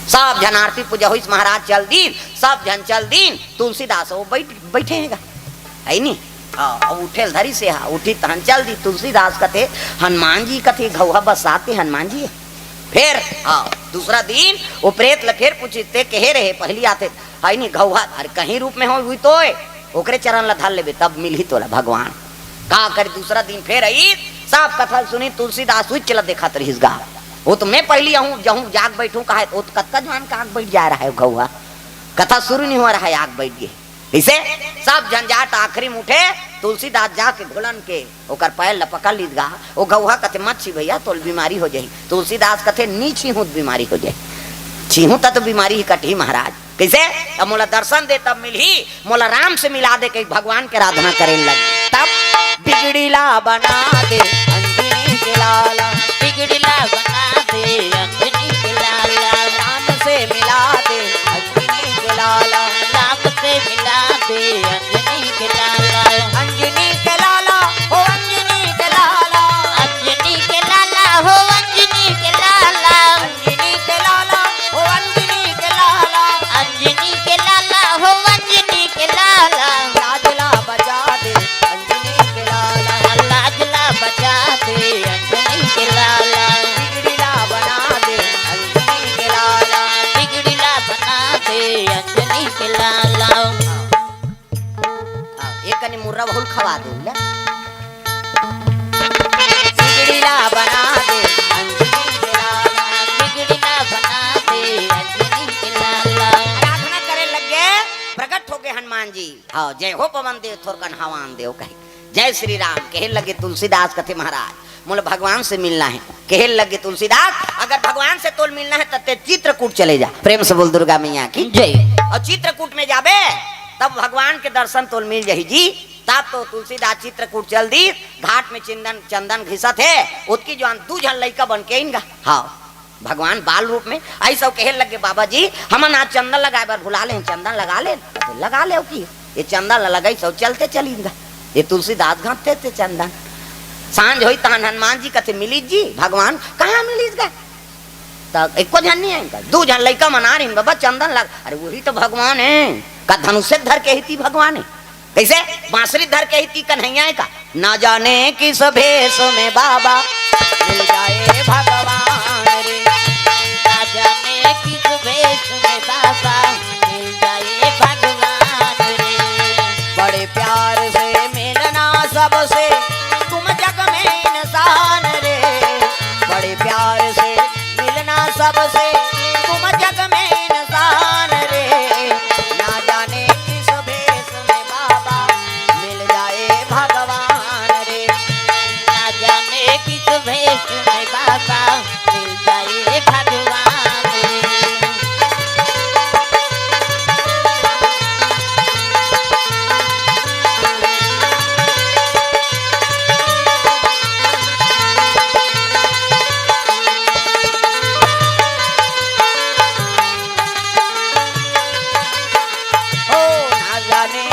सब झन आरती पूजा होइस, महाराज चल दीन, सब झन चल दीन, तुलसीदास ह वो बैठ, बैठे हे गा, है नी? हाँ, अब उठे ल धरिस हे, उठी तहन चल दी। तुलसीदास कथे, हनुमान जी कथे, घौहा बस साथ हे हनुमान जी। फेर, हाँ, दूसरा दिन वो प्रेत ल फेर पूछिस, ते कहे रहे, पहिली आथे, है नी, घौहा, अरे कहीं रूप में हो, उही तो हे, ओकरे चरण ल धर लेबे, तब मिलही तोला भगवान। का करे, दूसरा दिन फेर अइस, सब कथा ल सुनिस, तुलसीदास उही ल देखत रहिस गा। वो तो मैं पहिली आहूँ, जहूँ जाग बैठूँ कहा, वो तो कतका जवान का आग बैठ जा रहा है घौहा। कथा शुरू नहीं हो रहा है, आग बैठ गे। इसे सब झन जात आखिरी में उठे, तुलसीदास जाके घोलन के ओकर पैर ल पकड़ लीस गा। वो घौहा कथे, "मत छी भैया, तोल बीमारी हो जाही।" तुलसीदास कथे, "नी छीहूँ त बीमारी हो जाही, छीहूँ त तो बीमारी ही कटही महाराज।" कइसे? "अब मोला दर्शन दे तब मिलही, मोला राम से मिला दे," कहि भगवान के आराधना करे लग। तब बिगड़ी ला बना दे अंजनी के लाला, बिगड़ी ला बना दे अंजनी के लाला, राम से मिला दे अंजनी के लाला, राम से मिला दे अंजनी के लाला, अंजनी के लाला, हो अंजनी के लाला, अंजनी के लाला हो अंजनी के लाला, अंजनी के लाला, हो अंजनी के लाला, अंजनी के लाला हो अंजनी के लाला, लाज ला बचा दे अंजनी के लाला, लाज ला बचा दे अंजनी के लाला, बिगड़ी ला बना दे अंजनी के लाला। बिगड़ी ला बना दे अंजनी के लाला। हाँ, एक कनी मुर्रा बहुल खवा दे उला। बिगड़ी ला बना दे अंजनी के लाला, बिगड़ी ला बना दे अंजनी के लाला, आराधना करे लग गे, प्रकट हो गे हनुमान जी। हाँ, "जय हो पवन देव थोरकन हवान देव" कहे, "जय श्री राम" कहे लगे। तुलसीदास कथे, "महाराज, मोला भगवान से मिलना है।" कहे लगे तुलसीदास, "अगर भगवान से तोल मिलना है त ते चित्रकूट चले जा।" प्रेम से बोल दुर्गा मैया की। जय। अउ चित्रकूट में जाबे तब भगवान के दर्शन तोल मिल जाही जी। तब तो तुलसीदास चित्रकूट चल दीस। घाट में चंदन, चंदन घिसत हे, ओतकी जुवार दू झन लइका बन के आइन गा। हाँ, भगवान बाल रूप में अइस अउ कहे लगे, "बाबा जी, हमन आज चंदन लगाए बर भुला ले, चंदन लगा ले।" तो लगा ले कि ये चंदन ल लगाइस अउ चलते चलिन गा। ये तुलसीदास घंटते थे चंदन। सांझ होइस तहन हनुमान जी कथे, "मिलिस जी भगवान।" "कहाँ मिलिस गा?" त एको झन नहीं आइन गा। दू झन लइका मन आ रहिन, "बाबा चंदन लगा।" "अरे उही तो भगवान हे।" "का धनुष धर के ही ती भगवान हे?" कइसे? "बांसुरी धर के ही ती कन्हैया हे का?" "ना जाने किस भेष में बाबा मिल जाए भगवान रे।" ना जाने किस भेष में बाबा मिल जाए भगवान रे। बड़े प्यार से जाने